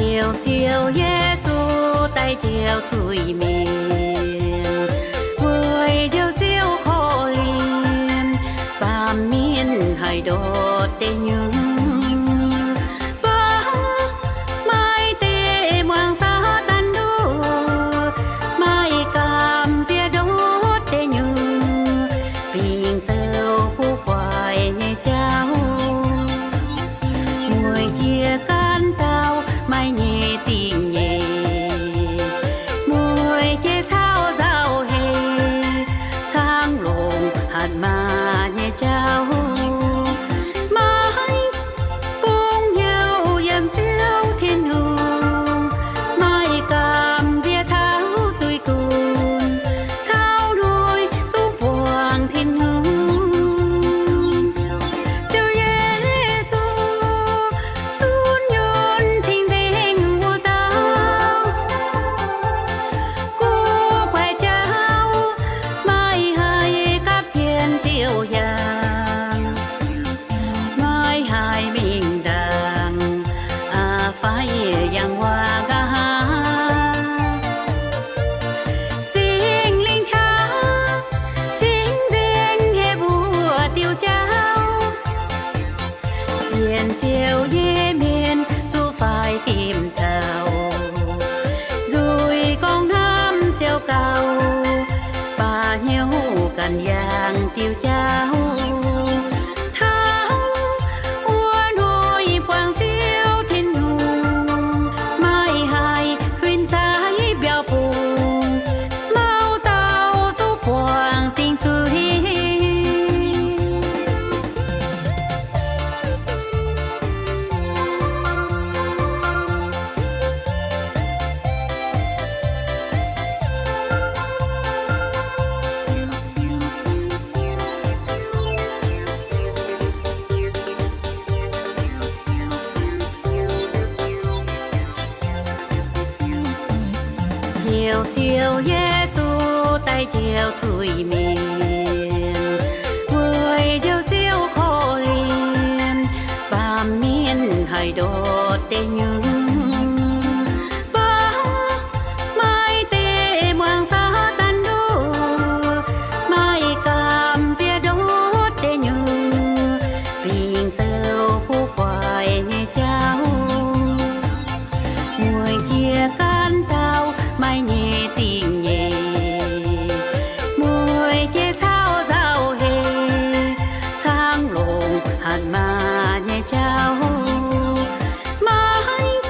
Njoux Ziouv Yesu daaih njoux zuiz-mienh, weic njoux Ziouv korv-lienh baamh mienh haih ndortv deic nyuoqc. Mv baac maaih deix muangx Saadaan nduov, maaih gamh nziex ndortv deic nyuoqc, bingx zoux guv guaix nyei jauv. Mueiz jiex gaanv dauh maaih nyei zingh nyeic, mueiz jiex caux nzauh heix, caangv longc hatc maaz nyei jauv. Maiv bungx hnyouv yiem Ziouv Tin-Hungh, maaih gamh nziex taux zuiz-gunv, taux hnoi zungv buangh Tin-Hungh. Ziouv Yesu, dunv nyunc cing-nzengc wuov dauh, guv guaix jauv, maiv haih gapv jienv Ziouv yangh, maiv haih mingh ndaangc, aa, fai yangh wuov nqa'haav. Singx Lingh qaqv cing-nzengc heh mbuo diuh jauv. Sienx Ziouv nyei mienh zuqc faix fim taux, nzuih gorngv hnamv Ziouv gauh, baac hnyouv ganh yangh diuh jauv. Taux wuov hnoi buangh Ziouv Tin-Hungh, maiv haih huin zaaix mbiauz bungx, mauv dauh zuqc buangh dingc zuiz. Njoux Ziouv Yesu daaih njoux zuiz-mienh, weic njoux Ziouv korv-lienh baamh mienh haih ndortv deic nyuoqc. Mv baac maaih deix muangx Saadaan nduov, maaih gamh nziex ndortv deic nyuoqc, bingx zoux guv guaix nyei jauv. Mueiz jiex gaanv dauh maaih nyei zingh nyeic, mueiz jiex caux nzauh heix, caangv longc hatc maaz nyei jauv. Maiv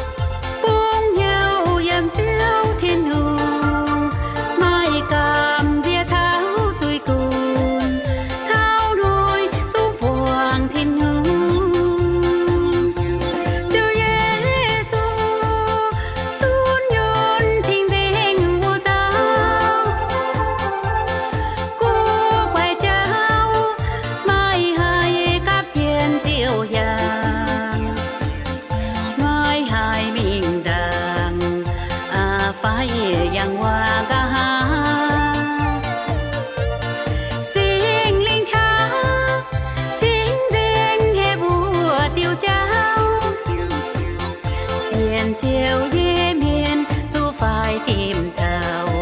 bungx hnyouv yiem Ziouv Tin-Hungh, maaih gamh nziex taux zuiz-gunv, taux hnoi zungv buangh Tin-Hungh. Ziouv Yesu, dunv nyunc cing-nzengc wuov dauh, guv guaix jauv, maiv haih gapv jienv Ziouv yangh, maiv haih mingh ndaangc, aa, fai yangh wuov nqa'haav. Singx Lingh qaqv cing-nzengc heh mbuo diuh jauv. Sienx Ziouv nyei mienh zuqc faix fim taux,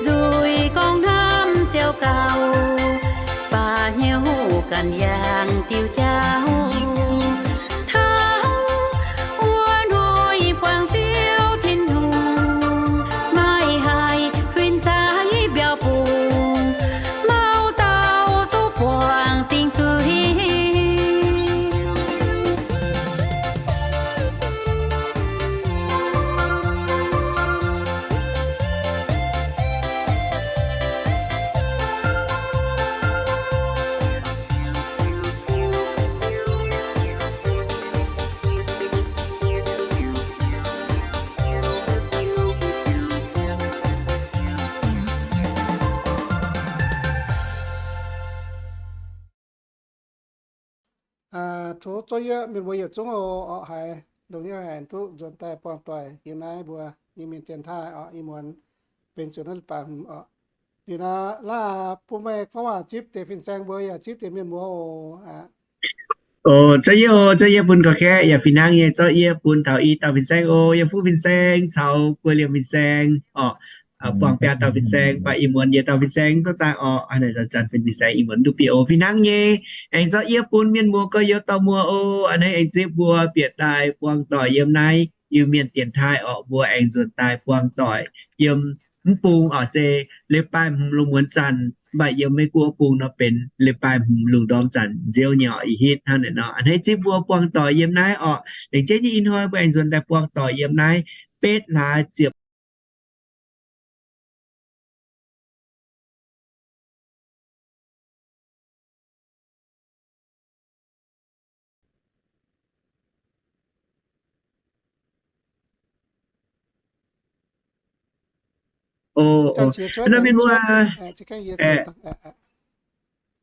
nzuih gorngv hnamv Ziouv gauh, baac hnyouv ganh yangh diuh jauv. Taux wuov hnoi buangh Ziouv Tin-Hungh, maiv haih huin zaaix mbiauz bungx, mauv dauh zuqc buangh dingc zuiz. Tov zorqv yie mienh mbuo yietc zungv oc, haiz longx nyei haic duqv nzuonx daaih buangh doic yiem naaiv mbuo Iu-Mienh dienx taaih oc. Ih muonz benx zuqc naaiv leiz-baaix hmz oc. Liuz nor, laaih bun meih gorngv waac zipv deix fin-saeng mbuo yaac zipv deix mienh mbuo oc. Aa, O, zorqv yie o, zorqv yie bun gorqv-kaeqv yaac fih hnangv nyei, zorqv yie bun taux i dauh fin-saeng o, yiem fuqv fin-saeng caux guei liemh fin-saeng orqc, buangh biaa dauh fin-saeng, mv baac ih muonz yietc dauh fin-saeng duqv daaih orqc. Hnangv naaic zanc-zanc fin-saeng ih muonz duqv bieqc o, fih hnangv nyei. Aengx zorqv yie bun mienh muoz gorx-youz dauh muoz o, a'hneiv aengx zipv mbuo bieqc daaih buangh doic yiem naaiv Iu-Mienh dienx taaih orqc, mbuo aengx nzuonx daaih buangh doic yiem mv bung orqc se leiz-baaix hmz lungh muonz zanc, mv baac yiem Meiv Guoqv bung nor benx leiz-baaix hmz lungh ndorm zanc nziouv nyei orqc. Ih hitv hnangv naaic nor, a'hneiv zipv mbuo buangh doic yiem naaiv orqc. Laengz zingh nyei ih hnoi mbuo aengx nzuonx daaih buangh doic yiem naaiv betv hlaax ziepc O, o, nor mienh muoz,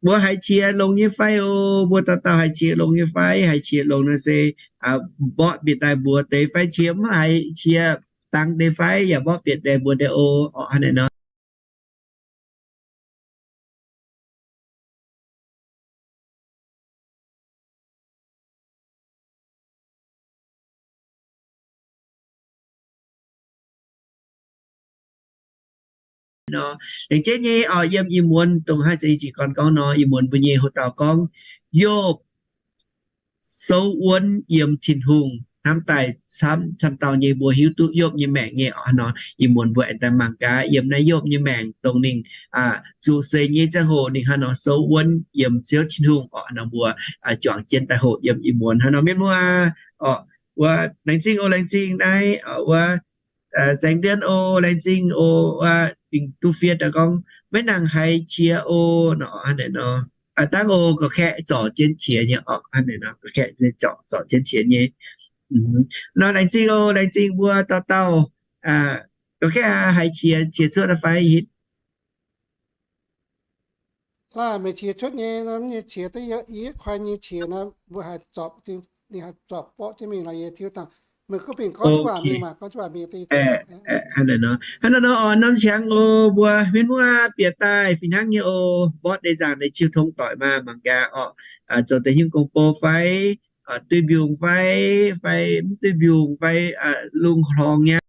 mbuo haiz qiex longx nyei fai o? Mbuo dauh dauh haiz qiex longx nyei fai? Haiz qiex longx nor se mborqv bieqc daaih mbuox deix fai? Qiex mv haiz qiex dangx deix fai yaac mborqv bieqc daaih mbuox deix o, orqc hnangv naaic nor. Nor, laengz zingh nyei orqc, yiem ih muonz dongh haaix zanc yie ziouc gorngv gorngv nor, ih muonz mbuo nyei hoc dauh gorngv, Yopv souv wuonv yiem Tin-Hungh. Hnamv daaih camv, camv dauh nyei mbuo hiuv duqv Yopv nyei maengc nyei orqc nor, ih muonz mbuo aengx daaih mangc gaax yiem naaiv Yopv nyei maengc dongh ninh zuqc seix nyei ziangh hoc ninh hnangv nor souv wuonv yiem Ziouv Tin-Hungh orqc nor, mbuo juangc jienv daaih hoqc yiem ih muonz hnangv nor, mienh muoz orqc. Wuov laengz zingh o, laengz zingh naaiv wuov Saengv Ndiev o, laengz zingh o. Wuov dingc duqv fiev daaih gorngv maiv nangc haiz qiex o, nor hnangv naaic nor. Dangv o, gorqv-kaeqv zorc jienv qiex nyei orqc, hnangv naaic nor, gorqv-kaeqv zorc, zorc jienv qiex nyei. Nor laengz zingh o, laengz zingh mbuo dauh dauh. Gorqv-kaeqv haiz qiex, qiex cuotv fai? Hitv laaih meih qiex cuotv nyei, nyei qiex duqv yie, yie koi nyei qiex nor, mbuo haih zorpc, ninh haih zorpc borqv jienv mingh laaix yie tiuv dangh. Meih gorngv bingh gorngv jienv waac mingh maah, gorngv jienv waac mingh. Hnangv naaic nor, hnangv naaic nor oc, norm qangx oc, mbuo mienh muoz bieqc daaih fih hnangv nyei oc. Mborqv deix nzaangc deix qiu tong doic maah, mangc gaax oc. Zoux deix nyungc gong-bou fai, duih mbiungc fai, fai mv duih mbiungc fai, lungh hlorngx nyei.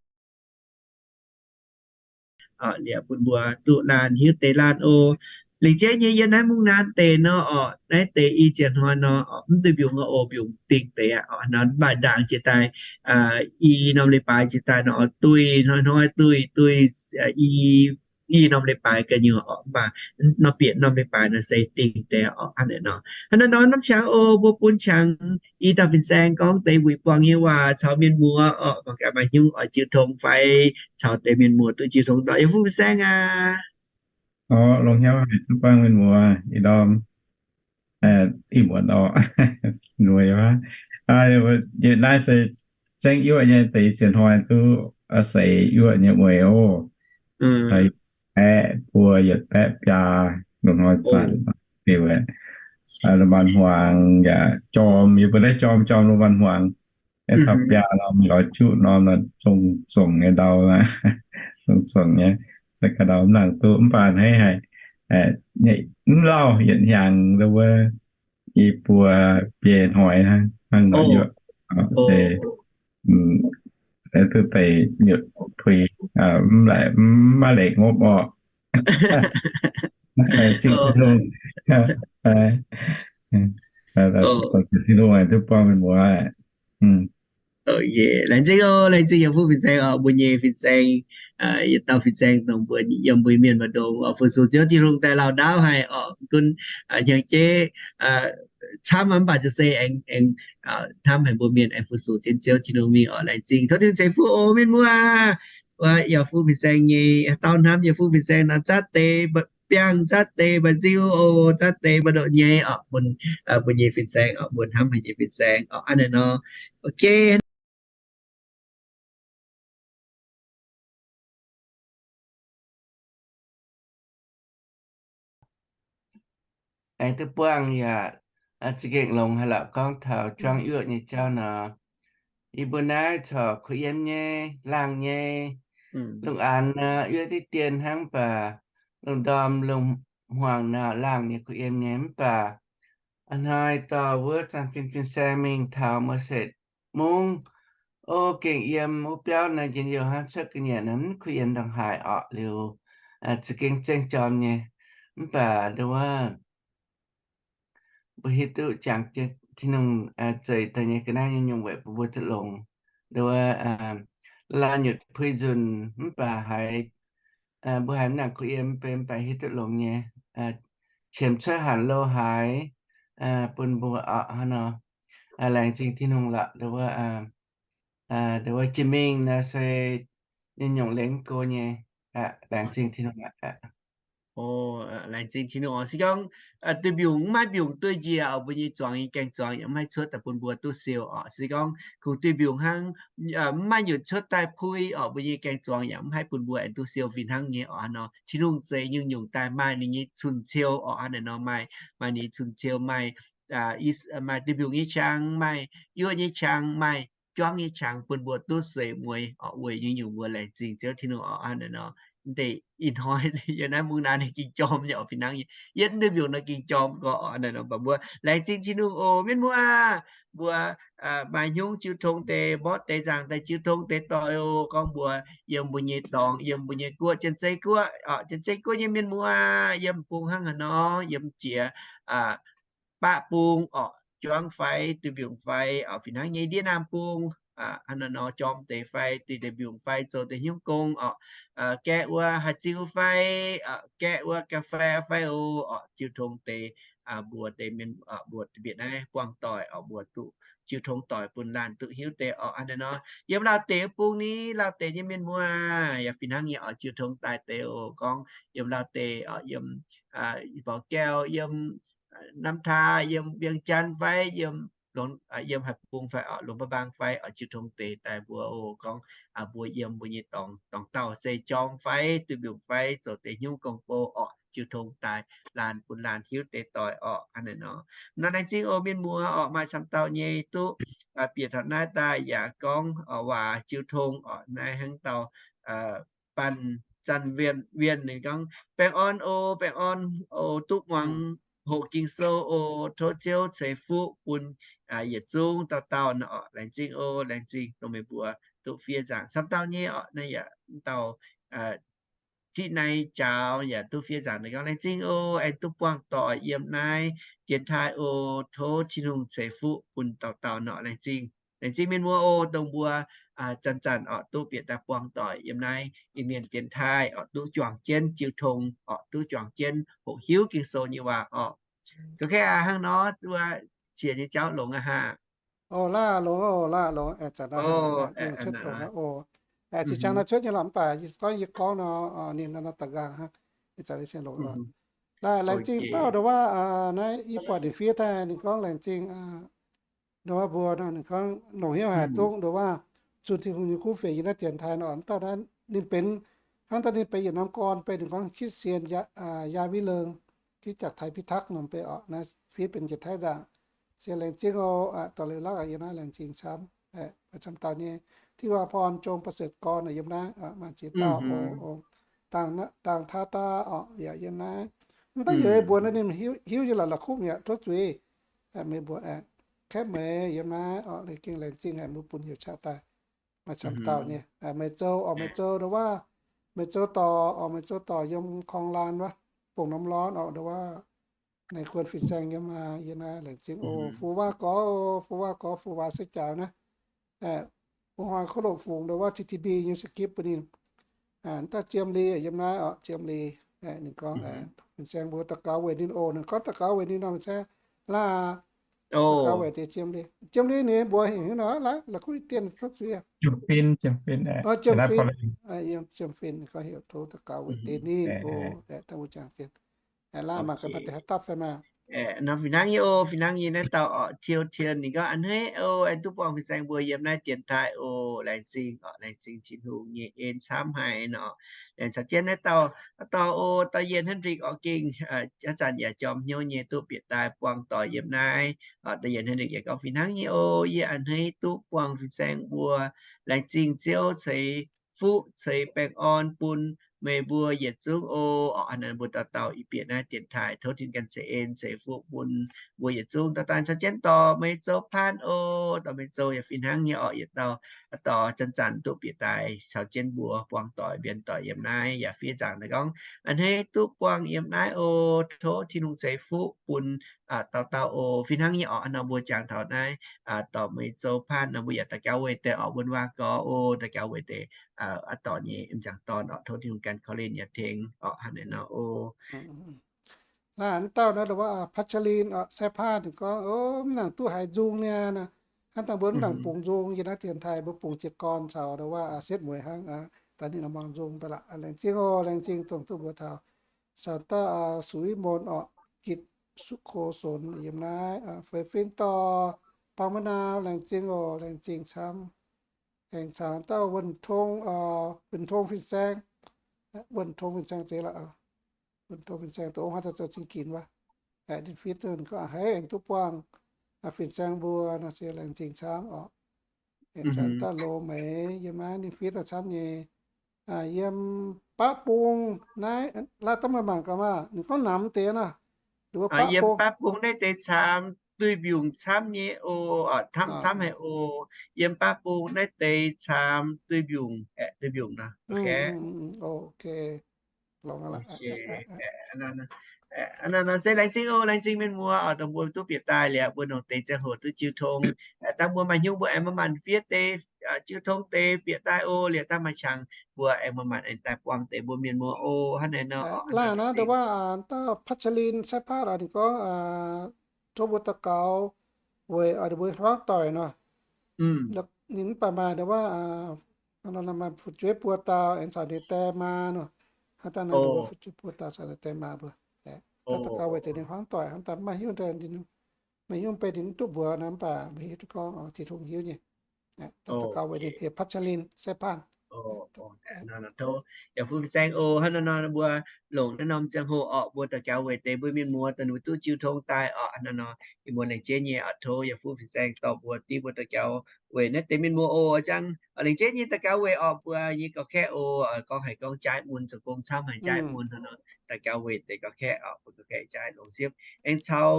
Liuz bun mbuo duqv laanh hiuv deix laanh oc. Lengc jeiv nyei yiem naaiv mungv naaiv deix nor oc, naaiv deix i ziex hnoi nor, mv duih mbiungc oc, mbiungc dingh deix aqv. Nor mv baac ndaangc jiex daaih, i norm leiz-baaix jiex daaih nor, duih hnoi-hnoi duih, duih i, i norm leiz-baaix ga'nyuoz oc. Mv baac nor bieqc norm leiz-baaix nor se dingh deix oc. Hnangv naaic nor, hnangv naaic nor norm qangx oc, mbuo bun qangx i dauh fin-saeng gorngv deix wuic buangh nyei waac caux mienh muoz oc. Mangc gaax maaih hnyungv oix jiu tong fai caux deix mienh muoz duqv jiu tong. Ndortv yie fuqv fin-saeng aac. Orqc, longx hnyouv haic duqv buangh mienh muoz ih ndorm. Ih muonz oc, nui, naaiv se zengv yuoqv nyei, deix zienx hnoi duqv seix yuoqv nyei mueiz oc. Baeqv buo yietc baeqv biaa, lungh hnoi zanc, lungh maanz hmuangx yaac jorm, yie mbuo naaiv jorm jorm lungh maanz hmuangx. Taux biaa norm lorz juqv norm, zongh zongc nyei ndau, zongh zongc nyei, se ga'ndau mv nangc duqv. Mv baac hneiv haic, mv lauh yietc hnyangx wuov, i buo biei hnoi hnangv nor yuoqv se duqv deix puix, mv laic, mv maaih leiz ngopv orqc. Tin-Hungh duqv buangh mienh muoz. Laengz zingh oc, laengz zingh yiem fuqv fin-saeng oc, mbuo nyei fin-saeng, yietc dauh fin-saeng dongh mbuo yiem mbuo mienh mbu'ndongx oc, fu-sux Ziouv Tin-Hungh daaih lauh ndaauv haic oc. Gunv hnyangx-jeiv camv mv baac ziouc se aengx, aengx hnamv haic mbuo mienh aengx fu-sux jienv Ziouv Tin-Hungh mingh oc. Laengz zingh tov Tin-Hungh ceix fuqv oc mienh muoz. Wuov yiem fuqv fin-saeng nyei, haaix dauh hnamv yiem fuqv fin-saeng nor, zatv deix biangh, zatv deix mba'nziu oc, zatv deix mba'ndoqc nyei oc, bun mbuo nyei fin-saeng oc, mbuo hnamv haic nyei fin-saeng oc. Hnangv naaic nor, ok. Aengx duqv buangh yaac za'gengh longx haic lorqc, gorngv taux juangv yuoqv nyei jauv nor. Yie mbuo naaiv corc kuh yiem nyei, laangh nyei. Lungh aanx nor, yuoqv diqv dien hnangv baac lungh ndorm lungh hmuangx nor, laangh nyei kuh yiem nyei mv baac A'hnoi dorh wuov Zanc Fin fin-saeng mingh taux Merced mungv. O, gengh yiem wuov biauv naaiv njien-youh hnangv, cuotv ga'nyiec naaiv mv kuh yiem ndongc haaix orqc. Liuz za'gengh zengv jorm nyei, mv baac nduov mbuo hiuv duqv jangx Tin-Hungh zeix daaih nyei ga'naaiv nyei nyungc weic bun mbuo duqv longx. Nduov wuov, la'laanh nyutc puix nzunc mv baac haiz mbuo haiz mv nangc kuh yiem, mv baac hiuv duqv longx nyei, qiemx cuotv hanc lo haaix bun mbuo orqc. Hnangv nor, laengz zingh Tin-Hungh lorqc. Nduov wuov, nduov wuov jiex mingh naaiv se nyei nyungc lengx go nyei. Laengz zingh Tin-Hungh aqv. Laengz zingh Tin-Hungh oc. Se gorngv duih mbiungc mv maaih mbiungc duih njiec oc, mbuo nyei zuangx nyei gaeng-zuangx yaac mv haih cuotv daaih bun mbuo duqv siou oc. Se gorngv kungx duih mbiungc hnangv, mv maaih nyutc cuotv daaih puix oc, mbuo nyei gaeng-zuangx yaac mv haih bun mbuo aengx duqv siou fih hnangv nyei oc. Hnangv nor Tin-Hungh zeix nyungc-nyungc daaih maaih ninh nyei cun-ciou oc. Hnangv naaiv nor maaih, maaih ninh cun-ciou, maaih, maaih duih mbiungc nyei qangx, maaih yuoqv nyei qangx, maaih juangv nyei qangx bun mbuo duqv seix mueiz oc. Weic nyungc-nyungc mbuo laengz zingh Ziouv Tin-Hungh oc. Hnangv naaiv nor, mv deix ih hnoi yiem naaiv mungv naaiv ninh gengh jorm nyei oc, fih hnangv nyei. Yietv duih mbiungc nor gengh jorm gorqv oc. Hnangv naaiv nor mv baac mbuo laengz zingh Tin-Hungh oc, mienh muoz. Mbuo maaih hnyungv jiu tong deix, mborqv deix, nzaangc deix jiu tong deix doic oc. Gorngv mbuo yiem mbuo nyei dorngx, yiem mbuo nyei guoqv, Janx-Zei guoqv oc, Janx-Zei guoqv nyei mienh muoz, yiem bung hnangv haaix nor, yiem jiex baqv bung oc, juangv fai, duih mbiungc fai oc, fih hnangv nyei ndiev naamh bung, hnangv naaiv nor jorm deix fai, duih deix mbiungc fai, zoux deix hnyungv gong oc, gaeqv wuov haaix ziu fai, gaeqv wuov ga'fei fai oc, jiu tong deix, mbuo deix mienh, mbuo mbietc naaiv buangh doic oc, mbuo duqv jiu tong doic bun laanh duqv hiuv deix oc. Hnangv naaiv nor, yiem Laauv deic bung ni, Laauv deic nyei mienh muoz yaac fih hnangv nyei oc, jiu tong daaih deix oc. Gorngv yiem Laauv deic oc, yiem Mbaux Gaauv, yiem Namv Taa, yiem Vieng Jaan fai, yiem, yiem haaix bung fai oc, Luang Prabang fai oc, jiu tong deix daaih mbuo oc. Gorngv mbuo yiem mbuo nyei dorngx, dorngx dauh se jorm fai, duih mbiungc fai, zoux deix hnyungv gong-bou oc, jiu tong daaih laanh bun laanh hiuv deix doic oc. Hnangv naaiv nor, nor laengz zingh oc mienh muoz oc, maaih camv dauh nyei duqv bieqc taux naaiv daaih yaac gorngv waac jiu tong oc. Naaiv hnangv dauh Banh Zanc Wienh, Wienh ninh gorngv, baengh orn oc, baengh orn oc, duqv muangx hoqc Ging-Sou oc, tov Ziouv ceix fuqv bun yietc zungv dauh dauh nor oc. Laengz zingh oc, laengz zingh dongh meih mbuo duqv fiev nzaangc camv dauh nyei oc. Naaiv yaac dauh Ziqv Naaiv Jaaux yaac duqv fiev nzaangc, ninh gorngv, laengz zingh oc, aengx duqv buangh doic yiem naaiv dienx taaih oc, tov Tin-Hungh ceix fuqv bun dauh dauh nor. Laengz zingh, laengz zingh mienh muoz oc, dongh mbuo zanc-zanc oc duqv bieqc daaih buangh doic yiem naaiv Iu-Mienh dienx taaih oc, duqv juangc jienv jiu tong oc, duqv juangc jienv hoqc hiuv Ging-Sou nyei waac oc. Zoux kei aac, hnangv nor zuov qiex nyei jauv longx aqv haah? Oc, laaih longx oc, laaih longx, zanc naaiv cuotv dongh oc. Zinh ziangx naaiv cuotv nyei lorqc, mv baac gorngv yie gorngv nor, ninh nor da'nqaang hnangv. Ih zanc naaiv sienx longx lorqc. Laaih laengz zingh dauh nduov waac, naaiv yie buatc ninh fiev daaih, ninh gorngv laengz zingh nduov waac mbuo nor, ninh gorngv longc hnyouv haic duqv nduov waac zunh Tin-Hungh nyei kuv fienx yiem naaiv dienx taaih nor. Dauh naaiv ninh benx, hnangv dauh ninh benx yietc norm gorn, benx ninh gorngv คริสเตียน Yaac Viv Leung, คริสตจักรไทยพิทักษ์ norm benx oc. Naaiv fiev benx yietc taiv nzaangc. Se laengz zingh oc, dorh liuz lakv yiem naaiv laengz zingh camv. Maaih camv dauh nyei, ที่ว่าพร จงประเสริฐกร yiem naaiv, maaih ziex dauh oc. Dangh Taa Daa oc, yaac yiem naaiv. Mv baac yie mbuox naaiv ninh hiuv nyei lorqc, la'kuqv mi'aqv, tov zuiz. Meih mbuo aeqv, kaeqv meih yiem naaiv oc, laengz zingh, laengz zingh haic mbuo bun heuc qaqv daaih. Maaih camv dauh nyei, meih zoux oc, meih zoux nduov waac, meih zoux dorc oc, meih zoux dorc yiem korng laan wuov, bungx norm lorn oc, nduov waac. Naaiv guon fin-saeng yiem, yiem naaiv laengz zingh oc. Fu Waac Gorx, Fu Waac Gorx, Fu Waac se jaaux naaiv, Fu Waac Gorx loc fungx nduov waac T T B nyei script bun ninh. Dauh Jiem Li yiem naaiv oc, Jiem Li. Ninh gorngv fin-saeng mbuo daux gaux weic ninh oc. Ninh gorngv daux gaux weic ninh nor, se laaih daux gaux weic deix Jiem Li. Jiem Li ninh mbuox heuc haaix nor, laaih la'kuqv dien tov zuiz. Jiem Fin, Jiem Fin, Jiem Fin, gorngv heuc tov daux gaux weic deix ninh oc. Dangh wuov jangx dien, laaih mangc gaax maaih deix haaix dauh fai maah. Nor fih hnangv nyei oc, fih hnangv nyei naaiv dauh oc, Tiou Tien, ninh gorngv a'hneiv oc, aengx duqv buangh fin-saeng mbuo yiem naaiv dienx taaih oc. Laengz zingh oc, laengz zingh Tin-Hungh nyei en camv haic nor. Laengz caux jienv naaiv dauh, dauh oc, dauh Yien Hendrik oc, gengh haaix zanc yaac jorm hnyouv nyei duqv bieqc daaih buangh doic yiem naaiv. Dauh Yien Hendrik yaac gorngv fih hnangv nyei oc, yie a'hneiv duqv buangh fin-saeng mbuo. Laengz zingh Ziouv ceix fuqv ceix baengh orn bun meih mbuo yietc zungv oc. Orqc, hnangv naaic mbuo dauh dauh ih bieqc naaiv dienx taaih tov Tin-Hungh ganh ceix en ceix fuqv bun mbuo yietc zungv dauh dauh caux jienv dorh meih zoux paanh oc. Dorh meih zoux yaac fih hnangv nyei orqc, yietc dauh dorh zanc-zanc duqv bieqc daaih caux jienv mbuo buangh doic mbienx doic yiem naaiv yaac fiev nzaangc naaiv gorngv a'hneiv duqv buangh yiem naaiv oc. Tov Tin-Hungh ceix fuqv bun dauh dauh oc. Fih hnangv nyei orqc, nor mbuo jangx taux naaiv dorh meih zoux paanh nor mbuo yaac daux gaux weic deix orqc, wuonh waac gorx oc, daux gaux weic deix aqv dorh nyei m'jangc dorn orqc, tov Tin-Hungh ganh korv-lienh yaac tengx orqc, hnangv naaic nor oc. Naaiv dauh naaiv ndau wuov พัชริน orqc, sai paanh ninh gorngv, o, mv nangc duqv haiz nzung niaa. Hnangv dangh mbuo mv nangc bungx nzung, yie naaiv dienx taaih mbuo bungx jiez gorn caux ndau wuov setv mueiz hnangv. Daaih ninh muangx nzung daaih laqc. Laengz zingh oc, laengz zingh dongh duqv mbuox taux. Caux dauh สุวิมล orqc, กิจสุโขสน yiem naaiv, feix fin dorh ปางมะนาว laengz zingh oc, laengz zingh camv. Aengx caux dauh วันทง, วันทง fin-saeng, วันทง fin-saeng zeiz la'oc. วันทง fin-saeng dongh ong haaix dauh zoux cing ginx wuov, ninh fiev duqv ninh gorngv haiz aengx duqv buangh fin-saeng mbuo nor se laengz zingh camv orqc. Aengx caux dauh โรไหม yiem naaiv ninh fiev daaih camv nyei. Yiem ปะปูง naaiv, laaih dangh meih mangc gaax maah, ninh gorngv namx deix naaic. Yiem ปะปูง naaiv deix camx duih mbiungc camv nyei oc. Camv haic oc. Yiem ปะปูง naaiv deix camx duih mbiungc, duih mbiungc nor. Nor se laengz zingh oc, laengz zingh mienh muoz oc, dongh mbuo duqv bieqc daaih liuz mbuo longc deix ziangh hoc duqv jiu tong. Dangh mbuo maaih hnyouv mbuo aengx manc-manc fiev deix, jiu tong deix bieqc daaih oc. Liuz dangh maaih qangx mbuo aengx manc-manc aengx daaih buangh deix mbuo mienh muoz oc. Hnangv naaic nor. Laanh naaiv ndau wuov dauh พัชริน sai paanh ninh gorngv tov mbuo daux gaux weic ninh mbuo hmuangv doic nor. Ninh mv baac maaih ndau wuov maaih fu'jueiv buo dauh aengx caux ninh die maa nor. Hnangv dangh naaiv ndau wuov fu'jueiv buo dauh caux ninh die maa mbuo daux gaux weic deix ninh hmuangv doic hnangv daaih. Maaih hnyouv, maaih hnyouv benx ninh mv duqv mbuox nor, mv baac mbuo hiuv duqv gorngv Tin-Hungh hiuv nyei. Daux gaux weic ninh heuc พัชริน sai paanh. Tov yaac fu saeng oc. Hnangv naaiv nor mbuo longc naaiv norm ziangh hoc orqc, mbuo daux gaux weic deix mbuo mienh muoz dongh ninh mbuo duqv jiu tong daaih orqc. Hnangv naaiv nor ih muonz laengz jeiv nyei oc, tov yaac fu fin-saeng dorh mbuo div mbuo daux gaux weic naaiv deix mienh muoz oc. Jangv laengz jeiv nyei daux gaux weic orqc mbuo nyei gauh kaeqv oc. Gorngv haiz gorngv jaaix mun zoux gong camv haiz jaaix mun hnangv nor, daux gaux weic deix gauh kaeqv orqc, mbuo gauh kaeqv jaaix longx siepv. Aengx caux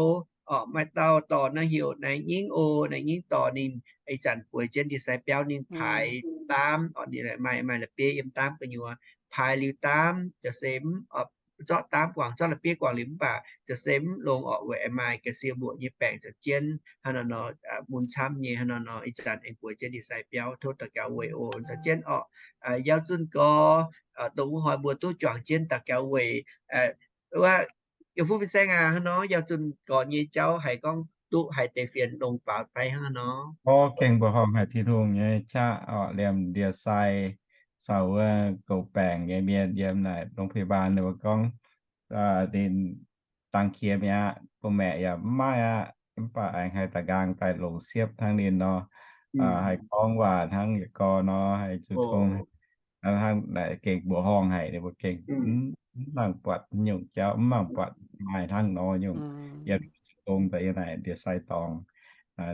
orqc maaih dauh dorh naaiv heuc Naaiv Nyingv oc. Naaiv Nyingv dorh ninh ih zanc bueix jienv ndie-sai biauv ninh paaix daamv orqc, ninh maaih maaih la'bieiv yiem daamv gu'nyuoz, paaix liuz daamv ziouc se mv zorqv daamv guangc, zorqv la'bieiv guangc liuz mv baac ziouc se mv longx orqc, weic aengx maaih ga'sie mbuoqc nyei baengc ziouc jienv hnangv nor nor, mun camv nyei hnangv nor nor. Ih zanc aengx bueix jienv ndie-sai biauv, tov daux gaux weic oc. Caux jienv orqc, Yauh Zunh Gorx, dongh wuov hnoi mbuo duqv juangc jienv daux gaux weic wuov. Yaac fu fin-saeng aac, hnangv nor Yauh Zunh Gorx nyei jauv haiz gorngv duqv haiz deix fienx longx faaux fai hnangv nor? O, gengh mbuoqc horngh haic Tin-Hungh nyei qaqv orqc, liemh ndie-sai caux wuov goux baengc nyei mienh yiem naaic โรงพยาบาล ninh mbuo gorngv ninh dangx qiex mi'aqv, bun maeqc yaac mv maaih aqv. Mv baac aengx haih daaih nqaang daaih longc siepv hnangv ninh nor, haih gorngv waac hnangv yietc gorn nor, haih zuqc tong hnangv naaic. Gengh mbuoqc horngh haic, ninh mbuo gengh mv nangc buatc nyungc jauv, mv nangc buatc maaih hnangv nor nyungc. Yiem zuqc tong daaih yiem naaic ndie-sai dorngx,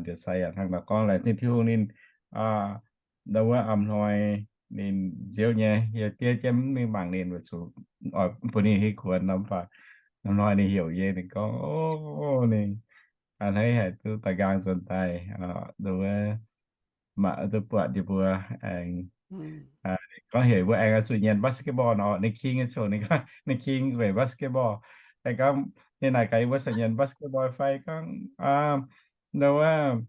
ndie-sai yaac hnangv nor gorngv laengz zingh Tin-Hungh ninh ndau wuov a'hnoi ninh nziouv nyei, yie diev jienv mv mingh mangc ninh weic zuqc oix bun ninh hiuv kuonx nor. Mv baac a'hnoi ninh heuc yie, ninh gorngv, o, ninh a'hneiv haic, duqv daaih nqaang nzuonx daaih, ndau wuov mangc duqv buatc yie mbuo aengx gorngv heuc mbuo aengx oix zuqc nyienz basketball nor. Ninh king nyei ziouc, ninh gorngv ninh king weic basketball. Aengx gorngv ninh naaic gaax yie mbuo caux nyienz basketball fai, gorngv ndau wuov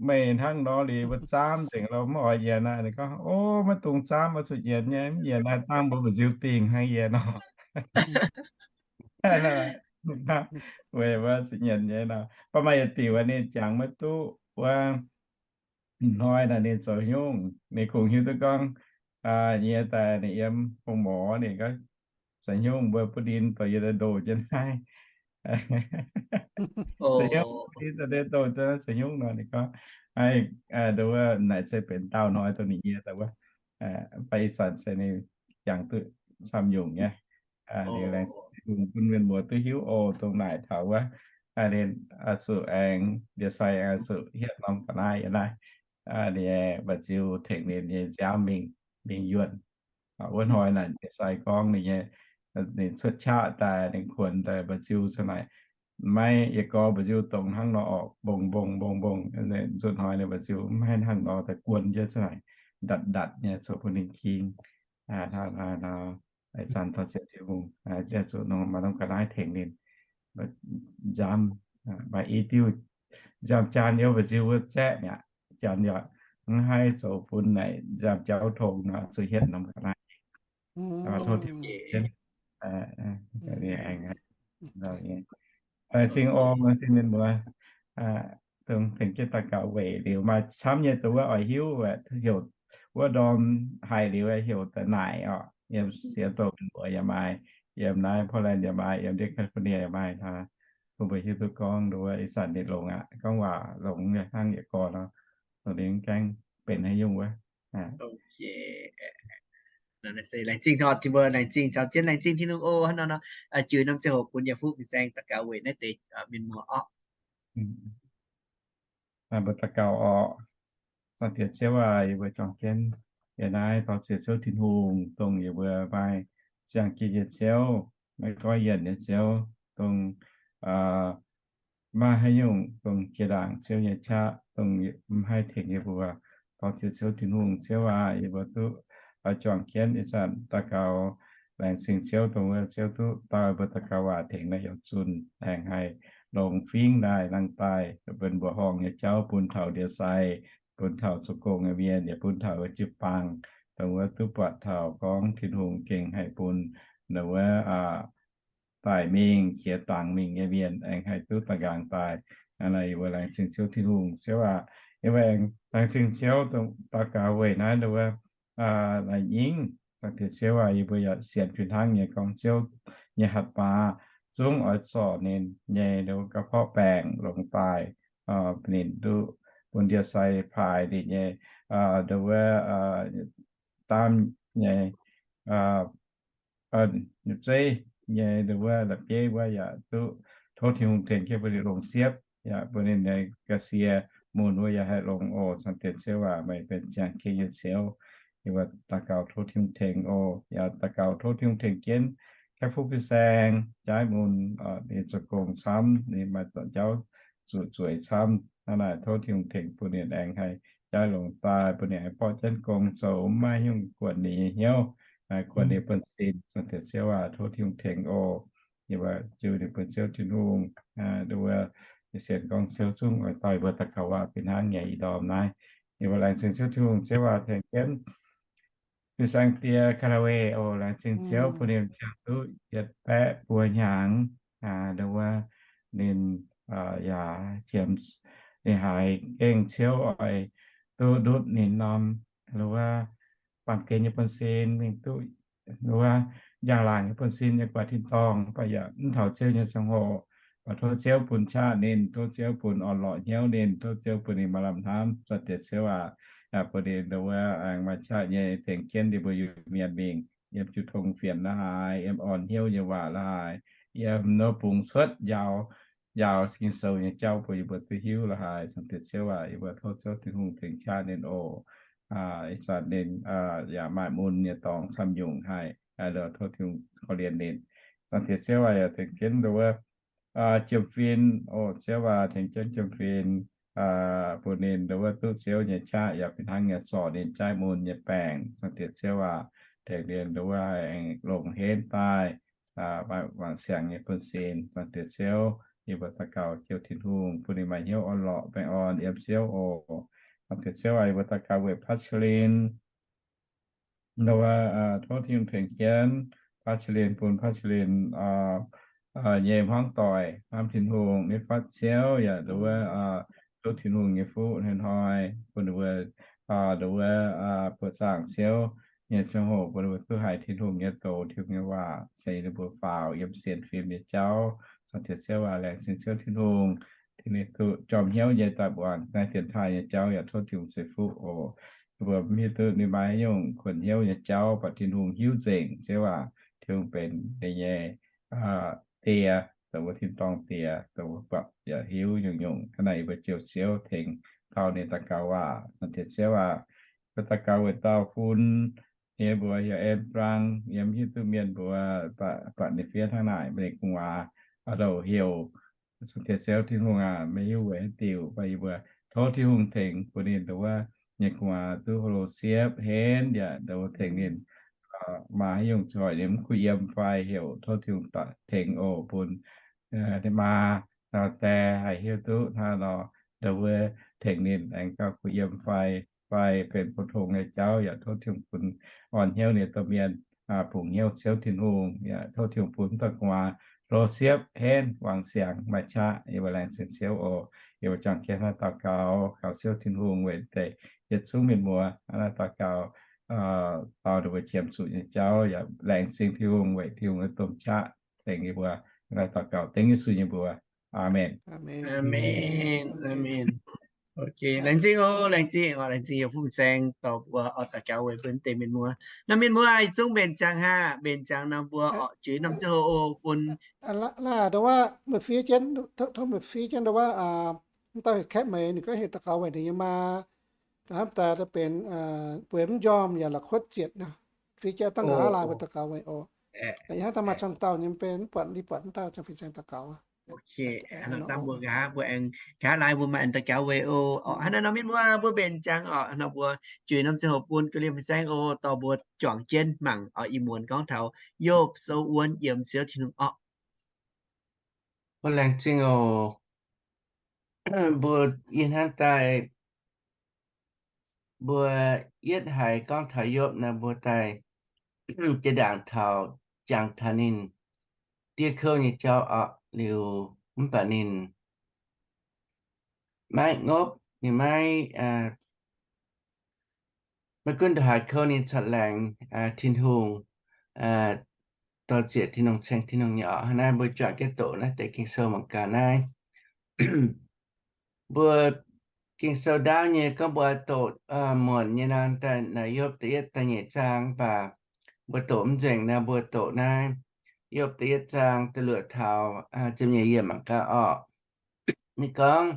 meih hnangv nor liuz mbuo zaamv nzengc lorqc, mv oix nyienz aqv. Ninh gorngv, o, maiv dungx zaamv, oix zuqc nyienz nyei, mv nyienz naaiv dangh mbuo mbu'ziex dingh hnangv yie nor. Weic mbuo zuqc nyienz nyei nor. Baac maaih yietc diuc ninh jangx maiv duqv wuov, hnoi naaic ninh zoux nyungc, ninh kungx hiuv duqv gorngv, nyei daaih ninh yiem hungh morc ninh gorngv, zoux nyungc mbuo butv ndin dorh yie daaih ndoh jienv naaiv. Zoux nyungc butv ndin dorh yie ndoh jienv naaiv, zoux nyungc nor. Ninh gorngv, aa, wuov naaic se benx daauh hnoi dongh ninh nyei daaih wuov. Baac ih zanc se ninh jangx duqv camv nyungc nyei. Ninh laengz zingh bun mienh muoz duqv hiuv oc. Dongh naaic taux wuov, ninh oix zuqc aengx ndie-sai oix zuqc hietv norm ga'naaiv yiem naaiv, ninh nyei mba'nziu tengx ninh nyei nziaamv mingh, mingh yuonh. Wuov hnoi naaic sai gorngv ninh nyei, ninh cuotv qaqv daaih, ninh kuonx daaih mba'nziu cuotv naaic, maiv yietc gorx mba'nziu dongz hnangv nor orqc, mbong mbong mbong mbong. Nzunc hnoi ninh mba'nziu maiv hnangv nor daaih guon jienv cuotv naaic, ndatc ndatc nyei, zoux bun ninh king. Hnangv naaiv nor, ih zanc tov sienx Tin-Hungh, zuqc nongc maaih norm ga'naaiv tengx ninh. Nziaamv, maaih i diuh nziaamv-jaan yiem mba'nziu wuov zaeqv mi'aqv. Janx yaac mv haih zoux bun naaic nziaamv-jauv tong nor zuqc hietv norm ga'naaiv. Tov Tin-Hungh aengx Laengz zingh oc, laengz zingh mienh muoz, dongh tengx jienv daux gaux weic liuz maaih camv nyei dongh wuov oix hiuv heuc wuov ndorm haiz liuz heuc da'naaic orqc. Yiem Seattle mienh muoz yaac maaih, yiem naaiv Portland yaac maaih, yiem ndiev California yaac maaih. Bun mbuo hiuv duqv gorngv dongh wuov ih zanc ninh longx aqv, gorngv waac longx nyei hnangv yietc gorn nor, dongh ninh gaengh benx haaix nyungc wuov. Laengz zingh taux jienv, laengz zingh taux jienv, laengz zingh Tin-Hungh oc. Hnangv nor nor, jiu norm ziangh hoc bun yaac fuqv mingh saeng daux gaux weic naaiv deix mienh muoz orqc. Mbuo daux gaux orqc. Zaangc Diex Ziouv aac, yie mbuo juangc jienv yiem naaiv tov ziex Ziouv Tin-Hungh, dongh yie mbuo maaih ziangh jienv nyei Ziouv, maiv goiv yienc nyei Ziouv, dongh maaih haaix nyungc dongh jiex ndaangc Ziouv nyei qaqv, dongh mv haih tengx yie mbuo. Tov ziex Ziouv Tin-Hungh, Ziouv aac, yie mbuo duqv juangc jienv ih zanc daux gaux. Laengz zingh Ziouv dongh wuov Ziouv duqv dau mbuo daux gaux waac tengx naaiv yaac zunh aengx haih longx fingx daaih nangh daaih benx mbuoqc horngh nyei jauv bun taux ndie-sai, bun taux zoux gong nyei mienh, yaac bun taux jiu-baang, dongh wuov duqv buatc taux gorngv Tin-Hungh gengh haih bun wuov daaih mingh, qiex dangx mingh nyei mienh aengx haih duqv daaih nqaang daaih. Hnangv naaic yie mbuo laengz zingh Ziouv Tin-Hungh. Ziouv aac, yie mbuo aengx laengz zingh Ziouv daux gaux weic naaiv wuov nyingv. Zaangc Diex Ziouv aac, yie mbuo yaac sienx fih hnangv nyei gorngv Ziouv nyei hatc maaz zungv oix zorc ninh nyei ga'porqv baengc longx daaih, ninh duqv bun ndie-sai paaix ninh nyei, dongh wuov, daamv nyei, zeiv nyei, dongh wuov la'bieiv wuov yaac duqv tov Tin-Hungh tengx jienv bun ninh longc siepv, yaac bun ninh nyei ga'sie mun wuov yaac haih longx oc. Zaangc Diex Ziouv aac, meih benx ziangh jienv nyei Ziouv. Yie mbuo daux gaux tov Tin-Hungh tengx oc. Yaac daux gaux tov Tin-Hungh tengx jienv Kaeqv Fuqv Fin-Saeng, jaaiv mun, ninh zoux gong camv, ninh maaih jauv zuqc zueiz camv. Hnangv naaic tov Tin-Hungh tengx bun ninh aengx haih jaaiv longx daaih, bun ninh aengx borqv jienv gong zoux, mv maaih haaix nyungc guonc ninh nyei hnyouv, guonc ninh buonv-sin. Zaangc Diex Ziouv aac, tov Tin-Hungh tengx oc. Yie mbuo jiu ninh mbuo Ziouv Tin-Hungh, dongh wuov sienx gorngv Ziouv zungv oix dau yie mbuo daux gaux waac fih hnangv nyei ih ndorm naaiv. Yie mbuo laengz zingh Ziouv Tin-Hungh, Ziouv aac, tengx jienv Fin-Saeng Diex Kaa^laa^we oc. Laengz zingh Ziouv bun ninh ziangh duqv yietc baeqv buo hnyangx, dongh wuov ninh yaac qiemx, ninh haiz gengh Ziouv oix duqv ndutv ninh norm, dongh wuov, baamh gen nyei buonv-sin, mingh duqv, dongh wuov, njang-laangc nyei buonv-sin nyei guaax tin-dorngh, mv baac yaac mv taux Ziouv nyei ziangh hoc. Mv baac tov Ziouv bun qaqv ninh, tov Ziouv bun orn-lorqc hnyouv ninh, tov Ziouv bun ninh maaih lamh hnamv. Zaangc Diex Ziouv aac, bun ninh dongh wuov aengx maaih qaqv nyei tengx jienv ninh mbuo Iu-Mienh mingh yiem jiu tong fienx la'haaix, yiem orn hnyouv nyei waac la'haaix, yiem norm bungx cuotv njaaux, njaaux Ging-Sou nyei jauv bun yie mbuo duqv hiuv la'haaix. Zaangc Diex Ziouv aac, yie mbuo tov Ziouv Tin-Hungh tengx qaqv ninh oc. Ih zanc ninh yaac maaih mun nyei dorngx camv nyungc haic, tov Tin-Hungh korv-lienh ninh. Zaangc Diex Ziouv aac, yaac tengx jienv dongh wuov Jiem Fin oc. Ziouv aac, tengx jienv Jiem Fin, bun ninh dongh wuov duqv Ziouv nyei qaqv yaac fih hnangv nyei zorc ninh jaaiv mun nyei baengc. Zaangc Diex Ziouv aac, tengx ninh dongh wuov aengx longc henv daaih, maaih wangc siangx nyei buonv-sin. Zaangc Diex Ziouv, yie mbuo daux gaux Ziouv Tin-Hungh bun ninh maaih hnyouv orn-lorqc baengh orn yiem Ziouv oc. Zaangc Diex Ziouv aac, yie mbuo daux gaux weic Patchalin, dongh wuov tov Tin-Hungh tengx jienv Patchalin, bun Patchalin nyei hmuangv doic hnamv Tin-Hungh, maiv fatv Ziouv, yaac dongh wuov tov Tin-Hungh nyei fuqv hnoi-hnoi bun ninh mbuo, dongh wuov buoqc zaangc Ziouv nyei ziangh hoc bun ninh mbuo duqv haiz Tin-Hungh nyei doz, Tin-Hungh nyei waac ceix ninh mbuo faaux yiem sienx fim nyei jauv. Zaangc Diex Ziouv aac, laengz zingh Ziouv Tin-Hungh, tengx ninh duqv jorm hnyouv nyei daaih muangx naaiv dienx taaih nyei jauv, yaac tov Tin-Hungh ceix fuqv oc. Mbuo mv hiuv duqv ninh maaih haaix nyungc kuonx hnyouv nyei jauv, mv baac Tin-Hungh hiuv nzengc. Ziouv aac, Tin-Hungh benx ninh nyei Die, dongh wuov tin-dorngh Die, dongh wuov buatc yaac hiuv nyungc-nyungc. Hnangv naaic yie mbuo ziouc Ziouv tengx tau ninh daux gaux waac. Naaiv deix Ziouv aac, mbuo daux gaux weic dauh fun nyei mbuox heuc Anne Frank, yie mv hiuv duqv mienh mbuox, buatc ninh fiev hnangv naaic, ninh gu'nguaaz a'louc heuc Sung-Tien Siouv Tin-Hungh aac, meih hiuv weic haaix diuc? Mv baac yie mbuo tov Tin-Hungh tengx bun ninh ndongc wuov nyei gu'nguaaz duqv hlo siepv henv yaac ndongc wuov tengx ninh maaih haaix nyungc zoih ninh mv kuh yiem fai heuc tov Tin-Hungh tengx oc bun ninh maa nor die haih hiuv duqv hnangv nor, ndongc wuov tengx ninh aengx gauh kuh yiem fai, fai benx pou-tong nyei jauv yaac tov Tin-Hungh bun orn hnyouv ninh domh mienh, bungx hnyouv Ziouv Tin-Hungh yaac tov Tin-Hungh bun dauh gu'nguaaz hlo siepv henv wangc siangx maaih qaqv. Yie mbuo laengz zingh Ziouv oc. Yie mbuo juangc jienv naaiv daux gaux, gaux Ziouv Tin-Hungh weic deix yietc zungv mienh muoz. Naaiv daux gaux dau ninh mbuo qiemx zuqc nyei jauv yaac laengz zingh Tin-Hungh weic Tin-Hungh nyei domh qaqv tengx yie mbuo. Naaiv daux gaux dengv Yesu nyei mbuox. Aamen. Laengz zingh oc, laengz zingh, laengz zingh yie fungx saeng dorh mbuo oix daux gaux weic mbuo deix mienh muoz. Naaiv mienh muoz ih zungv mbenc ziangx haah, mbenc ziangx nor mbuo oc juix norm ziangh hoc oc bun Laaih ndongc wuov meih fiev jienv, tov meih fiev jienv ndongc wuov, mv dauh heuc Kaeqv Meix, ninh gorngv heuc daux gaux weic ninh nyei maa, hnamv daaih benx bueix mv njormh yaac la'kuotv zietc nor. Fiev jienv dangh nqa'haav laai mbuo daux gaux weic oc. Yie hnamv daaih maaih camv dauh nyei mv benx mv buatc, li buatc mv dauh ziangh fin-saeng daux gaux. Mbuo nqa'haav, mbuo aengx nqa'haav laai mbuo maaih daux gaux weic oc. Hnangv naaiv nor mienh muoz mbuo mbenc ziangx oc, nor mbuo juix norm ziangh hoc bun ga'liemh fin-saeng oc, dorh mbuo juangc jienv mangc oc. Ih muonz gorngv taux Yopv Sou wuon yiem Ziouv Tin-Hungh orqc. Mbuo laengz zingh oc. Mbuo yie hnamv daaih mbuo yietv haiz gorngv taux Yopv nor, mbuo daaih jiex ndaangc taux jangx taux ninh diev kouv nyei jauv orqc. Liuz mv baac ninh maiv ngopv, ninh maiv, maiv gunv ndongc haaix kouv ninh corc laengz Tin-Hungh, dorh ziec Tin-Hungh, ceng Tin-Hungh nyei orqc. Hnangv naaiv mbuo juangc jienv doqc naaiv deix Ging-Sou mangc gaax naaiv. Mbuo Ging-Sou ndaauv nyei gorngv mbuo doqc muonc nyei nor, daaih naaic Yopv da'yietv da'nyeic zaang, mv baac mbuo doqc mv nzengc nor, mbuo doqc naaiv Yopv da'yietv zaang da'luoqc taux ziepc nyeic yiemc mangc gaax orqc. Ninh gorngv,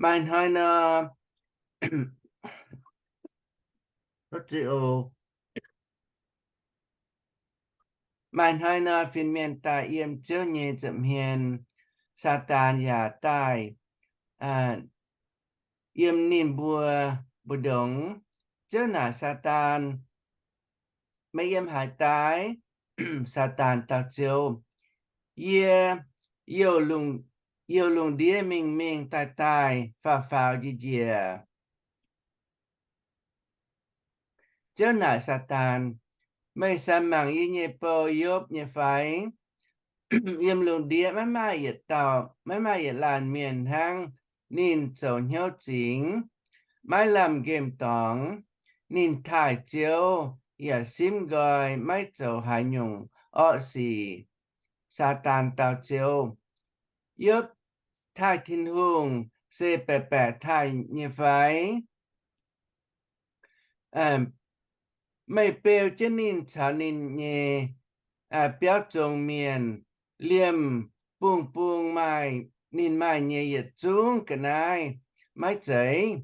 maaih hnoi nor, maaih hnoi nor fin-mienh daaih yiem Ziouv nyei nza'hmien, Saadaan yaac daaih yiem ninh mbuo mbu'ndongx. Ziouv naaic Saadaan, meih yiem haaix daaih? Saadaan dau Ziouv, yie youh lungh ndiev mingh mingh daaih daaih, faaux faaux njiec njiec. Ziouv naaic Saadaan, meih sa mangc yie nyei bou Yopv nyei fai? Yiem lungh ndiev maiv maaih yietc dauh, maiv maaih yietc laanh mienh hnangv. Ninh zoux hnyouv zingx, maiv lamh nqemh dorngx. Ninh taaih Ziouv yaac simv nqoi, maiv zoux haaix nyungc orqv sic. Saadaan dau Ziouv, Yopv taaih Tin-Hungh se baeqc baeqc taaih nyei fai? Meih beu jienv ninh caux ninh nyei biauv zong mienh, liemh bung bung maaih ninh maaih nyei yietc zungv ga'naaiv maiv zeiz?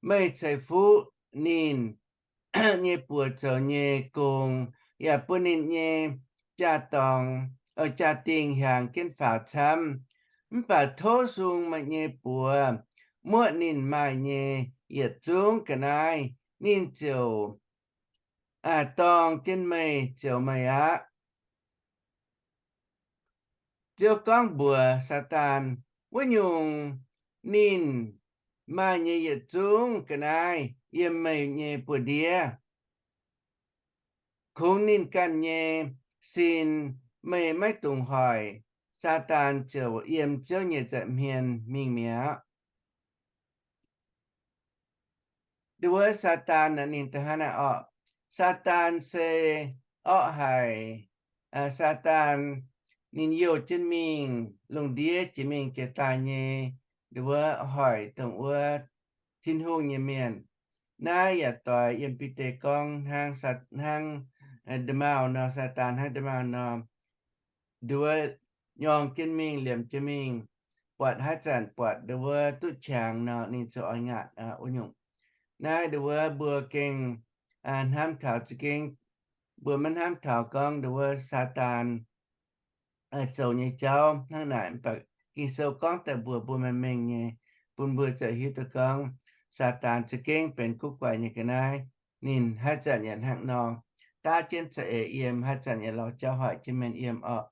Meih ceix fuqv ninh nyei buoz zoux nyei gong, yaac bun ninh nyei jaa-dorngx, jaa-dingh hiaangx jienv faaux camv. Mv baac tov sung meih nyei buoz muoqv ninh maaih nyei yietc zungv ga'naaiv, ninh ziouc dorng jienv meih, zioux meih aqv. Ziouv gorngv mbuox Saadaan, Wuov nyungc ninh maaih nyei yietc zungv ga'naaiv yiem meih nyei buoz-ndiev. Kungx ninh ganh nyei sin meih maiv dungx hoic. Saadaan ziouc yiem Ziouv nyei nza'hmien mingh mi'aqv. Nduov Saadaan naaic ninh da'hnangv naaiv orqc. Saadaan se orqv haic. Saadaan ninh youh jienv mingh lungh ndiev jiex mingh jiex daaih nyei, nduov hoic dongh wuov Tin-Hungh nyei mienh. Naaiv yaac doix yiem Bide gorngv hnangv, hnangv nda'maauh nor, Saadaan hnangv nda'maauh nor, nduov nyorng jienv mingh, liemh jienv mingh, buatc haaix zanc buatc nduov duqv qangx nor, ninh ziouc oix ngaatc wuov nyungc. Naaiv nduov mbuo gengh hnamv taux za'gengh, mbuo maiv hnamv taux gorngv nduov wuov Saadaan zoux nyei jauv hnangv naaic. Mv baac Ging-Sou gorngv daaih mbuox mbuo maaih mengh nyei, bun mbuo ziouc hiuv duqv gorngv Saadaan za'gengh benx guv guaix nyei ga'naaiv. Ninh haaix zanc yaac hnangv nor daav jienv za'eix yiem, haaix zanc yaac lorz jauv hoic jienv mienh yiem orqc.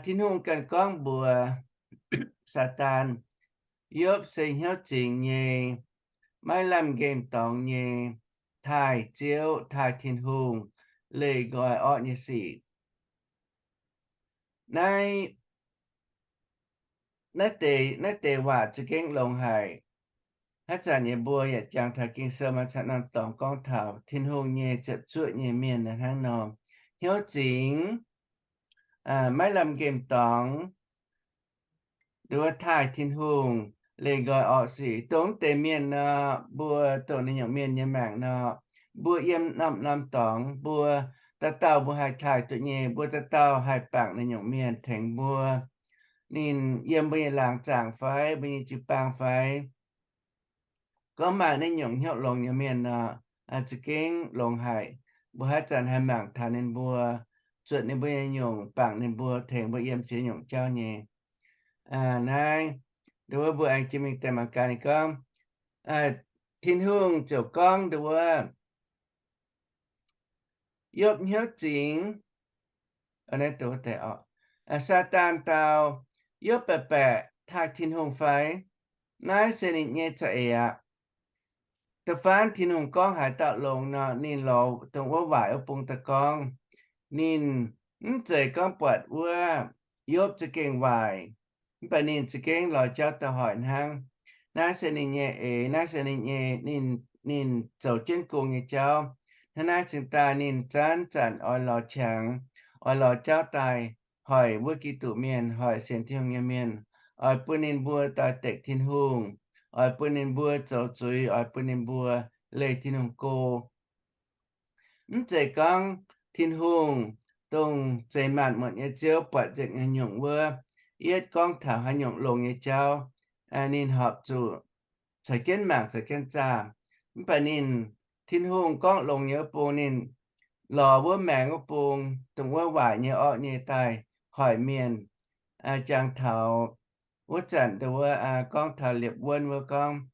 Tin-Hungh ganh gorngv mbuox Saadaan, Yopv se hnyouv zingx nyei, maiv lamh nqemh dorngx nyei, taaih Ziouv, taaih Tin-Hungh, leih nqoi orqv nyei sic. Naaiv, naaiv deix, naaiv deix waac za'gengh longx haic. Haaix zanc yie mbuo yaac jangx taux Ging-Sou maaih camv norm dorngx gorngv taux Tin-Hungh nyei ziepc zuoqv nyei mienh hnangv nor, hnyouv zingx, maiv lamh nqemh dorngx, nduov taaih Tin-Hungh, leih nqoi orqv sic. Dongh deix mienh nor, mbuo dongh naaiv nyungc mienh nyei maengc nor, mbuo yiem norm-norm dorngx, mbuo dauh dauh mbuo haih taaih duqv nyei, mbuo dauh dauh haih bangc naaiv nyungc mienh tengx mbuo. Ninh yiem mbuo nyei laangz zaangc fai mbuo nyei jiu-baang fai, gorngv maaih naaiv nyungc hnyouv longx nyei mienh nor, za'gengh longx haic. Mbuo haaix zanc haih mangc taux ninh mbuo, zuotc ninh mbuo nyei nyungc, bangc ninh mbuo, tengx mbuo yiem ziex nyungc jauv nyei. Naaiv, nduov wuov mbuo aengx jiex mingh daaih mangc gaax ninh gorngv, Tin-Hungh ziouc gorngv nduov wuov, Yopv hnyouv zingx. Saadaan dau, Yopv baeqc baeqc taaih Tin-Hungh fai? Naaiv se ninh nyei za'eix aqv. Da'faanh Tin-Hungh gorngv haaix dauh longx nor, ninh lorz dongh wuov waaic wuov bung daaih gorngv. Ninh mv zeiz gorngv buatc wuov Yopv za'gengh waaic, mv baac ninh za'gengh lorz jauv daaih hoic hnangv. Naaiv se ninh nyei eix, naaiv se ninh nyei, ninh, ninh zoux jienv gong nyei jauv. Hnangv naaiv cingx daaih ninh zanc-zanc oix lorz qangx, oix lorz jauv daaih hoic wuov Giduc Mienh, hoic sienx Tin-Hungh nyei mienh, oix bun ninh mbuo doix-dekc Tin-Hungh, oix bun ninh mbuo zoux zuiz, oix bun ninh mbuo leih Tin-Hungh go. Mv zeiz gorngv Tin-Hungh, dongh zeix maanc muotc nyei Ziouv, buatc nzengc haaix nyungc wuov, yietv gorngv taux haaix nyungc longx nyei jauv, ninh horpc zuqc caux jienv mangc, caux jienv zaah. Mv baac ninh, Tin-Hungh gorngv longx nyei wuov bung, ninh lorz wuov maengx wuov bung, dongh wuov waaic nyei orqv nyei daaih hoic mienh. Jangx taux wuov zanc dongh wuov, gorngv taux liepc wuonv wuov gorngv,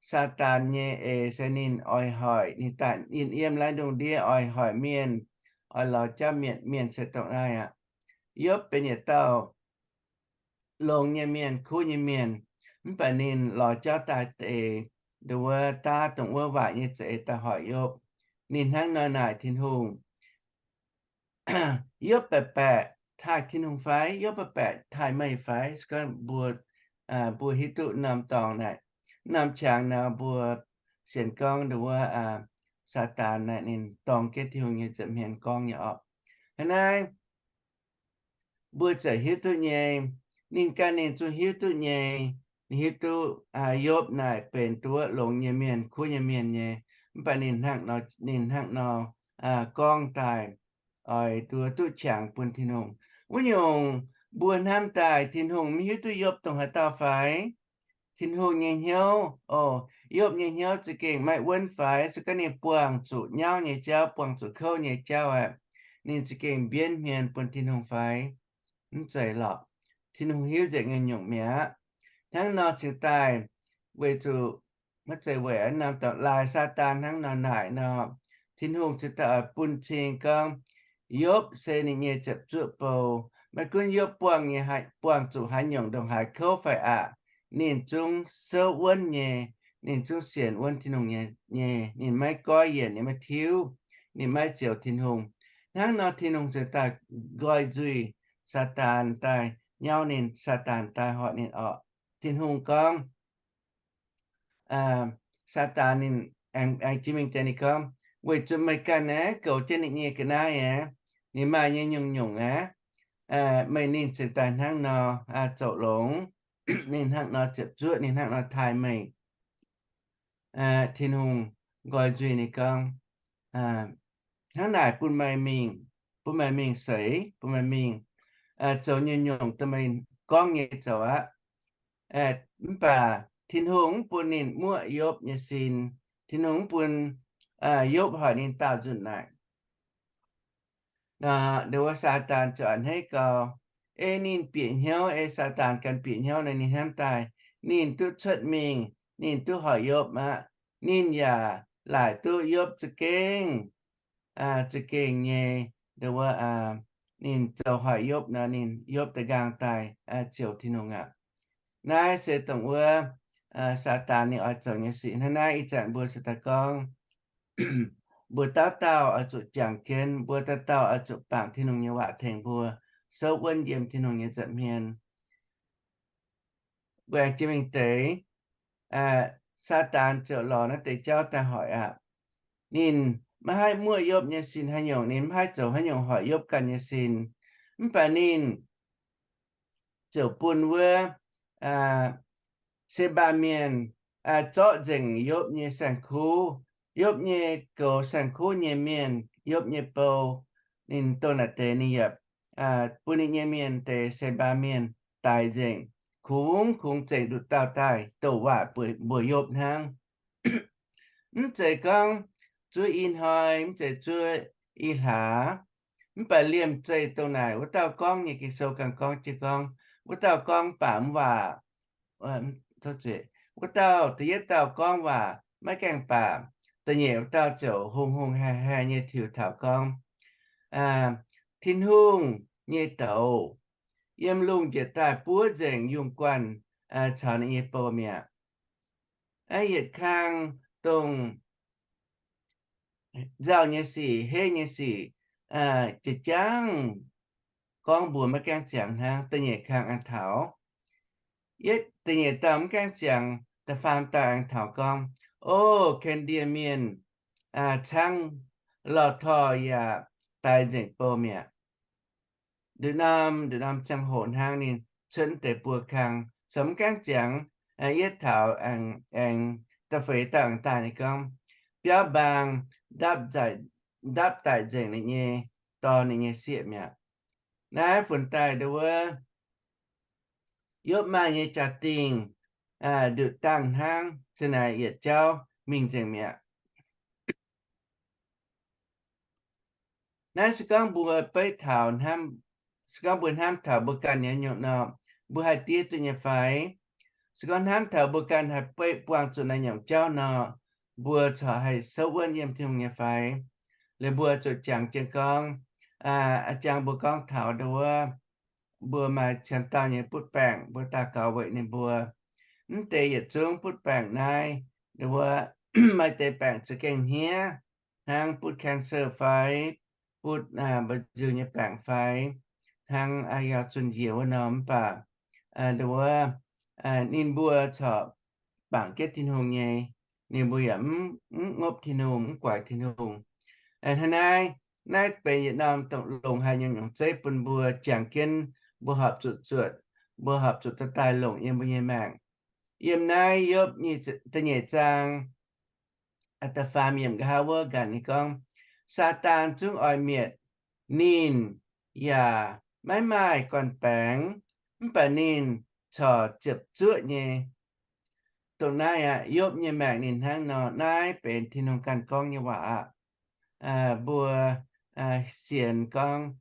Saadaan nyei eix se ninh oix hoic, ninh daaih, ninh yiem laai ndongh ndiev oix hoic mienh, oix lorz jauv mietc mienh se dongh naaiv aqv. Yopv benx yietc dauh longx nyei mienh, kuv nyei mienh, mv baac ninh lorz jauv daaih deix, dongh wuov daav dongh wuov waaic nyei za'eix daaih hoic Yopv. Ninh hnangv nor naaic Tin-Hungh, Yopv baeqc baeqc taaih Tin-Hungh fai? Yopv baeqc baeqc taaih meih fai? Se gorngv mbuo, mbuo hiuv duqv norm dorngx naaic, norm qangx nor mbuo sienx gorngv dongh wuov, Saadaan naaic ninh dorng jienv Tin-Hungh nyei nza'hmien gorngv nyei orqc. Hnangv naaiv mbuo ziouc hiuv duqv nyei, ninh ganh ninh zungv hiuv duqv nyei. Ninh hiuv duqv Yopv naaic benx duqv longx nyei mienh, kuv nyei mienh nyei. Mv baac ninh hnangv nor, ninh hnangv nor gorngv daaih, oix duqv duqv qangx bun Tin-Hungh. Wuov nyungc, mbuo hnamv daaih Tin-Hungh maiv hiuv duqv Yopv dongh haaix dauh fai? Tin-Hungh nyei hnyouv, o, Yopv nyei hnyouv za'gengh maiv wuonv fai? Se gorngv ninh buangh zuqc nyauv nyei jauv, buangh zuqc kouv nyei jauv aeqv, ninh za'gengh mbienv hmien bun Tin-Hungh fai? Mv zeiz lorqc. Tin-Hungh hiuv nzengc nyei nyungc mi'aqv. Hnangv nor cingx daaih, weic zuqc, maiv zeiz weic, norm dorngx laaix Saadaan hnangv nor naaic nor, Tin-Hungh cingx daaih oix bun cing gorngv, Yopv se ninh nyei ziepc zuoqv bou. Maiv gunv Yopv buangh nyei, buangh zuqc haaix nyungc ndongc haaix kouv fai aqv, ninh zungv souv wuonv nyei, ninh zungv sienx wuonv Tin-Hungh nyei, nyei. Ninh maiv goiv yienc, ninh maiv tiuv, ninh maiv zioux Tin-Hungh. Hnangv nor Tin-Hungh cingx daaih nqoi nzuih Saadaan daaih nyauv ninh, Saadaan daaih hoic ninh orqc. Tin-Hungh gorngv, Saadaan ninh aengx, aengx jiex mingh deix ninh gorngv, Weic zuqc meih ganh aeqv, goux jienv ninh nyei ga'naaiv aeqv, ninh maaih nyei nyungc-nyungc aeqv, meih ninh cingx daaih hnangv nor zoux longx, ninh hnangv nor ziepc zuoqv, ninh hnangv nor taaih meih. Tin-Hungh nqoi nzuih ninh gorngv, Hnangv naaic bun meih mingh, bun meih mingh seix, bun meih mingh zoux nyei nyungc dongh meih gorngv nyei zoux aqv. Mv baac Tin-Hungh mv bun ninh muoqv Yopv nyei sin. Tin-Hungh mv bun Yopv hoic ninh daauh nzunc naaic. Nduov wuov Saadaan ziouc a'hneiv gau, ei ninh bieqc hnyouv, ei Saadaan ganh bieqc hnyouv nor, ninh hnamv daaih ninh duqv cuotv mingh, ninh duqv hoic Yopv aqv. Ninh yaac laaic duqv Yopv za'gengh, za'gengh nyei, nduov wuov, ninh zoux hoic Yopv nor, ninh Yopv da'nqaang daaih ziouc Tin-Hungh aqv. Naaiv se dongh wuov Saadaan ninh oix zoux nyei sic. Hnangv naaiv ih zanc mbuo se daaih gorngv, mbuo dauh dauh oix zuqc jangx jienv, mbuo dauh dauh oix zuqc bangc Tin-Hungh nyei waac tengx mbuo souv wuonv yiem Tin-Hungh nyei nza'hmien. Mbuo aengx jiex mingh deix, Saadaan ziouc lorz naaiv deix jauv daaih hoic aqv. Ninh maiv haih muoqv Yopv nyei sin haaix nyungc, ninh maiv haih zoux haaix nyungc hoic Yopv ganh nyei sin. Mv baac ninh ziouc bun wuov Se^mbaa Mienh zorqv nzengc Yopv nyei saeng-kuv, Yopv nyei goux saeng-kuv nyei mienh, Yopv nyei bou. Ninh dongh naaic deix ninh yaac bun ninh nyei mienh deix Se^mbaa Mienh daix nzengc, kungx, kungx zengc nduqc dauh daaih douc waac mbuox Yopv hnangv. Mv zeiz gorngv zuov i hnoi, mv zeiz zuov i hlaax, mv baac liemh zeih dongh naaic wuov dauh gorngv nyei. Ging-Sou ganh gorngv jienv gorngv, wuov dauh gorngv baac mv waac, wuov dauh, da'yietv dauh gorngv waac maiv gaengh baac, da'nyeic wuov dauh ziouc hungh hungh haih haih nyei tiux taux gorngv, Tin-Hungh nyei douz yiem lungh njiec daaih buov nzengc yungh guanh caux ninh nyei bou mi'aqv. Yietc kang dongh nzauh nyei sic, heiv nyei sic, jiex jangv gorngv mbuox maiv gaengh ziangx hnangv. Da'nyeic kang aengx taux, yietv da'nyeic dauh mv gaengh ziangx, da'faam dauh aengx taux gorngv, O, ken ndie mienh cangv lorh torh yaac daix nzengc bou mi'aqv. Nduqc norm, nduqc norm ziangh hoc hnangv ninh cuotv deix buo kang, corc mv gaengh ziangx, yietv taux aengx, aengx da'feix dauh aengx daaih ninh gorngv, biauv mbaang ndapv daic nzengc ninh nyei dorn ninh nyei sieqv mi'aqv. Naaiv funx daaih nduov wuov Yopv maaih nyei jaa-dingh nduqc dangh hnangv, se naaic yietc jauv mingh nzengc mi'aqv. Naaiv se gorngv mbuo beiv taux, se gorngv mbuo hnamv taux mbuo ganh nyei nyungc nor, mbuo haih diev duqv nyei fai? Se gorngv hnamv taux mbuo ganh haih beiv buangh zuqc naaiv nyungc jauv nor, mbuo corc haih souv wuonv yiem Tin-Hungh nyei fai? Liuz mbuo zuqc jangx jienv gorngv, jangx mbuo gorngv taux nduov wuov, mbuo maaih qiemx dauh nyei butv baengc, mbuo daux gaux weic ninh mbuo. Mv deix yietc zungv butv baengc naaiv, nduov wuov, maaih deix baengc za'gengh hniev, hnangv butv cancer fai, butv mba'nziu nyei baengc fai, hnangv yaac zunh njiec wuov norm, mv baac nduov wuov, ninh mbuo corc bangc jienv Tin-Hungh nyei, ninh mbuo yaac mv ngopv Tin-Hungh, mv guaix Tin-Hungh. Hnangv naaiv, naaiv benx yietc norm dongh longc haaix nyungc-nyungc zeiv bun mbuo jangx jienv, mbuo horpc zuqc zuotc, mbuo horpc zuqc daaih daaih longc yiem mbuo nyei maengc. Yiem naaiv Yopv da'nyeic zaang da'faam yiemc nqa'haav wuov nqanc ninh gorngv, Saadaan zungv oix mietc, ninh yaac maiv maaih gorn-baengx, mv baac ninh corc ziepc zuoqv nyei. Dongh naaiv aqv, Yopv nyei maengc ninh hnangv nor. Naaiv benx Tin-Hungh ganh gorngv nyei waac aqv. Mbuo sienx gorngv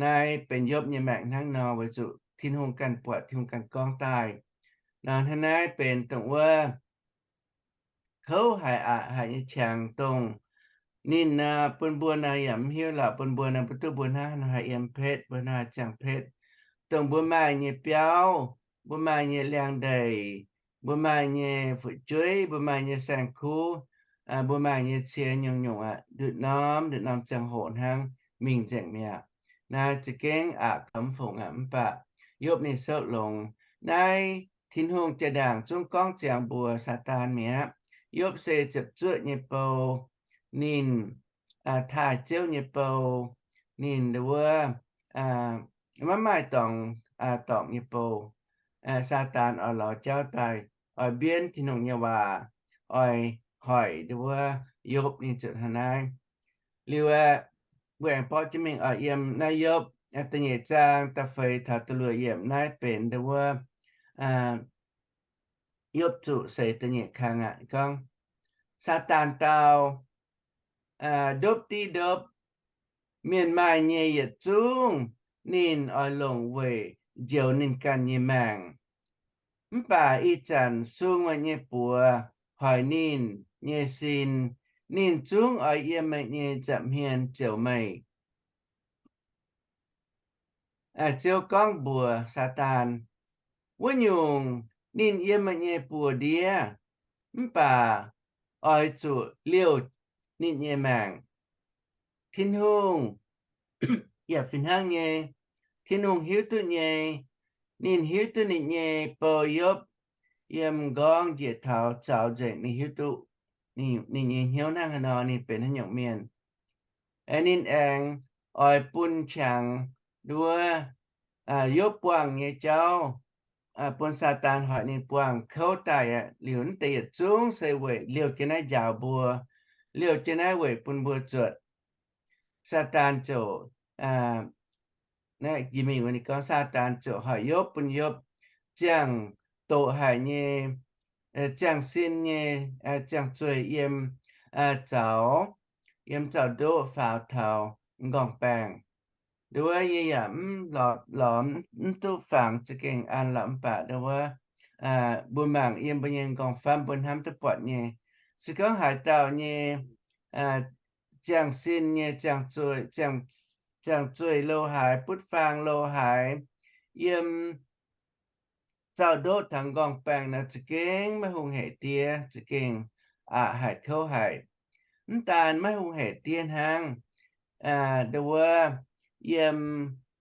naaiv benx Yopv nyei maengc hnangv nor, weic zuqc Tin-Hungh ganh buatc, Tin-Hungh ganh gorngv daaih. Nor hnangv naaiv benx dongh wuov kouv haic aqv, haic nyei qangx dongh ninh bun mbuo nor yaac mv hiuv lorqc, bun mbuo nor mbuo duqv mbuo hnangv haaix nor haih yiem petv, mbuo hnangv haaix ziangh petv. Dongh mbuo maaih nyei biauv, mbuo maaih nyei liangx-ndeic, mbuo maaih nyei fu'jueiv, mbuo maaih nyei saeng-kuv, mbuo maaih nyei cie nyungc-nyungc aqv, nduqc norm nduqc norm ziangh hoc hnangv mingh nzengc mi'aqv. Naaiv za'gengh aqc gauh mv fungc aqv, mv baac Yopv ninh souv longx. Naaiv Tin-Hungh jaa-ndaangc zungv gorngv ziangx mbuox Saadaan mi'aqv. Yopv se ziepc zuoqv nyei bou, ninh taaih Ziouv nyei bou, ninh nduov wuov maiv maaih dorngx dorngc nyei bou. Saadaan oix lorz jauv daaih, oix mbienv Tin-Hungh nyei waac, oix hoic nduov wuov Yopv ninh ziouc hnangv naaiv. Liuz aeqv, mbuo aengx borqv jienv mingh oix yiem naaiv Yopv da'nyeic zaang da'feix taux da'luoqc yiemc. Naaiv benx nduov wuov Yopv zuqc seix da'nyeic kang aqv. Gorngv, Saadaan dau, ndopv div ndopv, mienh maaih nyei yietc zungv ninh oix longc weic njoux ninh ganh nyei maengc. Mv baac ih zanc sung meih nyei buoz hoic ninh nyei sin, ninh zungv oix yiem meih nyei nza'hmien ziouc meih. Ziouv gorngv mbuox Saadaan, wuov nyungc ninh yiem meih nyei buoz-ndiev, mv baac oix zuqc liouh ninh nyei maengc. Tin-Hungh yaac fih hnangv nyei. Tin-Hungh hiuv duqv nyei. Ninh hiuv duqv ninh nyei bou Yopv yiem m'nqorngv njiec taux zaux nzengc, ninh hiuv duqv ninh nyei hnyouv hnangv haaix nor, ninh benx haaix nyungc mienh. Ninh aengx oix bun qangx nduov Yopv buangh nyei jauv, bun Saadaan hoic ninh buangh kouv daaih aqv. Liuz naaiv deix yietc zungv se weic liouh jienv naaiv njaaux mbuo, liouh jienv naaiv weic bun mbuo zuotc. Saadaan ziouc, naaiv jiex mingh wuov ninh gorngv, Saadaan ziouc hoic Yopv, bun Yopv ziangh doqc haic nyei, ziangh sin nyei, ziangh zueih yiem zaux, yiem zaux-ndoqv faaux taux m'nqorngv-baengh. Nduov yie yaac mv lorz, lorz mv duqv fangx za'gengh an lorqc, mv baac nduov mbuo mangc yiem mbuo nyei m'nqorngv-famv mbuo hnamv duqv buatc nyei. Se gorngv haaix dauh nyei ziangh sin nyei, ziangh zueih lo haaix, butv faang lo haaix, yiem zaux-ndoqv taux m'nqorngv-baengh nor za'gengh maiv hungh hec diev, za'gengh aqc haic kouv haic. Mv daan maiv hungh hec diev hnangv, nduov yiem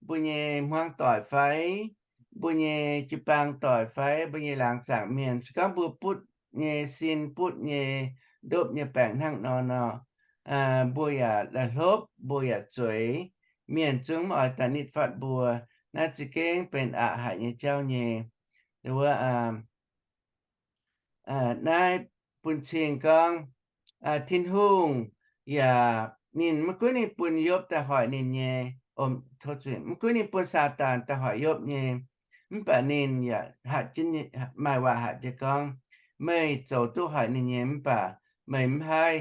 mbuo nyei hmuangv doic fai, mbuo nyei jiu-baang doic fai, mbuo nyei laangz zaangc mienh, se gorngv mbuo butv nyei sin, butv nyei ndopv nyei baengc hnangv nor nor, mbuo yaac la'hlopv, mbuo yaac zueiz, mienh zungv mv oix daaih nitv fatv mbuo. Naaiv za'gengh benx aqc haic nyei jauv nyei. Nduov naaiv bun cing gorngv, Tin-Hungh yaac ninh maiv gunv ninh bun Yopv daaih hoic ninh nyei, maiv gunv ninh bun Saadaan daaih hoic Yopv nyei, mv baac ninh yaac maaih waac hatc jiez gorngv, meih zoux duqv hoic ninh nyei, mv baac meih mv haih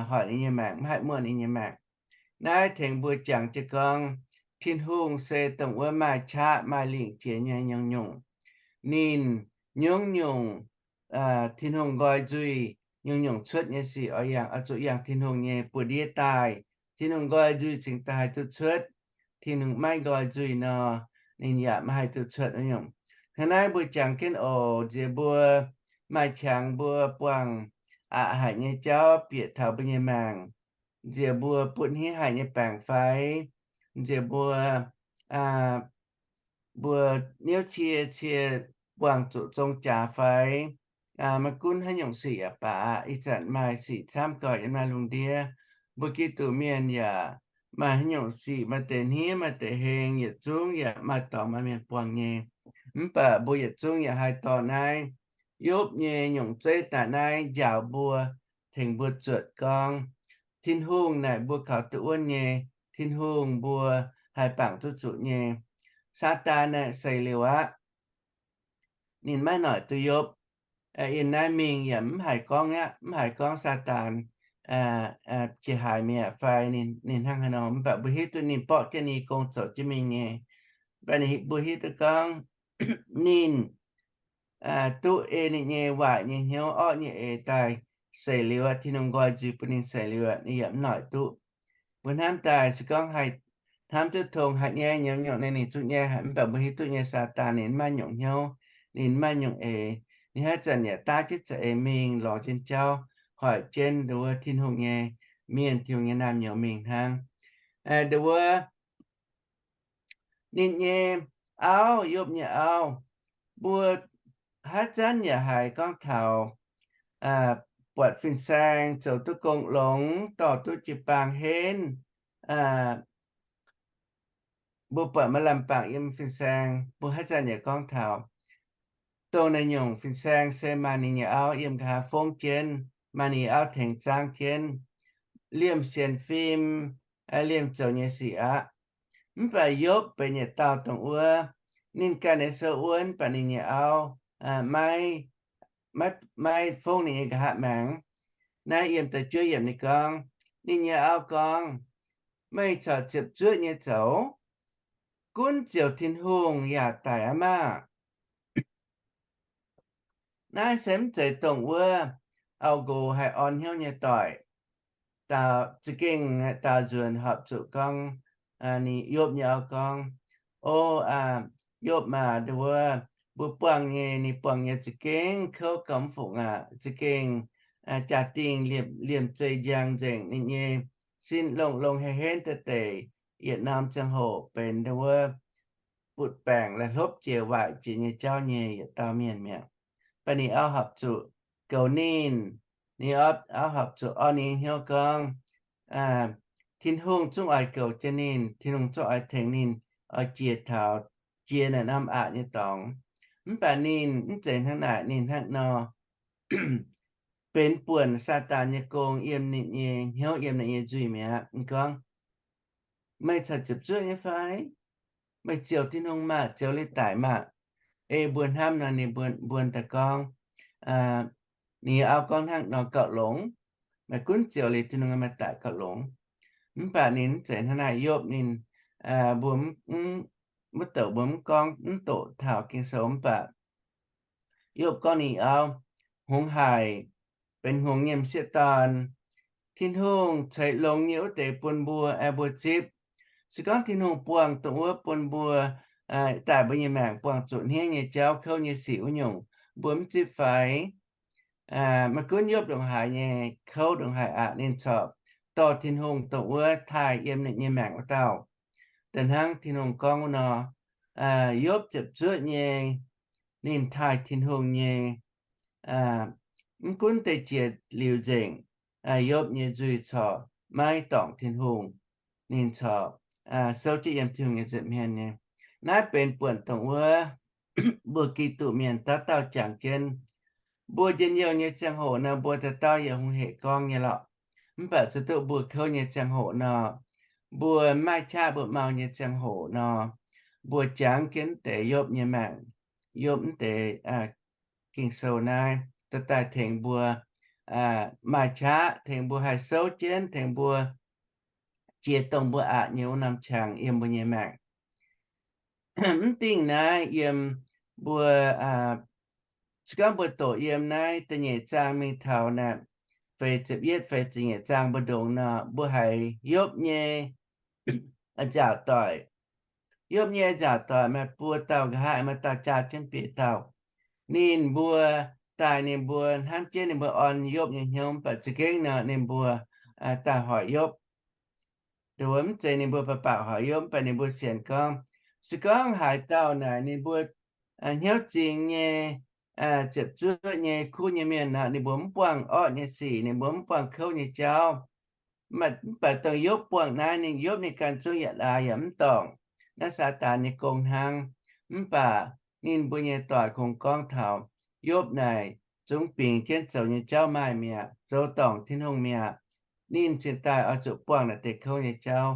hoic ninh nyei maengc, mv haih muoqv ninh nyei maengc. Naaiv tengx mbuo jangx jiez gorngv, Tin-Hungh se dongh wuov maaih qaqv maaih lingc jiex nyei nyungc-nyungc. Ninh nyungc nyungc, Tin-Hungh nqoi nzuih nyungc-nyungc cuotv nyei sic oix yangh, oix zuqc yangh Tin-Hungh nyei buoz-ndiev daaih. Tin-Hungh nqoi nzuih cingx daaih haih duqv cuotv. Tin-Hungh maiv nqoi nzuih nor, ninh yaac maiv haih duqv cuotv nyungc. Hnangv naaiv mbuo jangx jienv oc, nziex mbuo maaih qangx mbuo buangh aqc haic nyei jauv bieqc taux mbuo nyei maengc, nziex mbuo butv hniev haic nyei baengc fai, nziex mbuo, mbuo niouv cie cie buangh zuqc zong jaax fai, maiv gunv haaix nyungc sic yaac baac, ih zanc maaih sic camv goix yiem naaiv lungh ndiev. Mbuo Giduc mienh yaac maaih haaix nyungc sic, maaih deix hniev maaih deix heng, yietc zungv yaac maaih dorngx maaih mienh buangh nyei. Mv baac mbuo yietc zungv yaac haih dorh naaiv Yopv nyei nyungc zeiv daaih naaiv njaaux mbuo, tengx mbuo zuotc gorngv Tin-Hungh naaic mbuo kaux duqv wuonv nyei, Tin-Hungh mbuo haih bangc duqv zuqc nyei. Saadaan naaic seix liuz aqv. Ninh maiv noic duqv Yopv. Ih naaiv mingh yaac mv haiz gorngv aqv, mv haiz gorngv Saadaan jiex haaix mi'aqv fai ninh hnangv haaix nor, mv baac mbuo hiuv duqv ninh borqv jienv ninh gong zoux jienv mingh nyei. Mv baac ninh, mbuo hiuv duqv gorngv ninh duqv ei ninh nyei waaic nyei hnyouv, orqv nyei eix daaih seix liuz aqv, Tin-Hungh nqoi nzuih bun ninh seix liuz aqv, ninh yaac mv noic duqv. Mbuo hnamv daaih se gorngv haih hnamv duqv tong haic nyei, nyungc-nyungc naaiv ninh zuqv nyei haic, mv baac mbuo hiuv duqv nyei Saadaan ninh maiv nyungc hnyouv, ninh maiv nyungc eix. Ninh haaix zanc yaac daav jienv za'eix mingh lorz jienv jauv, hoic jienv nduov Tin-Hungh nyei mienh, Tin-Hungh nyei naamh nyouz mingh hnangv. Nduov ninh nyei auv, Yopv nyei auv, mbuo haaix zanc yaac haiz gorngv taux buatc fin-saeng zoux duqv gong longx, dorh duqv jiu-baang henv, mbuo buatc maaih lamh bangc yiem fin-saeng, mbuo haaix zanc yaac gorngv taux dongh naaiv nyungc fin-saeng se maaih ninh nyei auv yiem nqa'haav fongv jienv, maaih ninh nyei auv tengx zaangv jienv, liemh sienx fim, liemh zoux nyei sic aqv. Mv baac Yopv benx yietc dauh dongh wuov, ninh ganh nyei sou wuonv, mv baac ninh nyei auv maiv, maiv fongv ninh nyei nqa'haav maengx. Naaiv yiem da'juov yiemc ninh gorngv, Ninh nyei auv gorngv, Meih corc ziepc zuoqv nyei zoux, gunv ziouc Tin-Hungh yaac daic aqv maah! Naaiv se mv zeiz dongh wuov auv-nqox haih orn hnyouv nyei doic. Za'gengh daaux nzuonx horpc zuqc gorngv, ninh Yopv nyei auv gorngv, O, Yopv maah, wuov mbuo buangh nyei, ninh buangh nyei za'gengh kouv gauh mv fungc aqv. Za'gengh jaa-dingh liemh zeih njang nzengc, ninh nyei sin longx-longx henv-henv daaih deix, yietc norm ziangh hoc benx wuov butv-baengc la'hlopv jiex waaic jiex nyei jauv nyei yietc dauh mienh mi'aqv. Mv baac ninh auv horpc zuqc goux ninh. Ninh auv horpc zuqc orn ninh nyei hnyouv gorngv, Tin-Hungh zungv oix goux jienv ninh, Tin-Hungh zungv oix tengx ninh, oix jiex taux, jiex naaiv norm aqc nyei dorngx. Mv baac ninh mv zeiz hnangv naaic, ninh hnangv nor benx buonc Saadaan nyei gong yiem ninh nyei hnyouv, yiem ninh nyei nzuih mi'aqv. Ninh gorngv, Meih corc ziepc zuoqv nyei fai? Meih ziouc Tin-Hungh maah, ziouc leiz-daic maah! Ei mbuo hnamv nor, ninh mbuo, mbuo daaih gorngv, ninh auv gorngv hnangv nor gauh longx. Meih gunv ziouc liuz Tin-Hungh maaih daic gauh longx. Mv baac ninh mv zeiz hnangv naaic. Yopv ninh, mbuo mv douc, mbuo mv gorngv mv doqc taux Ging-Sou mv baac Yopv gorngv ninh auv, Hungx haic, benx hngongx nyei m'sieqv dorn. Tin-Hungh ceix longx nyei wuov deix bun mbuo, aengx mbuo zipv. Se gorngv Tin-Hungh buangh dongh wuov bun mbuo, daaih mbuo nyei maengc buangh zuqc hniev nyei jauv, kouv nyei sic wuov nyungc, mbuo mv zipv fai? Maiv gunv Yopv ndongc haaix nyei kouv ndongc haaix aqv, ninh corc dorh Tin-Hungh dongh wuov taaih yiem ninh nyei maengc wuov dauh. Da'hnangv Tin-Hungh gorngv wuov nor, Yopv ziepc zuoqv nyei, ninh taaih Tin-Hungh nyei. Mv gunv deix jiex liuz nzengc, Yopv nyei nzuih corc maiv dorngc Tin-Hungh. Ninh corc souv jienv yiem Tin-Hungh nyei nza'hmien nyei. Naaiv benx buonc dongh wuov mbuo Giduc mienh dauh dauh jangx jienv. Mbuo njien-youh nyei ziangh hoc nor, mbuo dauh dauh yaac hungh hec gorngv nyei lorqc. Mv baac zuqc duqv mbuo kouv nyei ziangh hoc nor, mbuo maaih qaqv mbuo mau nyei ziangh hoc nor, mbuo jangx jienv deix Yopv nyei maengc, Yopv mv deix Ging-Sou naaiv, daaih tengx mbuo maaih qaqv, tengx mbuo haih souv jienv, tengx mbuo jiex dongh mbuo aqc nyei wuov norm qangx yiem mbuo nyei maengc. Mv dingh naaiv yiem mbuo, se gorngv mbuo doqc yiem naaiv da'nyeic zaang mingh taux naaiv feix ziepc yietv feix ziepc nyeic zaang mbuo ndongx nor, mbuo haiz Yopv nyei a'nziaauc doic. Yopv nyei a'nziaauc doic maaih buo dauh nqa'haav, maaih dauh jaa jienv biei dauh. Ninh mbuo daaih, ninh mbuo hnamv jienv ninh mbuo orn Yopv nyei hnyouv, mv baac za'gengh nor ninh mbuo daaih hoic Yopv. Nduov mv zeiz ninh mbuo baac baauc hoic Yopv, mv baac ninh mbuo sienx gorngv, se gorngv haaix dauh naaic ninh mbuo hnyouv zingx nyei, ziepc zuoqv nyei, kuv nyei mienh nor, ninh mbuo mv buangh orqv nyei sic, ninh mbuo mv buangh kouv nyei jauv. Mv baac dongh Yopv buangh naaiv, ninh Yopv ninh ganh zungv yaac laaix yaac mv dorngc naaiv Saadaan nyei gong hnangv. Mv baac ninh mbuo nyei doic kungx gorngv taux Yopv naaic zungv bingx jienv zoux nyei jauv maaih mi'aqv, zoux dorngc Tin-Hungh mi'aqv. Ninh cingx daaih oix zuqc buangh naaic deix kouv nyei jauv.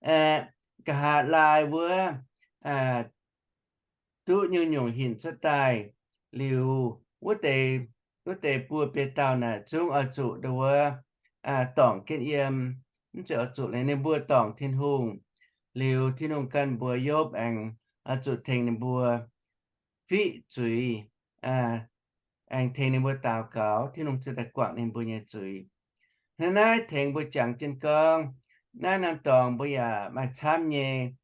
Nqa'haav laai wuov duqv nyungc-nyungc hinc cuotv daaih liuz, wuov deix, wuov deix buo biei dauh naaic zungv oix zuqc nduov dorngc jienv yiem. Mv zeiz oix zuqc, ninh mbuo dorngc Tin-Hungh. Liuz Tin-Hungh ganh mbuox Yopv aengx oix zuqc tengx ninh mbuo fiqv zuiz, aengx tengx ninh mbuo daux gaux, Tin-Hungh ziouc daaih guangc ninh mbuo nyei zuiz. Hnangv naaiv tengx mbuo jangx jienv gorngv, naaiv norm dorngx mbuo yaac maaih camv nyei.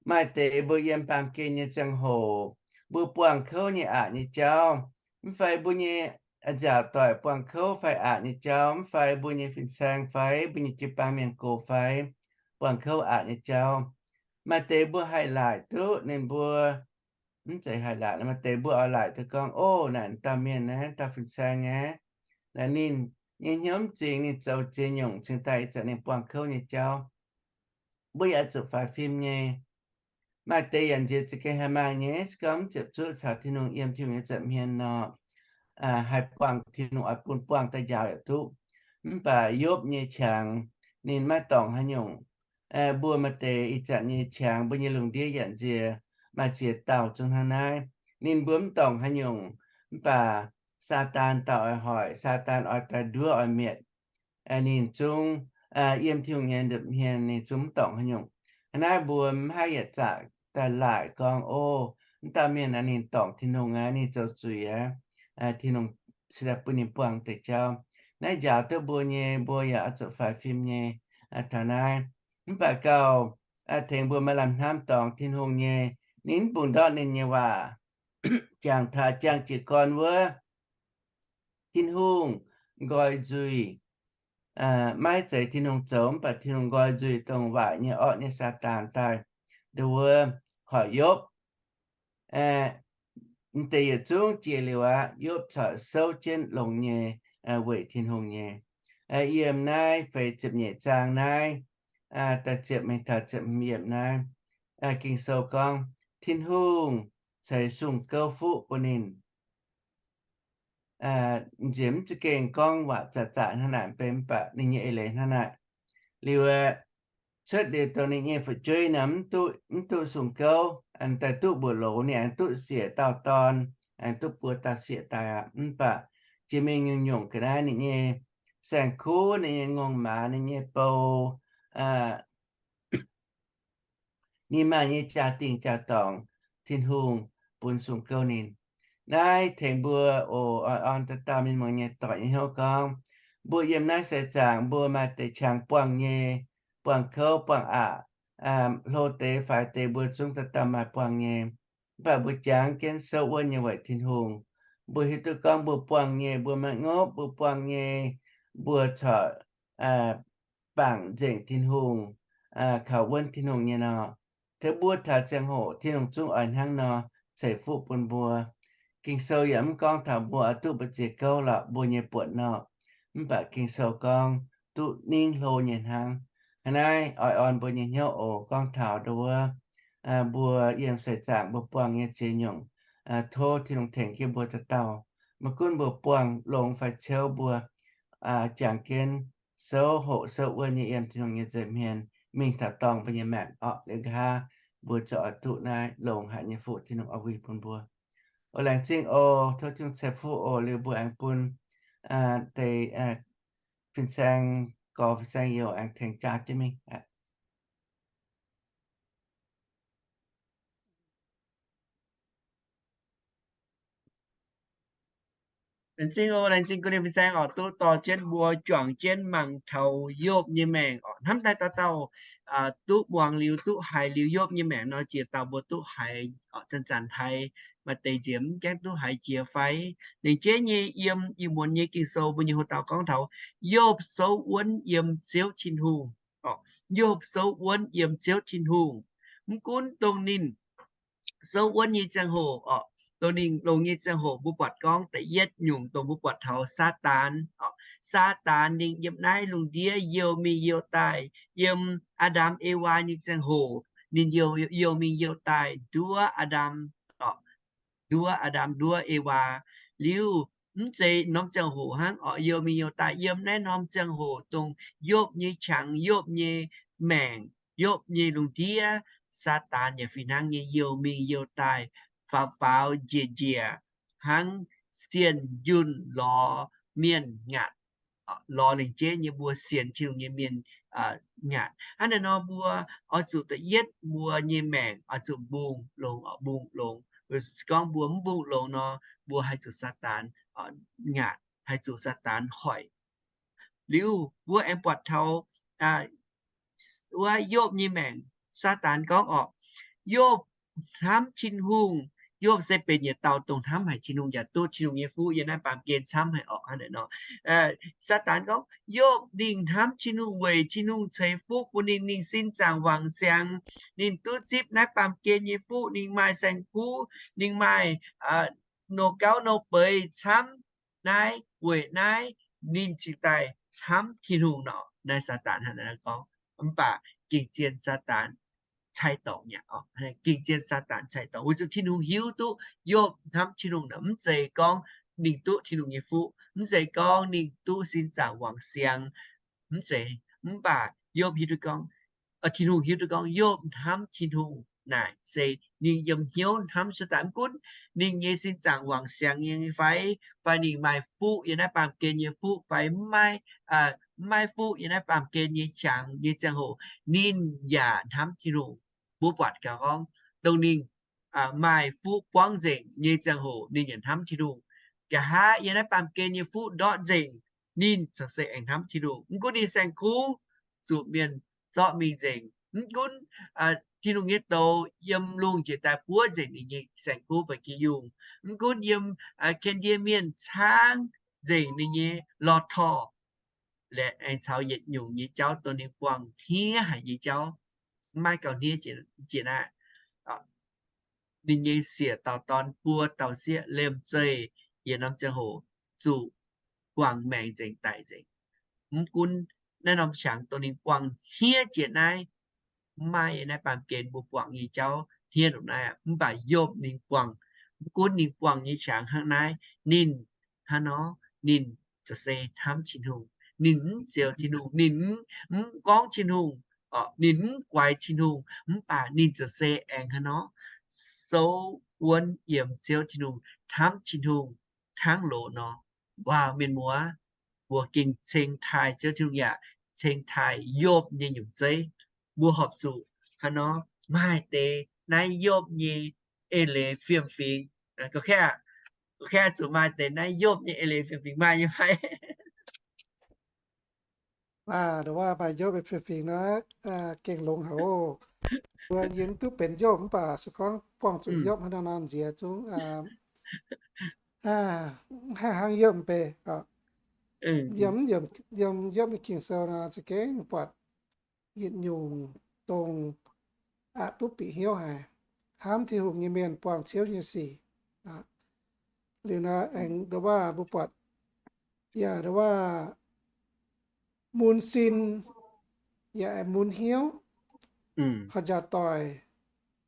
Maaih deix mbuo yiem baamh gen nyei ziangh hoc, mbuo buangh kouv nyei aqc nyei jauv, mv fai mbuo nyei a'nziaauc doic buangh kouv fai aqc nyei jauv, mv fai mbuo nyei fin-saeng fai mbuo nyei jiu-baang mienh gox fai buangh kouv aqc nyei jauv. Maaih deix mbuo haih laaic duqv ninh mbuo, mv zeiz haih laaic, maaih deix mbuo oix laaic duqv gorngv, O, naaic dauh mienh naaiv, dauh fin-saeng naaiv, naaic ninh nyei hnyouv mv zingx, ninh zoux ziex nyungc cingx daaih ih zanc ninh buangh kouv nyei jauv. Mbuo yaac zuqc faix fim nyei. Maaih deix yaac nziex za'gengh haih maaih nyei, se gorngv mv ziepc zuoqv caux Tin-Hungh yiem Tin-Hungh nyei nza'hmien nor, haih buangh, Tin-Hungh oix bun buangh daaih njaaux yaac duqv. Mv baac Yopv nyei qangx, ninh maiv dorngc haaix nyungc. Mbuo maaih deix ih zanc nyei qangx, mbuo nyei lungh ndiev yaac nziex, maaih ziex dauh zungv hnangv naaiv. Ninh mbuo mv dorngc haaix nyungc, mv baac Saadaan daaih oix hoic, Saadaan oix daaih nduov oix mietc. ninh zungv yiem Tin-Hungh nyei nza'hmien ninh zungv mv dorngc haaix nyungc. Hnangv naaiv mbuo mv haih yietc zaqc daaih laaic gorngv, O, mv dauh mienh ninh dorngc Tin-Hungh aqv, ninh zoux zuiz aqv, Tin-Hungh cingx daaih bun ninh buangh deix jauv. Naaiv njaaux duqv mbuo nyei, mbuo yaac oix zuqc faix fim nyei taux naaiv. Mv baac gauh tengx mbuo maaih lamh hnamv dorngc Tin-Hungh nyei, ninh mv bungx ndortv ninh nyei waac jangx taux jangx jiez gorn wuov, Tin-Hungh nqoi nzuih, maiv zeiz Tin-Hungh zoux, mv baac Tin-Hungh nqoi nzuih dongh waaic nyei orqv nyei Saadaan daaih nduov wuov hoic Yopv. M'deix yietc zungv jiex liuz aqv, Yopv corc souv jienv longx nyei weic Tin-Hungh nyei. Yiem naaiv feix ziepc nyeic zaang naaiv, da'ziepc mingh taux ziepc hmz yiemc naaiv, Ging-Sou gorngv, Tin-Hungh ceix sung-gouv fuqv bun ninh. Nziex mv za'gengh gorngv waac zaqc zaqc hnangv naaic mv baac ninh nyei eix leiz hnangv naaic. Liuz, cuotv liuz dongh ninh nyei fu'jueiv naaic mv duqv sung-gouv, daaih duqv mbuoqc loz, ninh aengx duqv siec dauh dorn, aengx duqv buo dauh sieqv daaih aqv. Mv baac jiex mingh nyungc-nyungc ga'naaiv ninh nyei saeng-kuv, ninh nyei ngongh maaz, ninh nyei bou, ninh maaih nyei jaa-dingh jaa-dorngx, Tin-Hungh bun sung-gouv ninh. Naaiv tengx mbuo oc, oix orn dauh dauh mienh muoz nyei doic nyei hnyouv gorngv, mbuo yiem naaiv seix zaangc mbuo maaih deix qangx buangh nyei, buangh kouv buangh aqc, hlo deix faix deix mbuo zungv dauh dauh maaih buangh nyei. Mv baac mbuo jangx jienv souv wuonv nyei weic Tin-Hungh. Mbuo hiuv duqv gorngv mbuo buangh nyei, mbuo maiv ngopv, mbuo buangh nyei, mbuo corc bangc nzengc Tin-Hungh, kaux wuonv Tin-Hungh nyei nor, tov mbuo taux ziangh hoc Tin-Hungh zungv oix hnangv nor ceix fuqv bun mbuo. Ging-Sou yaac mv gorngv taux mbuo oix duqv mbu'ziex gouv lorqc, mbuo nyei buonc nor. Mv baac Ging-Sou gorngv duqv ningv hlo nyei hnangv. Hnangv naaiv oix orn mbuo nyei hnyouv oc, gorngv taux ndo wuov, mbuo yiem seix zaangc mbuo buangh nyei ziex nyungc, tov Tin-Hungh tengx jienv mbuo dauh dauh. Maiv gunv mbuo buangh longx fai ciouv, mbuo jangx jienv souv hoqc souv wuonv nyei yiem Tin-Hungh nyei nza'hmien mingh taux dorngh mbuo nyei maengc orqc. Liuz nqa'haav mbuo ziouc oix duqv naaiv longx haic nyei fuqv Tin-Hungh oix winh bun mbuo. O, laengz zingh oc. Tov Tin-Hungh ceix fuqv oc. Liuz mbuo aengx bun deix fin-saeng, gorx fin-saeng youz aengx tengx jaa jienv mingh. Laengz zingh oc, laengz zingh ga'naaiv fin-saeng oc, duqv dorh jienv mbuo juangc jienv mangc taux Yopv nyei maengc oc. Hnamv daaih dauh dauh duqv muangx liuz, duqv haiz liuz Yopv nyei maengc nor, jiex dauh mbuo duqv haiz zanc-zanc haiz, maaih deix nziex mv gaengh duqv haiz jiex fai. Lengc jeiv nyei yiem Iu-Mienh nyei Ging-Sou mbuo nyei hoc-dauh gorngv taux Yopv souv wuonv yiem Ziouv Tin-Hungh. Yopv souv wuonv yiem Ziouv Tin-Hungh. Mv gunv dongh ninh souv wuonv nyei ziangh hoc oc, dongh ninh longx nyei ziangh hoc, mbuo buatc gorngv da'yietv nyungc dongh mbuo buatc taux Saadaan oc. Saadaan ninh yiem naaiv lungh ndiev youh mingh youh daaih. Yiem Aa^ndam Ewaa nyei ziangh hoc, ninh youh mingh youh daaih nduov Aa^ndam oc, nduov Aa^ndam, nduov Ewaa. Liuz mv zeiz norm ziangh hoc hnangv oc, youh mingh youh daaih yiem naaiv norm ziangh hoc dongh Yopv nyei qangx, Yopv nyei maengc, Yopv nyei lungh ndiev, Saadaan yaac fih hnangv nyei youh mingh youh daaih, faaux faaux njiec njiec, hnangv sienh yunh lorz mienh ngaatc, lorz lengc jeiv nyei mbuo sienx Tin-Hungh nyei mienh ngaatc. Hnangv naaiv nor mbuo oix zuqc da'yietv mbuo nyei maengc oix zuqc mbungh longx, mbungh longx. Se gorngv mbuo mv mbungh longx nor, mbuo haih zuqc Saadaan ngaatc, haih zuqc Saadaan hoic. Liuz mbuo aengx buatc taux wuov Yopv nyei maengc, Saadaan gorngv oc, Yopv hnamv Tin-Hungh. Yopv se benx yietc dauh dongh hnamv haic Tin-Hungh yaac duqv Tin-Hungh nyei fuqv yiem naaiv baamh gen camv haic orqc. Hnangv naaic nor, Saadaan gorngv Yopv ninh hnamv Tin-Hungh weic Tin-Hungh ceix fuqv bun ninh, ninh sin zaangc wangc siangx, ninh duqv zipv naaiv baamh gen nyei fuqv, ninh maaih saeng-kuv, ninh maaih nouh gauv nouh beiz camv. Naaiv weic naaiv ninh cingx daaih hnamv Tin-Hungh nor. Naaiv Saadaan hnangv naaiv gorngv. Mv baac gengh zien Saadaan cai-dorngc nyei oc. Gengh zien Saadaan cai-dorngc weic zuqc Tin-Hungh hiuv duqv Yopv hnamv Tin-Hungh nor, mv zeiz gorngv ninh duqv Tin-Hungh nyei fuqv, mv zeiz gorngv ninh duqv sin zaangc wangc siangx, mv zeiz. Mv baac Yopv hiuv duqv gorngv, Tin-Hungh hiuv duqv gorngv Yopv hnamv Tin-Hungh naaic se ninh yiem hnyouv hnamv cuotv daaih. Mv gunv ninh nyei sin zaangc wangc siangx nyei fai, fai ninh maaih fuqv yiem naaiv baamh gen nyei fuqv fai mv maaih, mv maaih fuqv yiem naaiv baamh gen nyei qangx nyei ziangh hoc, ninh yaac hnamv Tin-Hungh. Mbuo buatc gaax gorngv, dongh ninh maaih fuqv buangv nzengc nyei ziangh hoc, ninh yaac hnamv Tin-Hungh. Nqa'haav yiem naaiv baamh gen nyei fuqv ndortv nzengc, ninh za'gengh se aengx hnamv Tin-Hungh. Mv gunv ninh saeng-kuv zuqc mienh zorqv mingh nzengc, mv gunv Tin-Hungh nyei douz yiem lungh jiex daaih buov nzengc ninh nyei saeng-kuv ba'gi yungh, mv gunv yiem ken ndie mienh caangv nzengc ninh nyei lorh torh, laeqc aengx caux yietc nyungc nyei jauv dongh ninh buangh hniev haic nyei jauv, mv maaih gauh hniev jiex naaiv. Ninh nyei siec dauh dorn buo dauh sieqv liemh zeih yietc norm ziangh hoc zuqc guangc maengc nzengc daic nzengc. Mv gunv naaiv norm qangx dongh ninh buangh hniev jiex naaiv, mv maaih naaiv baamh gen mbuo buangh nyei jauv hniev ndongc naaiv, mv baac Yopv ninh buangh, mv gunv ninh buangh nyei qangx hnangv naaiv, ninh hnangv nor, ninh za'gengh se hnamv Tin-Hungh. Ninh mv ziux Tin-Hungh, ninh mv gorngv Tin-Hungh, ninh mv guaix Tin-Hungh, mv baac ninh za'gengh se aengx hnangv nor souv wuonv yiem Ziouv Tin-Hungh, hnamv Tin-Hungh hnangv loz nor. Waac mienh muoz, mbuo gengh ceng taaih Ziouv Tin-Hungh yaac ceng taaih Yopv nyei nyungc zeiv. Mbuo horpc zuqc hnangv nor maaih deix naaiv Yopv nyei eix leiz fiem-fingx. Gorqv-kaeqv, gorqv-kaeqv zuqc maaih deix naaiv Yopv nyei eix leiz fiem-fingx, maaih nyei fai? Aa, ndongc waac maaih Yopv nyei fiem-fingx nor, gengh longx haic oc. Mbuo yie mv duqv benx Yopv mv baac se gorngv buangh zuqc Yopv hnangv nor nziex zungv haih hnangv Yopv mv bei. Yiem, yiem Yopv nyei Ging-Sou nor za'gengh buatc yietc nyungc dongh aqc duqv bieqc hnyouv haic, hnamv Tin-Hungh nyei mienh buangh ciouv nyei sic. Liuz nor aengx ndongc waac mbuo buatc, yaac ndongc waac mun sin, yaac mun hnyouv, haaix njaaux doic,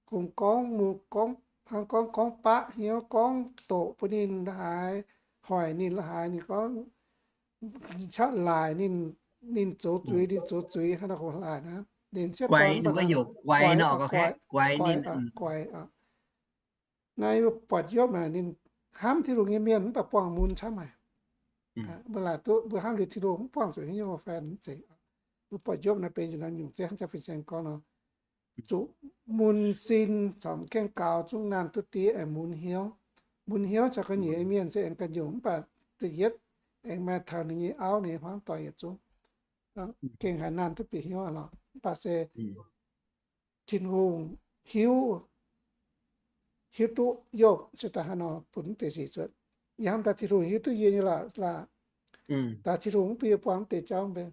kungx gorngv, hnangv gorngv, gorngv baqv hnyouv, gorngv doqc bun ninh la'haaix, hoic ninh la'haaix, ninh gorngv qaqv laaic ninh, ninh zoux zuiz, ninh zoux zuiz hnangv nor kungx laaic naaiv. Ninh sieqv dorn mv baac guaix, guaix, guaix. Naaiv mbuo buatc Yopv naaic ninh hnamv Tin-Hungh nyei mienh mv baac buangh mun camv haic. Mbuo laaic duqv mbuo hnamv liuz Tin-Hungh mv buangh zuqc haaix nyungc fai mv zeiz. Mbuo buatc Yopv naaiv benx yietc norm nyungc zeiv hnangv jang fin-saeng gorngv nor, zuqc mun sin caux m'gaengh gaux zungv nanv duqv diev aengx mun hnyouv. Mun hnyouv caux ga'nyiec mienh se aengx ganh nyungc mv baac da'yietv aengx maaih taux ninh nyei auv, ninh nyei hmuangv doic yietc zungv gengh haiz nanv duqv bieqc hnyouv aqv lorqc. Mv baac se Tin-Hungh hiuv, hiuv duqv Yopv se daaih hnangv nor bun mv deix sic zuotc. Yie hnamv daaih Tin-Hungh hiuv duqv yie nyei lorqc laah. Daaih Tin-Hungh mv bun yie buangh mv deix jauv mv bei.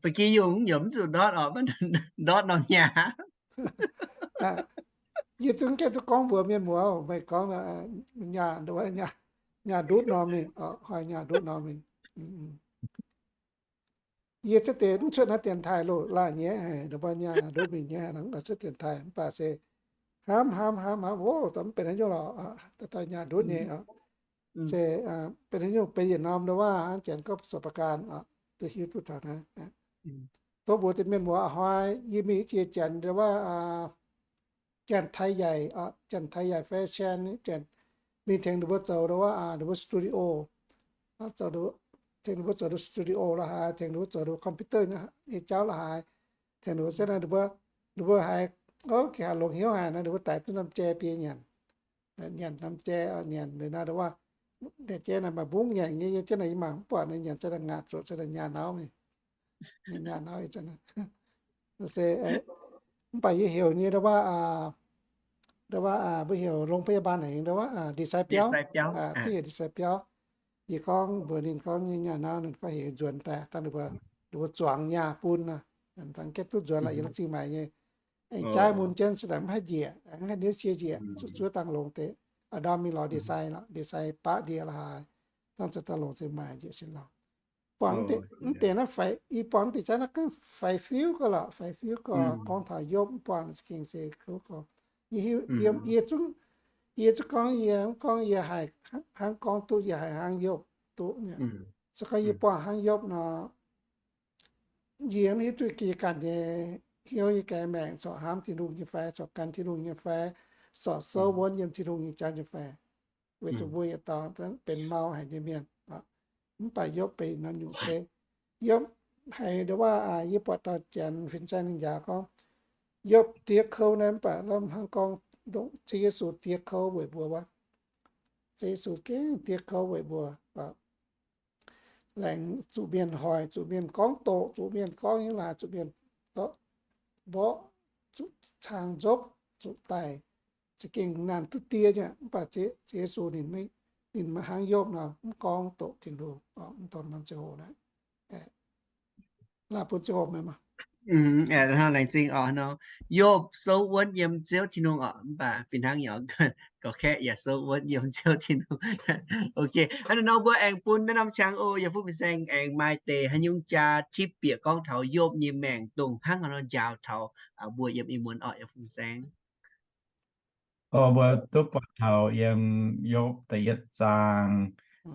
Ba'gi yungh yaac mv zuqc ndortv oc, ndortv norm nyaah. Yie zungv gaengh duqv gorngv mbuox mienh muoz, meih gorngv nyaah, nyaah ndutv norm mingh, hnoi nyaah ndutv norm mingh. Yie cuotv deix mv cuotv naaiv dienx taaih loh, laanh nyei haic, ndongc mbuo nyaah ndutv mingh nyei haic, cuotv dienx taaih mv baac se hnamv hnamv hnamv hnamv, o, mv benx haaix nyungc lorqc, daaih nyaah ndutv nyei. Se benx haaix nyungc, benx yietc norm ndau wuov hnangv janx gorngv ประสบการณ์ oc, duqv hiuv duqv taux naaiv. Tov mbuox deix mienh muoz a'hnoi yie mingh jiex janx ndau wuov, janx-taiv yaic, janx-taiv yaic fashion, mingh tengx ninh mbuo zoux ndau wuov, ninh mbuo studio, zoux, tengx ninh mbuo zoux studio la'haaix, tengx ninh mbuo zoux computer nyei jauv la'haaix, tengx ninh mbuo se naaiv ninh mbuo, ninh mbuo haiz, o, gengh haiz longx hnyouv haic nor, ninh mbuo daix duqv norm jai biei nyanc. Nyanc norm jai, nyanc liuz nor ndau wuov, jai naaic maaih mbungv ngaengc nyei, yiem jienv naaic yie mangc mv buatc, nyanc zanc naaic ngaatc zoqc, zanc naaic nyaah nauv mingh. Nyaah nauv se, mv baac yie heuc nyei ndau wuov, ndau wuov mbuo heuc โรงพยาบาล haic, ndau wuov ndie-sai biauv, duqv heuc ndie-sai biauv. Yie gorngv mbuox ninh gorngv nyei nyaah nauv, ninh gorngv heuc nzuonx daaih dangh ninh mbuo zuangx nyaah bun nor. Dangh gaeqv duqv nzuonx lorqc, yie la'zing maaic nyei. Aengx jaaiv mun jienv se daaih mv haih njiec, mv haih niouv cie njiec, zuov dangh longx deix. A'ndorm mingh lorz ndie-sai lorqc, ndie-sai baqv ndie la'haaix, dangh zoux daaih longx deix maaic njiec sin lorqc. Buangh mv deix naaiv, i buangh mv deix jaav naaiv gengh faix fiuv gau lorqc, faix fiuv gau. Gorngv taux Yopv mv buangh za'gengh se kouv gau. Yie hiuv, yie zungv, yie zungv gorngv yie mv gorngv yie haih hnangv gorngv duqv, yie haih hnangv Yopv duqv nyei. Se gorngv yie buangh hnangv Yopv nor, yie mv hiuv duqv yie ganh nyei hnyouv nyei gaengh maengc corc hnamv Tin-Hungh nyei fai, corc gan Tin-Hungh nyei fai, corc souv wuonv yiem Tin-Hungh nyei jauv nyei fai. Weic zuqc mbuo yietc dauh benx mau haic nyei mienh. Mv baac Yopv benx norm nyungc zeiv. Yopv haiz ndau wuov, yie buatc dauh janx fin-saeng ninh njaaux gorngv, Yopv diev kouv naaiv mv baac lamh hnangv gorngv Ziouv Yesu diev kouv weic mbuo wuov. Ziouv Yesu gengh diev kouv weic mbuo. Laengz zuqc mienh hoic, zuqc mienh gorngv doqc, zuqc mienh gorngv nyei laaix, zuqc mienh mborqv, zuqc caangh nzopv, zuqc daic, za'gengh naanc duqv die nyei. Mv baac Ziouv Yesu ninh, ninh maiv hnangv Yopv nor, mv gorngv doqc Tin-Hungh, mv dongh norm ziangh hoc naaiv. Laaix bun ziangh hoc meih maah. Laengz zingh oc nor. Yopv souv wuonv yiem Ziouv Tin-Hungh oc, mv baac fih hnangv nyei, gorx-kaeqv yaac souv wuonv yiem Ziouv Tin-Hungh. Ok, hnangv naaiv nor mbuo aengx bun naaiv norm qangx oc, yaac fuqv fin-saeng aengx maaih deix haaix nyungc jaa tipv bieqc gorngv taux Yopv nyei maengc dongh hnangv haaix nor njaaux taux mbuo yiem ih muonz oc, yaac fuqv fin-saeng. O, mbuo duqv buatc taux yiem Yopv da'yietv zaang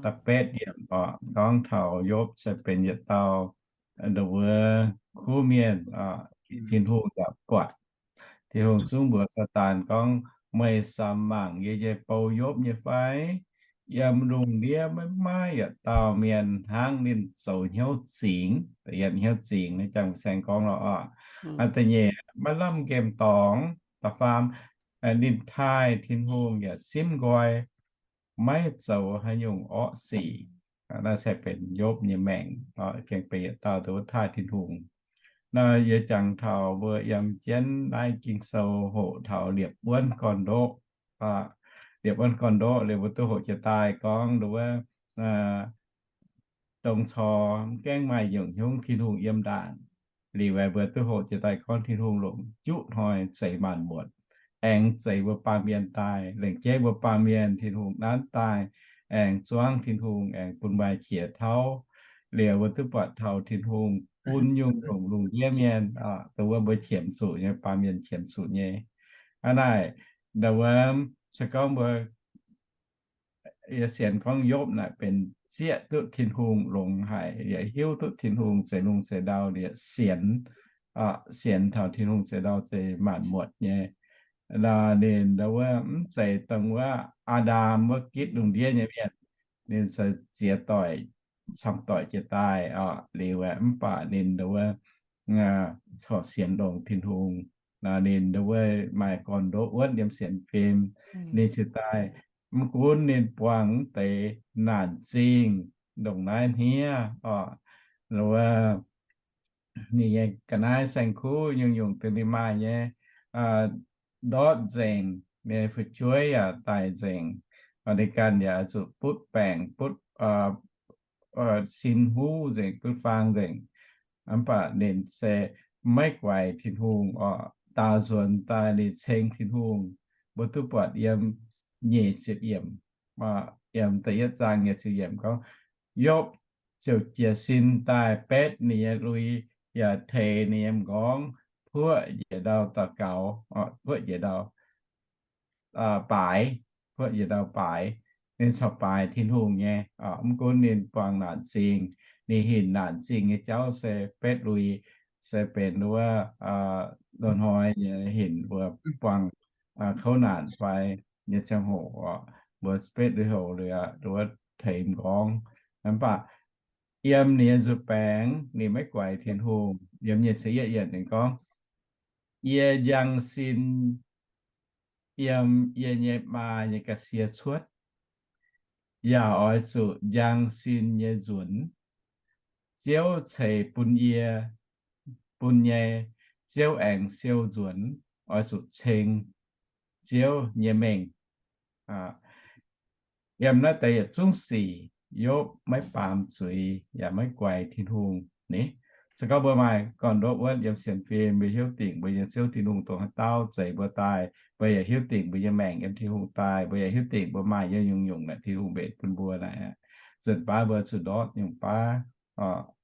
da'betv yiemc oc, gorngv taux Yopv se benx yietc dauh nduov kuv mienh, Tin-Hungh yaac buatc. Tin-Hungh zungv mbuox Saadaan gorngv, Meih samx mangc yie nyei bou Yopv nyei fai? Yiem lungh ndiev maiv maaih yietc dauh mienh hnangv ninh zoux hnyouv zingx. Da'yietv hnyouv zingx naaiv jangx saeng gorngv lorqc oc. Da'nyeic, maiv lamh nqemh dorngx. Da'faam, ninh taaih Tin-Hungh yaac simv nqoi, maiv zoux haaix nyungc orqv sic. Naaiv se benx Yopv nyei maengc, gengh benx yietc dauh nduov taaih Tin-Hungh. Naaiv yie jangx taux mbuo yiem jienv naaiv Ging-Sou hoqc taux liepc wuonv gorn-ndoqv, liepc wuonv gorn-ndoqv liuz mbuo duqv hoqc jiex daaih gorngv nduov dongh corc mv gaengh maaih nyungc hnyungv Tin-Hungh yiem ndaangc. Liuz aeqv, mbuo duqv hoqc jiex daaih gorngv Tin-Hungh longc juqv hnoi zeix maanc muotc, aengx zeix mbuo baamh mienh daaih, lengc jeiv mbuo baamh mienh Tin-Hungh nanv daaih, aengx zuangv Tin-Hungh, aengx bun maaih qiex tauv. Liuz mbuo duqv buatc taux Tin-Hungh bun nyungc-nyungc lungh ndiev mienh, dongh wuov mbuo qiemx zuqc nyei, baamh mienh qiemx zuqc nyei. Hnangv naaic, ndau wuov se gorngv mbuo yie sienx gorngv Yopv naaic benx zieqv duqv Tin-Hungh longx haic, yaac hiuv duqv Tin-Hungh zeix lungh zeix ndau, yaac sienx, sienx taux Tin-Hungh zeix ndau zeix maanc muotc nyei. Ninh ndau wuov mv zeiz dongh wuov Aa^ndam wuov gitv lungh ndiev nyei mienh, ninh se ziex doic, camv doic jiex daaih oc. Liuz aeqv, mv baac ninh ndau wuov corc sienx longx Tin-Hungh. Ninh ndau wuov maaih gorn-ndoqv wuonv yiem sienx fim. Ninh cingx daaih, mv gunv ninh buangh deix naanc zingh ndongc naaiv hniev oc, ndau wuov ninh nyei ga'naaiv saeng-kuv nyungc-nyungc dongh ninh maaih nyei ndortv nzengc, ninh nyei fu'jueiv yaac daic nzengc. Ninh ganh yaac zuqc butv baengc, butv sin huv nzengc, butv faang nzengc. Mv baac ninh se maiv guaix Tin-Hungh oc, daaux nzuonx daaih ninh ceng Tin-Hungh. Mbuo duqv buatc yiem nyic ziepc yiemc, yiem da'yietv zaang nyic ziepc yiemc gorngv, Yopv ziouc jiez sin daaih betv ninh nyei lui, yaac teix ninh nyei m'nqorngv, puoqv njiec ndau daux gaux, puoqv njiec ndau baaix, puoqv njiec ndau baaix. Ninh corc baaix Tin-Hungh nyei, mv gunv ninh buangh naanc zingh. Ninh hinc naanc zingh nyei jauv se betv lui, se benx wuov loz-hnoi nyei hinc mbuo buangh kouv naanc fai nyei ziangh hoc, mbuo betv lui-houx liuz wuov teix m'nqorngv. Mv baac yiem ninh nyei nzuih baengx ninh maiv guaix Tin-Hungh. Yiem nyic ziepc yietv yiemc ninh gorngv, Yie njang sin yiem yie nyei maa nyei ga'sie cuotv, yaac oix zuqc njang sin nyei nzuonx. Ziouv ceix bun yie, bun nyei, Ziouv aengx siou nzuonx, oix zuqc ceng Ziouv nyei mengh. Yiem naaiv deix yietc zungv sic, Yopv maiv baamz zuiz yaac maiv guaix Tin-Hungh ni. Se gorngv mbuo maaih gorn-ndoqv wuonv yiem sienx fim, mbuo hiuv dingc mbuo nyei Ziouv Tin-Hungh dongh haaix dauh zeix mbuo daaih, mbuo yaac hiuv dingc mbuo nyei maengc yiem Tin-Hungh daaih, mbuo yaac hiuv dingc mbuo maaih nyei nyungc-nyungc naaic Tin-Hungh mbenc bun mbuo naaic. Nzunc baav mbuo zuqc ndortv nyungc baav,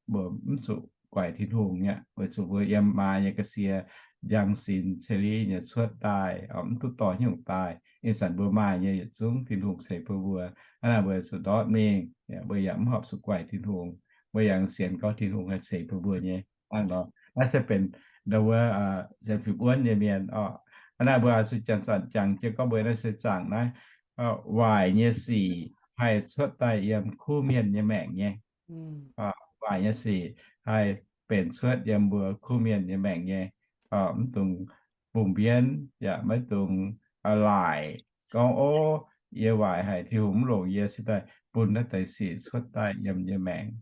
mbuo mv zuqc guaix Tin-Hungh nyei, weic zuqc mbuo yiem maa nyei ga'sie njang sin celi nyei cuotv daaih, mv duqv dorh hnyouv daaih. Ih zanc mbuo maaih nyei yietc zungv Tin-Hungh ceix bun mbuo. Hnangv naaic mbuo zuqc ndortv mingh, mbuo yaac mv horpc zuqc guaix Tin-Hungh. Mbuo yaac sienx gorngv Tin-Hungh haih ceix bun mbuo nyei. Hnangv nor, naaiv se benx ndau wuov sienx fim wuonv nyei mienh oc. Hnangv naaic mbuo zuqc janx-zanc jangx jienv gorngv mbuo naaiv se zaangc naaiv waaic nyei sic haih cuotv daaih yiem kuv mienh nyei maengc nyei. Waaic nyei sic haih benx cuotv yiem mbuo kuv mienh nyei maengc nyei. Mv dungx bungx mbienv yaac maiv dungx laaic gorngv, Ov, yie waaic haic, Tin-Hungh mv longc yie, se daaih bun naaiv deix sic cuotv daaih yiem yie maengc.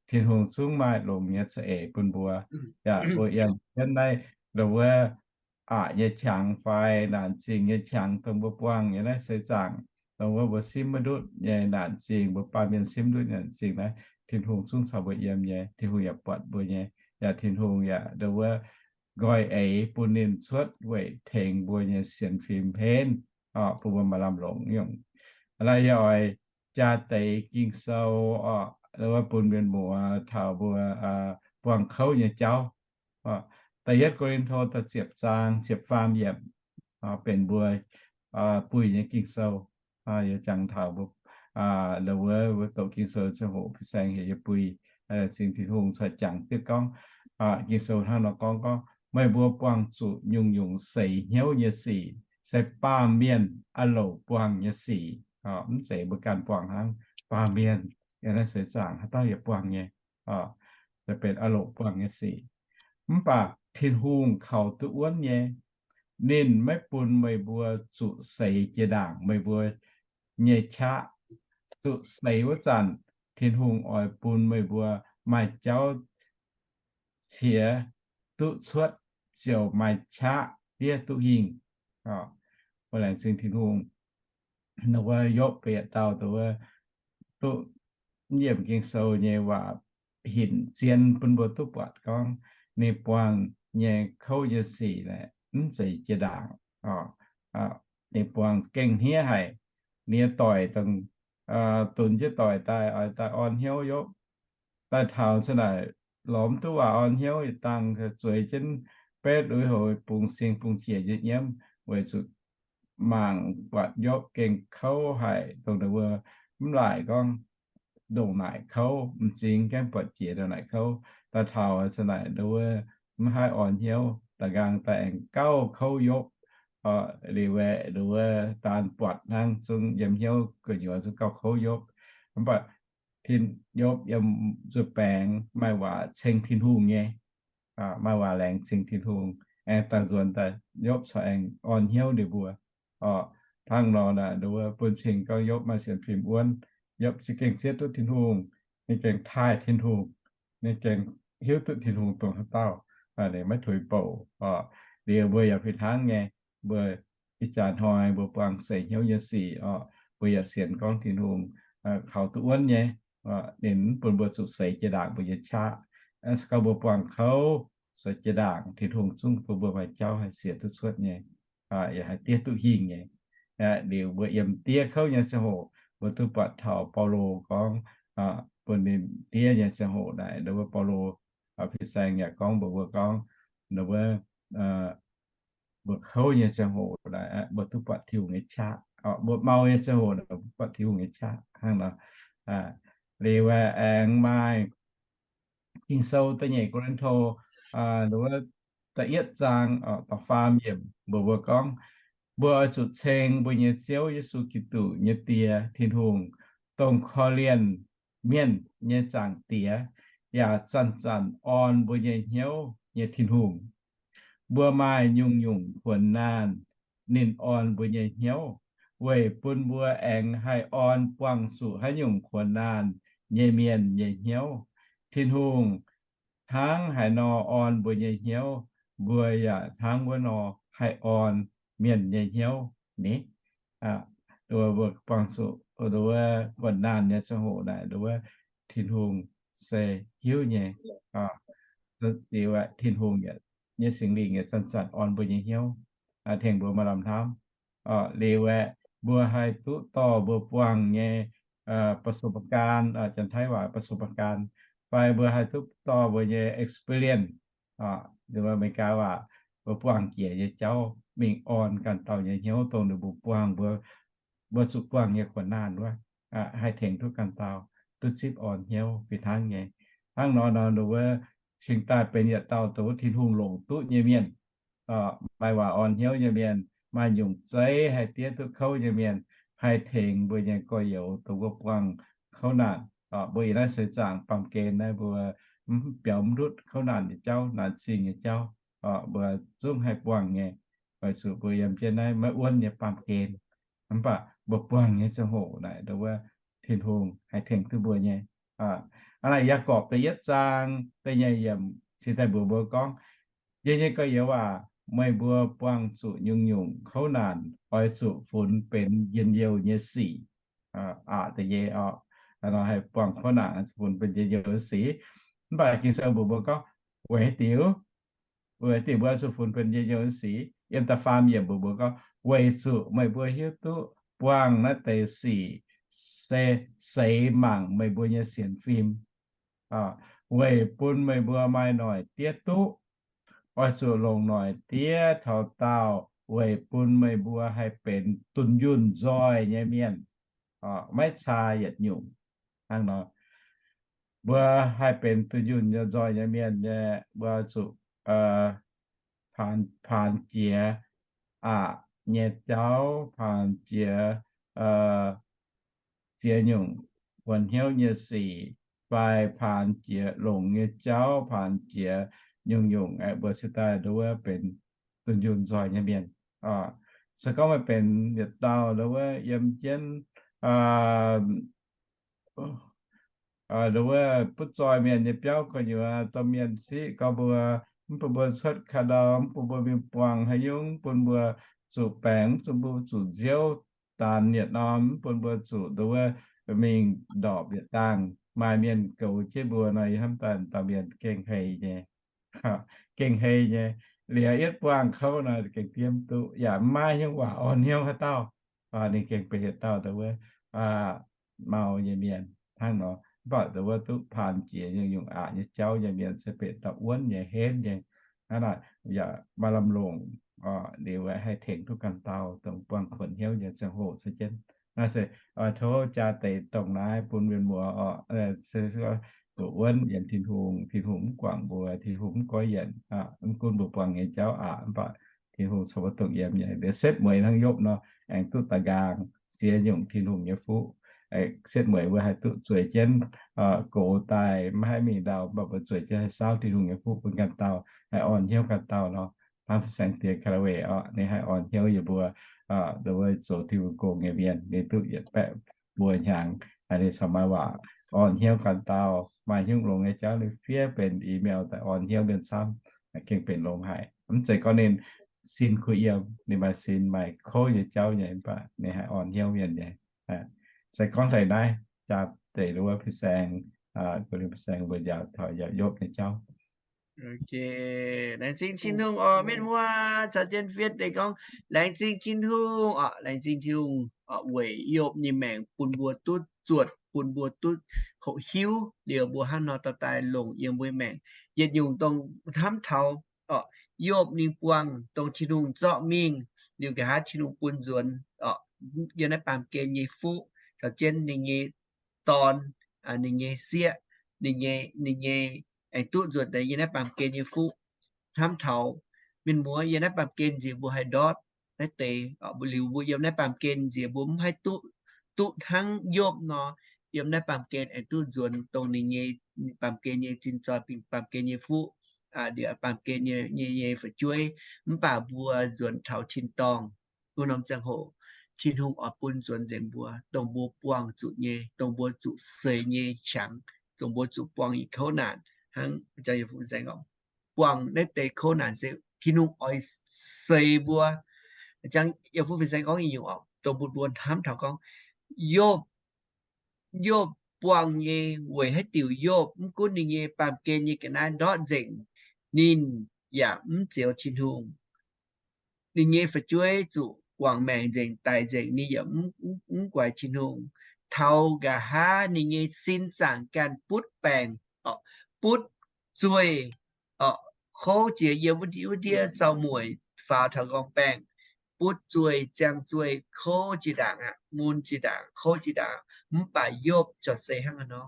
Tin-Hungh zungv maaih longx nyei za'eix bun mbuo. Yaac mbuo yiem jienv naaiv, ndoh wuov, aqc nyei qangx fai naanc zingh nyei qangx, dongh mbuo buangh nyei naaiv seix zaangc, dongh wuov mbuo simv maiv ndutv nyei naanc zingh, mbuo baamh mienh simv ndutv naanc zingh naaiv, Tin-Hungh zungv caux mbuo yiem nyei. Tin-Hungh yaac buatc mbuo nyei. Yaac Tin-Hungh yaac ndoh wuov nqoi eix bun ninh cuotv weic tengx mbuo nyei sienx fim henv, bun mbuo maaih lamh longc nyungc. Naaiv yie oix jaa deix Ging-Sou, ndoh wuov bun mienh muoz taux mbuo buangh kouv nyei jauv. Da'yietv Ko^lin^to da'ziepc zaang ziepc faam yiemc, benx mbuo buih nyei Ging-Sou. Yie jangx taux mbuo, ndoh wuov, mbuo doqc Ging-Sou ziangh hoc, fin-saeng heuc yie buih, laengz zingh Tin-Hungh caux jangx diuh gorngv, Ging-Sou hnangv nor gorngv, gorngv, Meih mbuo buangh zuqc nyungc-nyungc seix hnyouv nyei sic, se baamh mienh aah loc buangh nyei sic. Mv zeiz mbuo ganh buangh hnangv, baamh mienh yiem naaiv seix zaangc haaix dauh yaac buangh nyei. Benx aah loc buangh nyei sic. Mv baac Tin-Hungh kaux duqv wuonv nyei. Ninh maiv bun meih mbuo zuqc seix jiex ndaangc meih mbuo nyei qaqv. Zuqc seix wuov zanc, Tin-Hungh oix bun meih mbuo maaih jauv qiex duqv cuotv, ziouc maaih qaqv diev duqv hingh. Mbuo laengz zingh Tin-Hungh. Ndoh wuov Yopv yietc dauh, ndoh wuov, duqv mv yiemc Ging-Sou nyei waac hinc zien bun mbuo duqv buatc gorngv ninh buangh nyei kouv nyei sic naaic mv zeiz jiex ndaangc. Ninh buangh gengh hniev haic. Ninh nyei doic dongh, dunx jienv doic daaih, oix daaih orn hnyouv Yopv. Daaih taux hnangv naaic, lorz mv duqv waac orn hnyouv, yietc dangh zueiz jienv betv lui-houx, bungx sing bungx jiex nyei nyiemv, weic zuqc mangc buatc Yopv gengh kouv haic, dongh ndoh wuov mv laaic gorngv ndongc naaic kouv, m'zing gaengh buatc jiex ndongc naaic kouv. Daaih taux hnangv naaic, ndoh wuov mv haih orn hnyouv, da'nqaang daaih aengx gauh kouv Yopv. Liuz aeqv, ndoh wuov daan buatc hnangv, zungv yiem hnyouv gu'nyuoz zungv gauh kouv Yopv. Mv baac Tin, Yopv yiem zuqc baengx maaih waac ceng Tin-Hungh nyei, maaih waac laengz zingh Tin-Hungh, aengx daaih nzuonx daaih Yopv corc aengx orn hnyouv ninh mbuo. Hnangv nor naaic, ndoh wuov bun cing gorngv Yopv maaih sienx fim wuonv. Yopv za'gengh zieqv duqv Tin-Hungh, ninh gengh taaih Tin-Hungh, ninh gengh hiuv duqv Tin-Hungh dongh haaix dauh, ninh maiv tuix bouc. Liuz mbuo yaac fih hnangv nyei, mbuo ih jaax hnoi mbuo buangh seix hnyouv nyei sic oc, mbuo yaac sienx gorngv Tin-Hungh kaux duqv wuonv nyei, ninh mv bun mbuo zuqc seix jiex ndaangc mbuo nyei qaqv. Se gorngv mbuo buangh kouv seix jiex ndaangc, Tin-Hungh zungv bun mbuo maaih jauv haih sienx duqv cuotv nyei, yaac haih diev duqv hingh nyei. Liuz mbuo yiem diev kouv nyei ziangh hoc, mbuo duqv buatc taux Baulo gorngv, bun ninh diev nyei ziangh hoc naaic, ndoh wuov Baulo, fin-saeng yaac gorngv mbuox mbuo gorngv, ndoh wuov mbuo kouv nyei ziangh hoc naaic, mbuo duqv buatc Tin-Hungh nyei qaqv. Mbuo mau nyei ziangh hoc naaic, mbuo buatc Tin-Hungh nyei qaqv hnangv nor. Liuz aengx maaih Ging-Sou da'nyeic Ko^lin^to, ndoh wuov da'yietv zaang, da'faam yiemc mbuox mbuo gorngv, mbuo oix zuqc ceng mbuo nyei Ziouv Yesu Giduc nyei Die, Tin-Hungh, dongh korv-lienh mienh nyei Zaangc Diex, yaac zanc-zanc orn mbuo nyei hnyouv nyei Tin-Hungh. Mbuo maaih nyungc-nyungc kuonx naanh, ninh orn mbuo nyei hnyouv, weic bun mbuo aengx haih orn buangh zuqc haaix nyungc kuonx naanh nyei mienh nyei hnyouv. Tin-Hungh hnangv haaix nor orn mbuo nyei hnyouv, mbuo yaac hnangv wuov nor haih orn mienh nyei hnyouv ni. Nduov mbuo buangh zuqc nduov kuonx naanh nyei ziangh hoc naaic, nduov Tin-Hungh se hiuv nyei. Liuz Tin-Hungh nyei Singx Lingh yaac zanc-zanc orn mbuo nyei hnyouv, tengx mbuo maaih lamh hnamv. Liuz aeqv, mbuo haih duqv dorh mbuo buangh nyei ประสบการณ์, Janx-Taiv waac ประสบการณ์, fai mbuo haih duqv dorh mbuo nyei experience, Aa, Meigaa waac, mbuo buangh jiex nyei jauv mingh orn ganh dauh nyei hnyouv, dongh ninh mbuo buangh mbuo, mbuo zuqc buangh nyei kuonx naanh wuov, haih tengx duqv ganh dauh duqv zipv orn hnyouv fih hnangv nyei. Hnangv nor nor, nduov wuov cingx daaih benx yietc dauh dongh wuov Tin-Hungh longc duqv nyei mienh, maaih waac orn hnyouv nyei mienh, maaih nyungc zeiv haih diev duqv kouv nyei mienh, haih tengx mbuo nyei gorx-youz dongh wuov buangh kouv naanh. Mbuo yiem naaiv seix zaangc baamh gen naaiv mbuo mv biaux mv ndutv kouv naanc nyei jauv, naanc zingh nyei jauv, mbuo zungv haih buangh nyei, weic zuqc mbuo yiem jienv naaiv maiv wuonv nyei baamh gen. Mv baac mbuo buangh nyei ziangh hoc naaic, ndo wuov Tin-Hungh haih tengx duqv mbuo nyei. Aa, naaic Yaagorpc da'yietv zaang da'nyeic yiemc cingx daaih mbuox mbuo gorngv, Yie nyei gorx-youz aac, meih mbuo buangh zuqc nyungc-nyungc kouv naanc oix zuqc funx benx njien-youh nyei sic. Aqc da'nyeic orqc, haih buangh kouv naanc zuqc funx benx njien-youh nyei sic. Mv baac Ging-Sou mbuox mbuo gorngv, weic haaix diuc? Weic haaix diuc mbuo zuqc funx benx njien-youh nyei sic? Yiem da'faam yiemc mbuox mbuo gorngv, weic zuqc meih mbuo hiuv duqv buangh naaiv deix sic se seix mangc meih mbuo nyei sienx fim, weic bun meih mbuo maaih noic diev duqv. Oix zuqc longc noic diev taux daauh weic bun meih mbuo haih benx dunh yunh nzoih nyei mienh, maiv caa yietc nyungc. Hnangv nor, mbuo haih benx dunh yunh nzoih nyei mienh nyei, mbuo zuqc paanx jiex aqc nyei jauv, paanx jiex ziex nyungc wuonc hnyouv nyei sic, fai paanx jiex longc nyei jauv, paanx jiex nyungc-nyungc, mbuo cingx daaih ndo wuov benx dunh yunh nzoih nyei mienh. Se gorngv meih benx yietc dauh ndo wuov yiem jienv ndo wuov butv zoih mienh nyei biauv gu'nyuoz, domh mienh siqv gorngv mbuo, mv bun mbuo cuotv ka'ndau, mv bun mbuo mingh buangh haaix nyungc, mv bun mbuo zuqc baengc, mv bun mbuo zuqc nziouv daanx yietc norm, mv bun mbuo zuqc ndo wuov mingh ndorpc yietc dangh. Maaih mienh goux jienv mbuo nor, yie hnamv daaih dauh mienh gengh hei nyei, gengh hei nyei. Liuz yietv buangh kouv nor, gengh diev mv duqv, yaac mv maaih hnyouv waac orn hnyouv haaix dauh. Ninh gengh benx yietc dauh ndo wuov mau nyei mienh hnangv nor. Mv baac ndo wuov duqv paanx jiex nyungc-nyungc aqc nyei jauv nyei mienh se benx dauh wuonv nyei, henv nyei. Hnangv naaic yaac maaih lamh longc liuz haih tengx duqv ganh dauh dongh buangh kuonx hnyouv nyei ziangh hoc caux jienv. Naaiv se oix tov jaa deix dongh naaiv bun mienh muoz oc, zuqc wuonv yiem Tin-Hungh, Tin-Hungh mv guangc mbuo, Tin-Hungh mv goiv yienc, mv gunv mbuo buangh nyei jauv aqc, mv baac Tin-Hungh corc mbuo dongh yiem nyei. Liuz setv mueiz hnangv Yopv nor, aengx duqv da'nqaang ziex nyungc Tin-Hungh nyei fuqv. Setv mueiz mbuo haih duqv zueiz jienv gox daaih maiv haih mingh ndau, mv baac mbuo zueiz jienv haih saauv Tin-Hungh nyei fuqv bun ganh dauh, haih orn hnyouv ganh dauh nor. Hnangv fin-saeng diex Kalawe oc, ninh haih orn hnyouv yie mbuo, ndo wuov zoux Tin-Hungh gong nyei mienh, ninh duqv yietc baeqv buo hnyangx, ninh corc maaih waac orn hnyouv ganh dauh. Maaih hnyouv longx nyei jauv ninh fiev benx email daaih orn hnyouv mienh camv, gengh benx longx haic. Mv zeiz gorngv ninh sin kuh yiem, ninh maaih sin maaih kouv nyei jauv nyei, mv baac ninh haih orn hnyouv mienh nyei. Se gorngv deix naaiv jaa deix ndo wuov fin-saeng, gu fin-saeng mbuo njaaux taux Yopv nyei jauv. Laengz zingh Tin-Hungh oc, mienh muoz caux jienv fiev deix gorngv laengz zingh Tin-Hungh oc, laengz zingh Tin-Hungh oc, weic Yopv nyei maengc bun mbuo duqv zuotc, bun mbuo duqv hoqc hiuv liuz mbuo hnangv nor dorh daaih longc yiem mbuo maengc. Yietc nyungc dongh hnamv taux oc, Yopv ninh buangh dongh Tin-Hungh zorqv mingh liuz nqa'haav Tin-Hungh bun nzuonx oc, yiem naaiv baamh gen nyei fuqv caux jienv ninh nyei dorn, ninh nyei sieqv, ninh nyei, ninh nyei aengx duqv nzuonx deix yiem naaiv baamh gen nyei fuqv. Hnamv taux mienh muoz yiem naaiv baamh gen nziex mbuo haih ndortv naaiv deix, liuz mbuo yiem naaiv baamh gen nziex mbuo mv haih duqv, duqv hnangv Yopv nor, yiem naaiv baamh gen aengx duqv nzuonx dongh ninh nyei baamh gen nyei zinh zoih, baamh gen nyei fuqv, liuz baamh gen nyei, nyei, nyei fu'jueiv. Mv baac mbuo nzuonx taux tin-dorngh wuov norm ziangh hoc, Tin-Hungh oix bun nzuonx nzengc mbuo, dongh mbuo buangh zuqc nyei, dongh mbuo zuqc seix nyei qangx, dongh mbuo zuqc buangh nyei kouv naanc. Hnangv jang yie fu nzaeng gorngv, buangh naaiv deix kouv naanc se Tin-Hungh oix seix mbuo. Jang yie fu nzaeng gorngv nyungc oc, dongh mbuo mbuo hnamv taux gorngv, Yopv, Yopv buangh nyei weic haaix diuc? Yopv mv gunv ninh nyei baamh gen nyei ga'naaiv ndortv nzengc, ninh yaac mv zioux Tin-Hungh. Ninh nyei fu'jueiv zuqc guangc maengc nzengc, daic nzengc, ninh yaac mv, mv guaix Tin-Hungh. Taux nqa'haav ninh nyei sin zaangc ganh butv baengc, butv zueih, kouv jiex yiem wuov ndiev zaux mueic, faaux taux nqorngv baengh, butv zueih, ziangh zueih, kouv jiex ndaangc aqv, mun jiex ndaangc, kouv jiex ndaangc. Mv baac Yopv corc se hnangv haaix nor?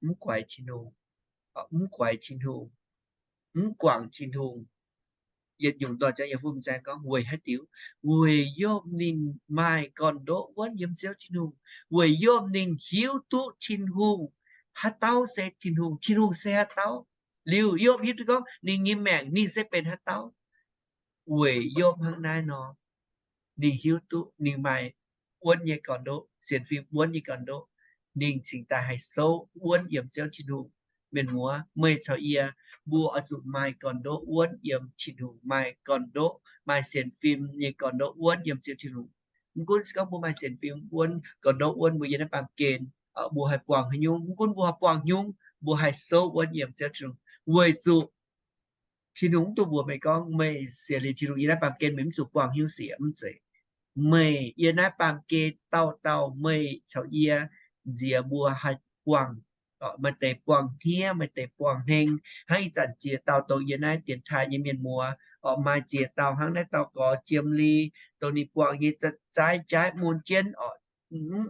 Mv guaix Tin-Hungh, mv guaix Tin-Hungh, mv guangc Tin-Hungh. Yietc nyungc dorh jangx yie fu fin-saeng gorngv weic haaix diuc? Weic Yopv ninh maaih gorn-ndoqv wuonv yiem Ziouv Tin-Hungh, weic Yopv ninh hiuv duqv Tin-Hungh Haaix dauh se Tin-Hungh? Tin-Hungh se haaix dauh? Liuz Yopv hiuv duqv gorngv ninh nyei maengc ninh se benx haaix dauh. Weic Yopv hnangv naaiv nor, ninh hiuv duqv ninh maaih wuonv nyei gorn-ndoqv, sienx fim wuonv nyei gorn-ndoqv. Ninh cingx daaih haih souv wuonv yiem Ziouv Tin-Hungh. Mienh muoz, meih caux yie, mbuo oix zuqc maaih gorn-ndoqv wuonv yiem Tin-Hungh, maaih gorn-ndoqv, maaih sienx fim nyei gorn-ndoqv wuonv yiem Ziouv Tin-Hungh. Mv gunv se gorngv mbuo maaih sienx fim wuonv, gorn-ndoqv wuonv, mbuo yiem naaiv baamh gen, mbuo haih buangh haaix nyungc? Mv gunv mbuo haih buangh haaix nyungc, mbuo haih souv wuonv yiem Ziouv Tin-Hungh, weic zuqc Tin-Hungh mv duqv mbuox meih gorngv meih sienx liuz Tin-Hungh yiem naaiv baamh gen meih mv zuqc buangh haaix nyungc sic, mv zeiz. Meih yiem naaiv baamh gen dauh dauh, meih caux yie, nziex mbuo haih buangh, maaih deix buangh hniev, maaih deix buangh hmeng. Hnangv ih zanc ziex dauh dongh yiem naaiv dienx taaih nyei mienh muoz, orqc, maaih ziex dauh hnangv naaiv dauh gorx Jiem Li, dongh ninh buangh nyei za'zaiv jaaiv mun jienv, orqc,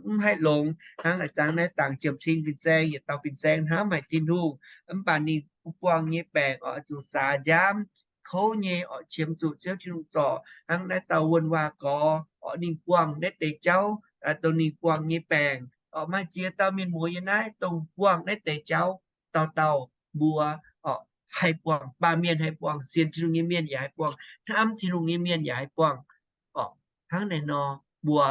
mv haih longx. Hnangv a'zanc naaiv dangc Jiem Cing fin-saeng, yietc dauh fin-saeng hnamv haic Tin-Hungh, mv baac ninh buangh nyei baengc, orqc, zuqc saax nziaamv kouv nyei, orqc, qiemx zuqc Ziouv Tin-Hungh zorc. Hnangv naaiv dauh wuonh waac gorx, orqc, ninh buangh naaiv deix jauv, dongh ninh buangh nyei baengc, orqc, maaih ziex dauh mienh muoz yiem naaiv dongh buangh naaiv deix jauv. Dauh dauh mbuo, orqc, haih buangh, baamh mienh haih buangh, sienx Tin-Hungh nyei mienh yaac haih buangh, hnamv Tin-Hungh nyei mienh yaac haih buangh, orqc. Hnangv naaiv nor, mbuo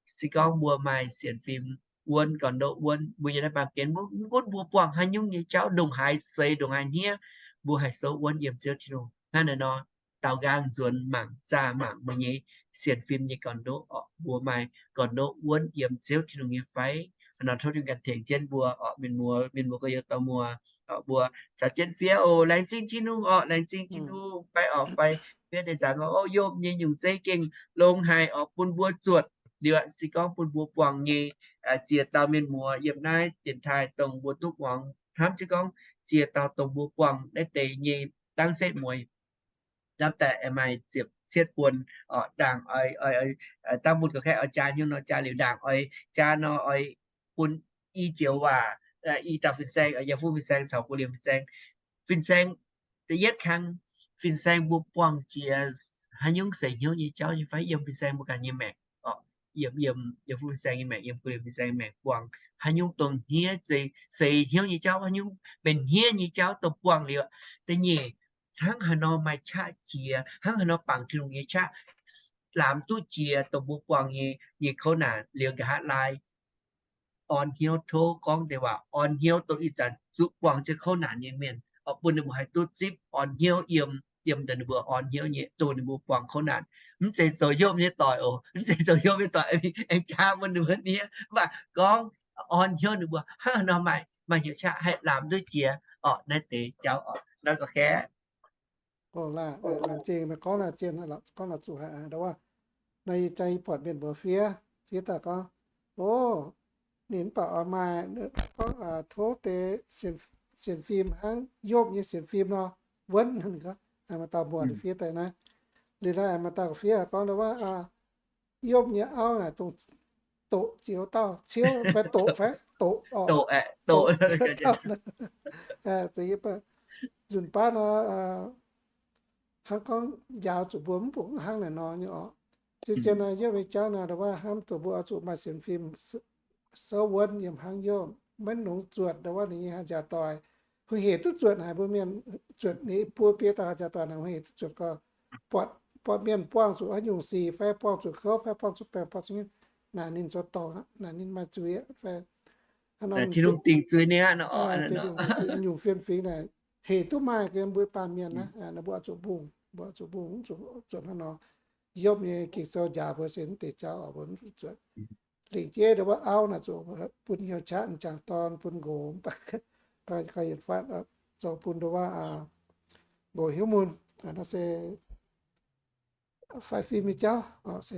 se gorngv mbuo maaih sienx fim wuonv, gorn-ndoqv wuonv, mbuo yiem naaiv baamh gen, mv gunv mbuo buangh haaix nyungc nyei jauv, ndongc haaix seix, ndongc haaix hniev, mbuo haih souv wuonv yiem Ziouv Tin-Hungh. Hnangv naaiv nor, daaux nqaang nzuonx mangc zaah mangc mbuo nyei sienx fim nyei gorn-ndoqv, orqc, mbuo maaih gorn-ndoqv wuonv yiem Ziouv Tin-Hungh nyei fai? Hnangv nor tov Tin-Hungh ganh tengx jienv mbuo, orqc, mienh muoz, mienh muoz gorx-youz dorh muoz, orqc, mbuo caux jienv fiev oc. Laengz zingh Tin-Hungh, orqc, laengz zingh Tin-Hungh fai, orqc, fai fiev deix nzaanx, orqc, Yopv nyei nyungc zeiv gengh longx haic, orqc, bun mbuo zuotc liuz, se gorngv bun mbuo buangh nyei ziex dauh mienh muoz yiem naaiv dienx taaih dongh mbuo duqv muangx hnamv jienv gorngv ziex dauh dongh mbuo buangh naaiv deix nyei dangv setv mueiz, hnamv daaih aengx maaih ziepc cietv buonc, orqc, ndaangc oix, oix, dangv bun ga'kaiv oix jaa hnyouv nor jaa liuz, ndaangc oix jaa nor oix bun i joux waac, i dauh fin-saeng, yiem fuqv fin-saeng caux buo liemh fin-saeng. Fin-saeng da'yietv kang, fin-saeng mbuo buangh jiex haaix nyungc seix hnyouv nyei jauv nyei fai? Yiem fin-saeng mbuo ganh nyei maengc, orqc, yiem, yiem, yiem fuqv fin-saeng nyei maengc, yiem buo liemh fin-saeng nyei maengc buangh haaix nyungc dongh hniev, seix hnyouv nyei jauv, haaix nyungc benx hniev nyei jauv dongh buangh liuz, da'nyeic, hnangv haaix nor maaih qaqv jiex, hnangv haaix nor bangc Tin-Hungh nyei qaqv, laamz duqv jiex dongh mbuo buangh nyei, nyei kouv naanc liuz nqa'haav laai orn hnyouv tov gorngv deix waac, orn hnyouv dongh ih zanc zuqc buangh jienv kouv naanc nyei mienh, orqc, bun ninh mbuo haih duqv zipv orn hnyouv yiem, yiem dongh ninh mbuo orn hnyouv nyei, dongh ninh mbuo buangh kouv naanc. Mv zeiz zoux Yopv nyei doic oc, mv zeiz zoux Yopv nyei doic aengx jaa bun ninh mbuo hniev, mv baac gorngv orn hnyouv ninh mbuo hnangv haaix nor maaih, maaih hnyouv qaqv haih laamz duqv jiex, orqc, naaiv deix jauv, orqc, naaiv ga'kaiv. Laengz zingh meih gorngv naaiv zien, gorngv naaiv zuqc haic, ndo wuov, naaiv yie jaa yie buatc mienh mbuo fiev, fiev daaih gorngv, o, ninh mv baac oix maaih gorngv tov deix sienx fim hnangv Yopv nyei sienx fim nor, wuonv ninh gorngv, maaih dauh mbuox fiev daaih naaiv. Liuz naaiv maaih dauh fiev gorngv ndo wuov, Yopv nyei auv naaic dongh doqc zioux dauh, ciouv fai doqc fai doqc orqc, doqc dauh. Nzunc baav nor, hnangv gorngv njaaux zuqc mbuo mv baac hnangv naaic nor nyei orqc. Zien-zien naaic Yopv nyei jauv naaic, ndo wuov hnamv zuqc mbuo oix zuqc maaih sienx fim souv wuonv yiem hnangv Yopv, maiv nongx zuotc ndo wuov ninh nyei haaix njaaux doic. Hungh hec duqv zuotc haic, mbuo mienh zuotc ninh buo biei dauh haaix njaaux doic naaic, hungh hec duqv zuotc gorx, buatc, buatc mienh buangh zuqc haaix nyungc sic fai buangh zuqc kouv fai buangh zuqc baengc buangh zuqc nyungc, naaic ninh zoux dorngc aqv, naaic ninh maaih zuiz aqv fai hnangv nor. Tin-Hungh dingc zuiz ninh aqv nor. Nyungc fien-fingx naaic hec duqv maaih yiem mbuo baamh mienh naaiv, ninh mbuo oix zuqc mbungh, mbuo oix zuqc mbungh, mv zuqc zuotc hnangv nor. Yopv nyei Ging-Sou njaaux mbuo se mv deix jauv oc, mbuo mv zuqc zuotc. Lingc jeiv ndo wuov auv naaic zuqc bun hnyouv qaqv jangx dorn, bun nqox, mv baac ga'yietc faatv zoux bun ndo wuov nqox hnyouv mun. Naaiv se fai fim nyei jauv se,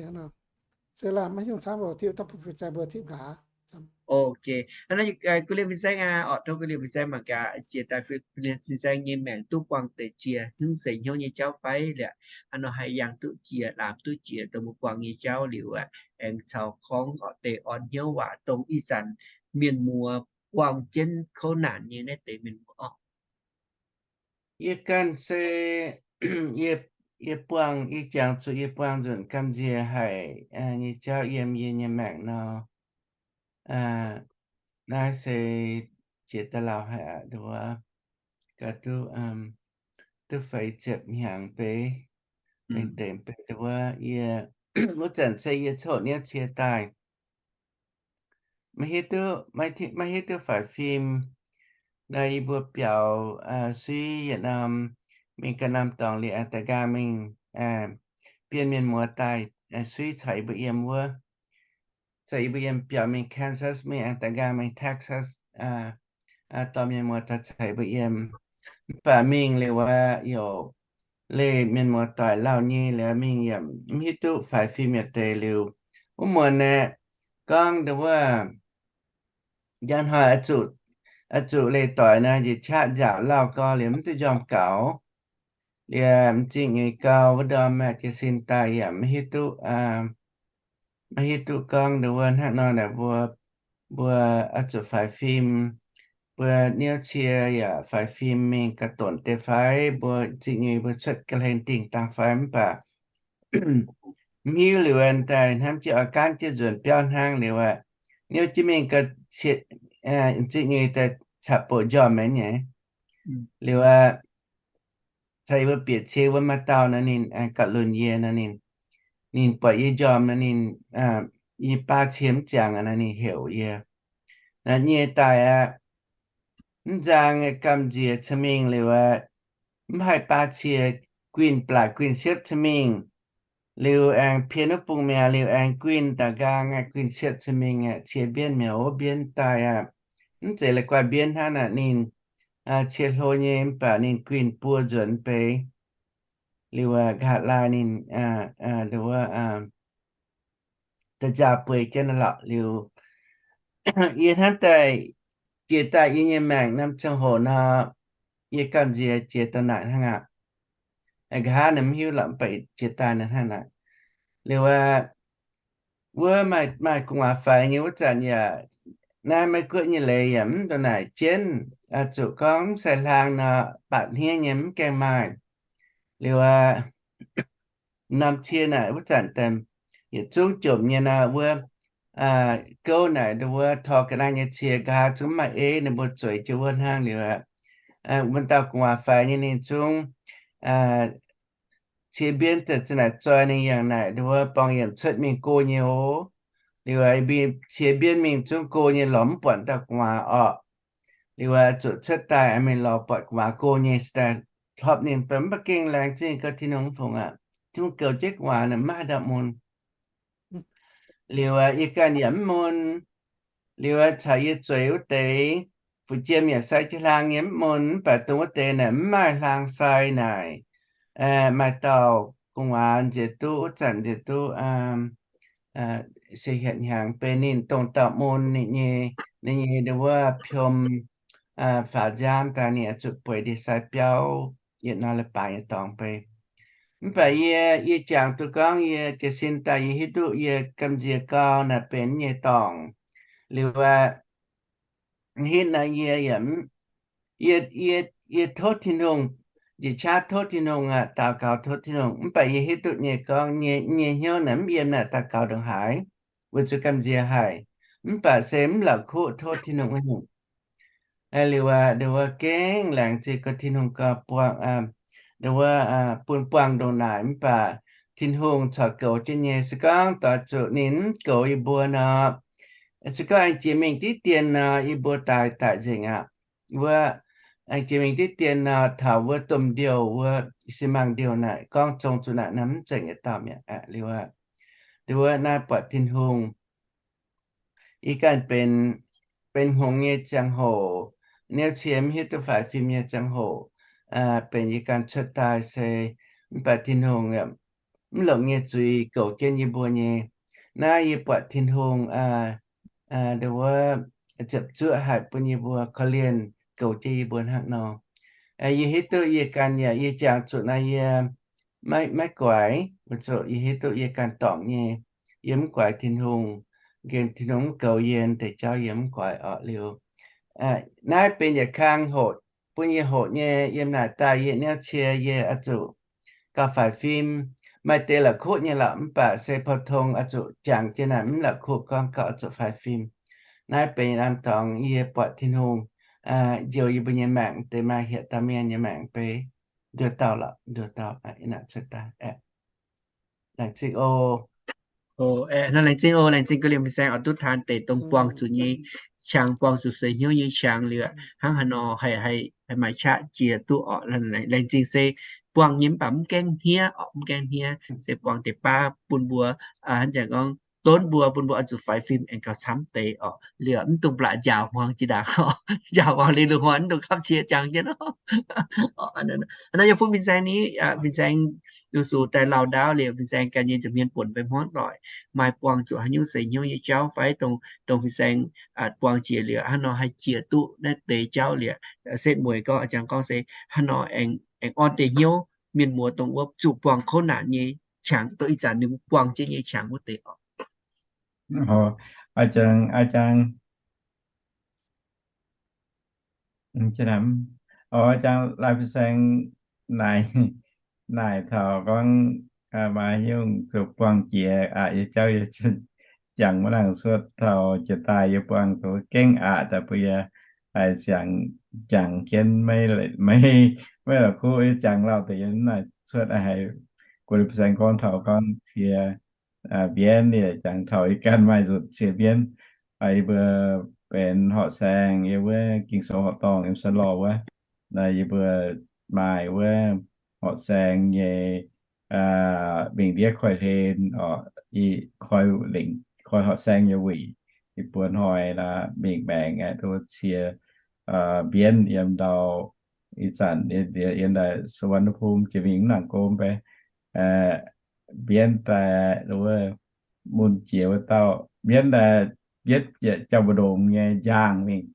se laanh maiv hiuv camv oc, tipv dangh bun fin-saeng mbuo tipv nqa'haav. Ok, hnangv naaiv guv liemh fin-saeng aqv, orqc, tov guv liemh fin-saeng mangc gaax, jiex daaih fin-saeng nyei maengc duqv buangh deix jiex hnyouv seix hnyouv nyei jauv fai liuz, hnangv nor haih yangh duqv jiex, laamz duqv jiex dongh mbuo buangh nyei jauv liuz aqv, aengx caux gorngv orqc deix orn hnyouv waac dongh ih zanc mienh muoz buangh jienv kouv naanc nyei naaiv deix mienh muoz orqc. Yie ganh se, yie, yie buangh, yie jangx zuqc yie buangh nzunc gamh nziex haic nyei jauv yiem yie nyei maengc nor, naaiv se jiex daaih lauh haic aqv, nduov, gauh duqv, duqv feix ziepc hnyangx beiv, mengh deix beiv, nduov, yie, wuov zanc se yie coqv niouv cie daaih, maiv hiuv duqv, maiv hiuv duqv faix fim. Nor yie mbuo biaux suiv yietc norm, mingh ganh norm dorngx liuz aengx da'nqaang mingh, bienh mienh muoz daaih suiv caux yie mbuo yiem wuov. Caux yie mbuo yiem biaux mingh Kansas, mingh aengx da'nqaang mingh Texas, dorh mienh muoz daaih caux yie mbuo yiem. Mv baac mingh liuz wuov, youc leih mienh muoz doic lauh nyei liuz mingh yaac mv hiuv duqv faix fim yietc deix liuz, wuov muonz aeqv, gorngv nduov, njang hnoi oix zuqc leih doic nor, njiec qaqv nziaauc lauh gau liuz mv duqv njormh gaux. Liuz m'zing nyei gau wuov ndorm aeqv, jiez sin daaih yaac maiv hiuv duqv, maiv hiuv duqv gorngv nduov wuov hnangv nor naaic mbuo, mbuo oix zuqc faix fim, mbuo niouv cie yaac faix fim mingh ga'donc deix fai, mbuo m'zing nyei mbuo cuotv ga'hlen dingh dangh fai, mv baac mv hiuv liuz aengx daaih hnamv jienv oix gaanv jienv nzuonx biauv hnangv liuz aqv, niouv jienv mingh ga'cie, m'zing nyei daaih caqv-bouc njormh mi'aqv nyei. Liuz aqv, caux yie mbuo bieqc cie wuov maaih dauh nor ninh gauh lunx yie nor ninh, ninh buatc yie njormh nor ninh, yie baav cie mv ziangx nor ninh heuc yie, naaiv nyei daaih aqv, mv nzang gamh nziex cin mingh liuz aqv, mv haih baav cie, guinh mv baac guinh siepv cin mingh. Liuz aengx pien wuov bung mi'aqv, liuz aengx guinh da'nqaang aqv, guinh siepv cin mingh aqv, cie mbienv mi'aqv, ov, mbienv daaih aqv. Mv zeiz la'guaih mbienv hnangv naaic ninh cie hlo nyei, mv baac ninh guinh buo nzuonx beiv. Liuz nqa'haav laai ninh, nduov, da'nziaauc bueix jienv lorqc liuz, yie hnamv daaih, jiex daaih yie nyei maengc norm ziangh hoc nor, yie gamh nziex jiex daaih naaic hnangv aqv. Nqa'haav naaic mv hiuv lorqc, mv baac jiex daaih naaic hnangv naaic. Liuz aqv, wuov maaih gu'nguaaz faix nyei wuov zanc yaac, naaiv Meiv Guoqv nyei leiz yaac mv ndongc naaic jienv, zuqc gorngv mv sai hlang nor, baatc hniev nyei mv gaengh maaih. Liuz aqv, norm cie naaic wuov zanc daaih yietc zungv jomc nyei nor, wuov gouv naaic nduov wuov tor ga'naaiv nyei cie nqa'haav zungv maaih eiv, ninh mbuo zueiz jienv wuov hnangv liuz aqv. Wuov dauh gu'nguaaz faix nyei ninh zungv cie mbienv daaih za'naaic zoi ninh yangh naaic nduov wuov borngz yiemc cuotv mingh go nyei oc. Liuz cie mbienv mingh zungv go nyei lorz mv buatc dauh gu'nguaaz orqc. Liuz aqv, zuqc cuotv daaih mingh lorz buatc gu'nguaaz go nyei se daaih hlopv ninh, mv baac mv baac gengh laengz zingh gau Tin-Hungh mv fungc aqv. Tin-Hungh goux jienv gu'nguaaz naaic mv maaih dauh mun. Liuz yie ganh yaac mv mun. Liuz caux yie zueiz wuov deix fu'jiem yaac sai jienv hlang nyei mv mun, mv baac dongh wuov deix naaic mv maaih hlang sai naaic. Maaih dauh gu'nguaaz nziex duqv, wuov zanc nziex duqv se hietc hnyangx beiv ninh dongh dauh mun ninh nyei, ninh nyei nduov wuov piom faaux nziaamv daaih ninh oix zuqc bueix ndie-sai biauv yietc norm leiz-baaix nyei dorngx beiv. Mv baac yie, yie jangx duqv gorngv yie jiez sin daaih yie hiuv duqv yie gamh nziex gau naaic benx nyei dorngc. Liuz aqv, hitv naaiv yie yaac, yie, yie tov Tin-Hungh, njiec qaqv tov Tin-Hungh aqv, daux gaux tov Tin-Hungh. Mv baac yie hiuv duqv nyei gorngv nyei, nyei hnyouv naaic mv yiem naaic daux gaux ndongc haaix, weic zuqc gamh nziex haic. Mv baac se mv la'kuqv tov Tin-Hungh nyungc. Liuz aqv, nduov wuov gengh laengz zingh gau Tin-Hungh gau buangh, nduov wuov bun buangh ndongc naaic mv baac Tin-Hungh corc goux jienv nyei. Se gorngv doix zuqc ninh mv goux yie mbuo nor, se gorngv aengx jiex mingh diqv dien nor, yie mbuo daaih daic nzengc aqv. Wuov, aengx jiex mingh diqv dien nor, taux wuov domh ndiouh wuov, xi mangc ndiouh naaic, gorngv zong zuqc naaic nor mv zeiz yietc dauh mi'aqv. Liuz aqv, nduov wuov naaiv buatc Tin-Hungh, yie ganh benx, benx hngongx nyei ziangh hoc, niouv cie mv hiuv duqv faix fim nyei ziangh hoc, benx yie ganh cuotv daaih se mv baac Tin-Hungh mv longc nyei zuiz goux jienv yie mbuo nyei. Naaiv yie buatc Tin-Hungh nduov wuov ziepc zuoqv haic bun yie mbuo korv-lienh goux jienv yie mbuo hnangv nor. Yie hiuv duqv yie ganh yaac yie jangx zuqc naaiv yie maiv, maiv guaix, weic zuqc yie hiuv duqv yie ganh dorngc nyei, yie mv guaix Tin-Hungh, nqemh Tin-Hungh mv goux yie deix jauv yie mv guaix orqc. Liuz naaiv benx yietc kang hoqc, bun yie hoqc nyei. Yiem naaic daaih yie niouv cie yie oix zuqc gauh faix fim. Maaih deix la'kuqv nyei lorqc, mv baac se pou-tong oix zuqc jangx jienv naaic mv la'kuqv gorngv gauh oix zuqc faix fim. Naaiv benx yietc norm dorngx yie buatc Tin-Hungh njoux yie mbuo nyei maengc deix maaih hietc dauh mienh nyei maengc beiv nduov dauh lorqc, nduov dauh cuotv daaih. Laengz zingh oc. Laengz zingh oc, laengz zingh ga'liemh fin-saeng oix duqv taan deix dongh buangh zuqc nyei qangx, buangh zuqc seix hnyouv nyei qangx liuz, hnangv haaix nor haih, haih maaih qaqv jiex duqv oc. Laengz zingh se buangh nyei mv baac mv gaengh hniev oc, mv gaengh hniev se buangh deix baav bun mbuo, hnangv jangx gorngv donv mbuo, bun mbuo oix zuqc faix fim aengx gauh camv deix oc. Liuz mv dungx blatc njaaux hmuangx jiex ndaangc oc, njaaux hmuangx liuz lungh hnoi mv dungx kapv cie jangx jienv oc. Naaiv yie bun fin-saeng ni, fin-saeng lu sux daaih lauh ndaauv liuz, fin-saeng ganh nyei nza'hmien buonc mbuo hmuangv doic maaih buangh zuqc haaix nyungc seix hnyouv nyei jauv fai dongh, dongh fin-saeng buangh jiex liuz hnangv nor haih jiex duqv naaiv deix jauv liuz, setv mueiz gorngv, jangx gorngv se hnangv nor aengx, aengx orn deix hnyouv mienh muoz dongh wuov zuqc buangh kouv naanc nyei qangx, dongh ih zanc ninh mbuo buangh jienv nyei qangx wuov deix oc. Jangx, jangx, lai fin-saeng naaic, naaic taux gorngv maaih nyungc zuqc buangh jiex aqv, yie jauv yie jangx maiv nangc cuotv taux jiex daaih yie buangh zuqc gengh aqv, daaih bun yie haih siangx jangx jienv maiv, maiv la'kuqv yie jangx lauh deix yie naaic cuotv haiz guoqv fin-saeng gorngv taux gorngv cie mbienv, yie jangx taux yie ganh maaih nzunc cie mbienv. Yie mbuo benx horqc saeng yiem wuov Ging-Sou horqc dorngh yiem Saalorh wuov, yie mbuo maaih wuov horqc saeng nyei mingh ndiev koi hlen oc, koi lengc, koi horqc saeng nyei wuic. Yie mbuo hnoi mingh maengx aeqv, cie mbienv yiem ndau, ih zanc yiem daaih สุวรรณภูมิ jiex mingh mv nangc gom beiv, mbienv daaih wuov mun jiex wuov dauh mbienv daaih, mbienv yietc jauv mbu'ndongx nyei njaangh mingh,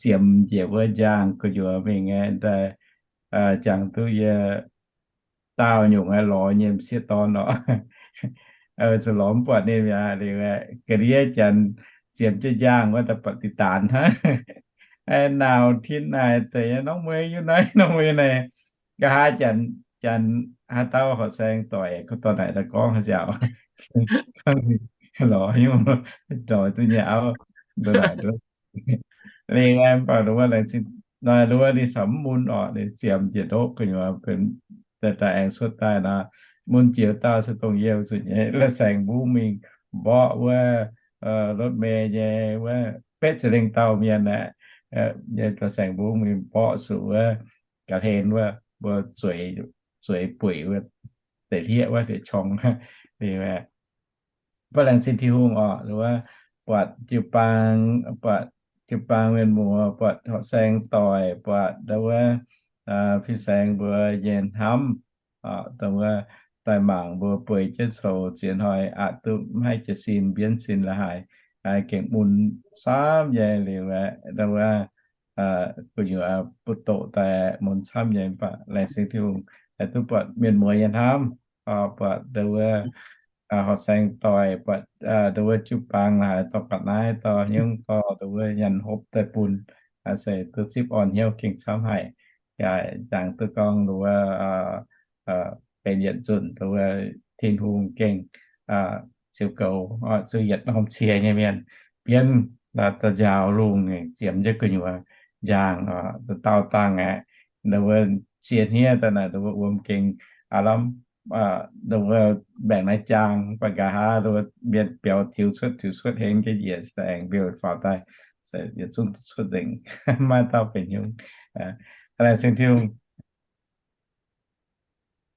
ziemx njiec wuov njaangh gu'nyuoz mingh daaih, jangx duqv yie daauh nyungc lorz nyei m'sieqv dorn oc. Zuqc lorz mv buatc ninh mi'aqv. Liuz ga'ndiev janx ziemx jienv njaangh wuov daaih buatc dih daanx hnangv. Nauz tin naaic deix norm mueiz yiem naaiv, norm mueiz naaic. Nqa'haav janx, janx haaix dauh horqc saeng doic, gorngv dorh naaic daaih gorngv haaix nziaauc, lorz nyungc, lorz duqv nyei auv, nduov naaic nduov. Liuz mv baac nduov laengz zingh, nduov ninh caux mv mun orqc, ninh ziemx njiec ndoqv gu'nyuoz benx daaih, daaih aengx cuotv daaih nor, mun jiex dauh se dongh yie zuqc nyei la'saeng mbungv mingh mborqv wuov รถเมล์ nyei wuov betv za'lengh dauh mienh aeqv, nyei la'saeng mbungv mingh mborqv zuqc wuov ga'hlen wuov, mbuo zueiz, zueiz buic wuov, deix hlieqv wuov deix qorng. Liuz mv baac laengz zingh Tin-Hungh orqc, wuov buatc jiu-baang, buatc jiu-baang mienh muoz, buatc horqc saeng doic, buatc ndau wuov fin-saeng mbuo nyei hnamv, dongh wuov daaih mangc mbuo bueix jienv coux ziex hnoi aqc duqv mv haih jiez sin, mbienv sin la'haaix, gengh mun camv nyei. Liuz aeqv, ndau wuov gu'nyuoz butv doqc daaih mun camv nyei, mv baac laengz zingh Tin-Hungh haih duqv buatc mienh muoz nyei hnamv, buatc ndau wuov horqc saeng doic, buatc ndau wuov jiu-baang la'haaix dorh ga'naaiv, dorh nyungc, dorh ndau wuov nyanc hopv daaih bun, se duqv zipv orn hnyouv gengh camv haic. Yaac jangx duqv gorngv ndau wuov benx yietc nzunc ndau wuov Tin-Hungh gengh ziux goux, ziux yietc norm cie nyei mienh, bienv da'nziaaux lungh ziemx jienv gu'nyuoz njaangh, za'dauh dangh aeqv, ndau wuov cie hniev daaih naaic ndau wuov wuom gengh aav lamh, ndau wuov mbaengc naaiv jaang, mv baac nqa'haav ndau wuov mienh biaux tiux cuotv tiux cuotv henv jienv njiec, se daaih aengx mbiouh faaux daaih, se yietc zungv cuotv nzengc, maiv dauh benx hnyouv. Laengz zingh Tin-Hungh.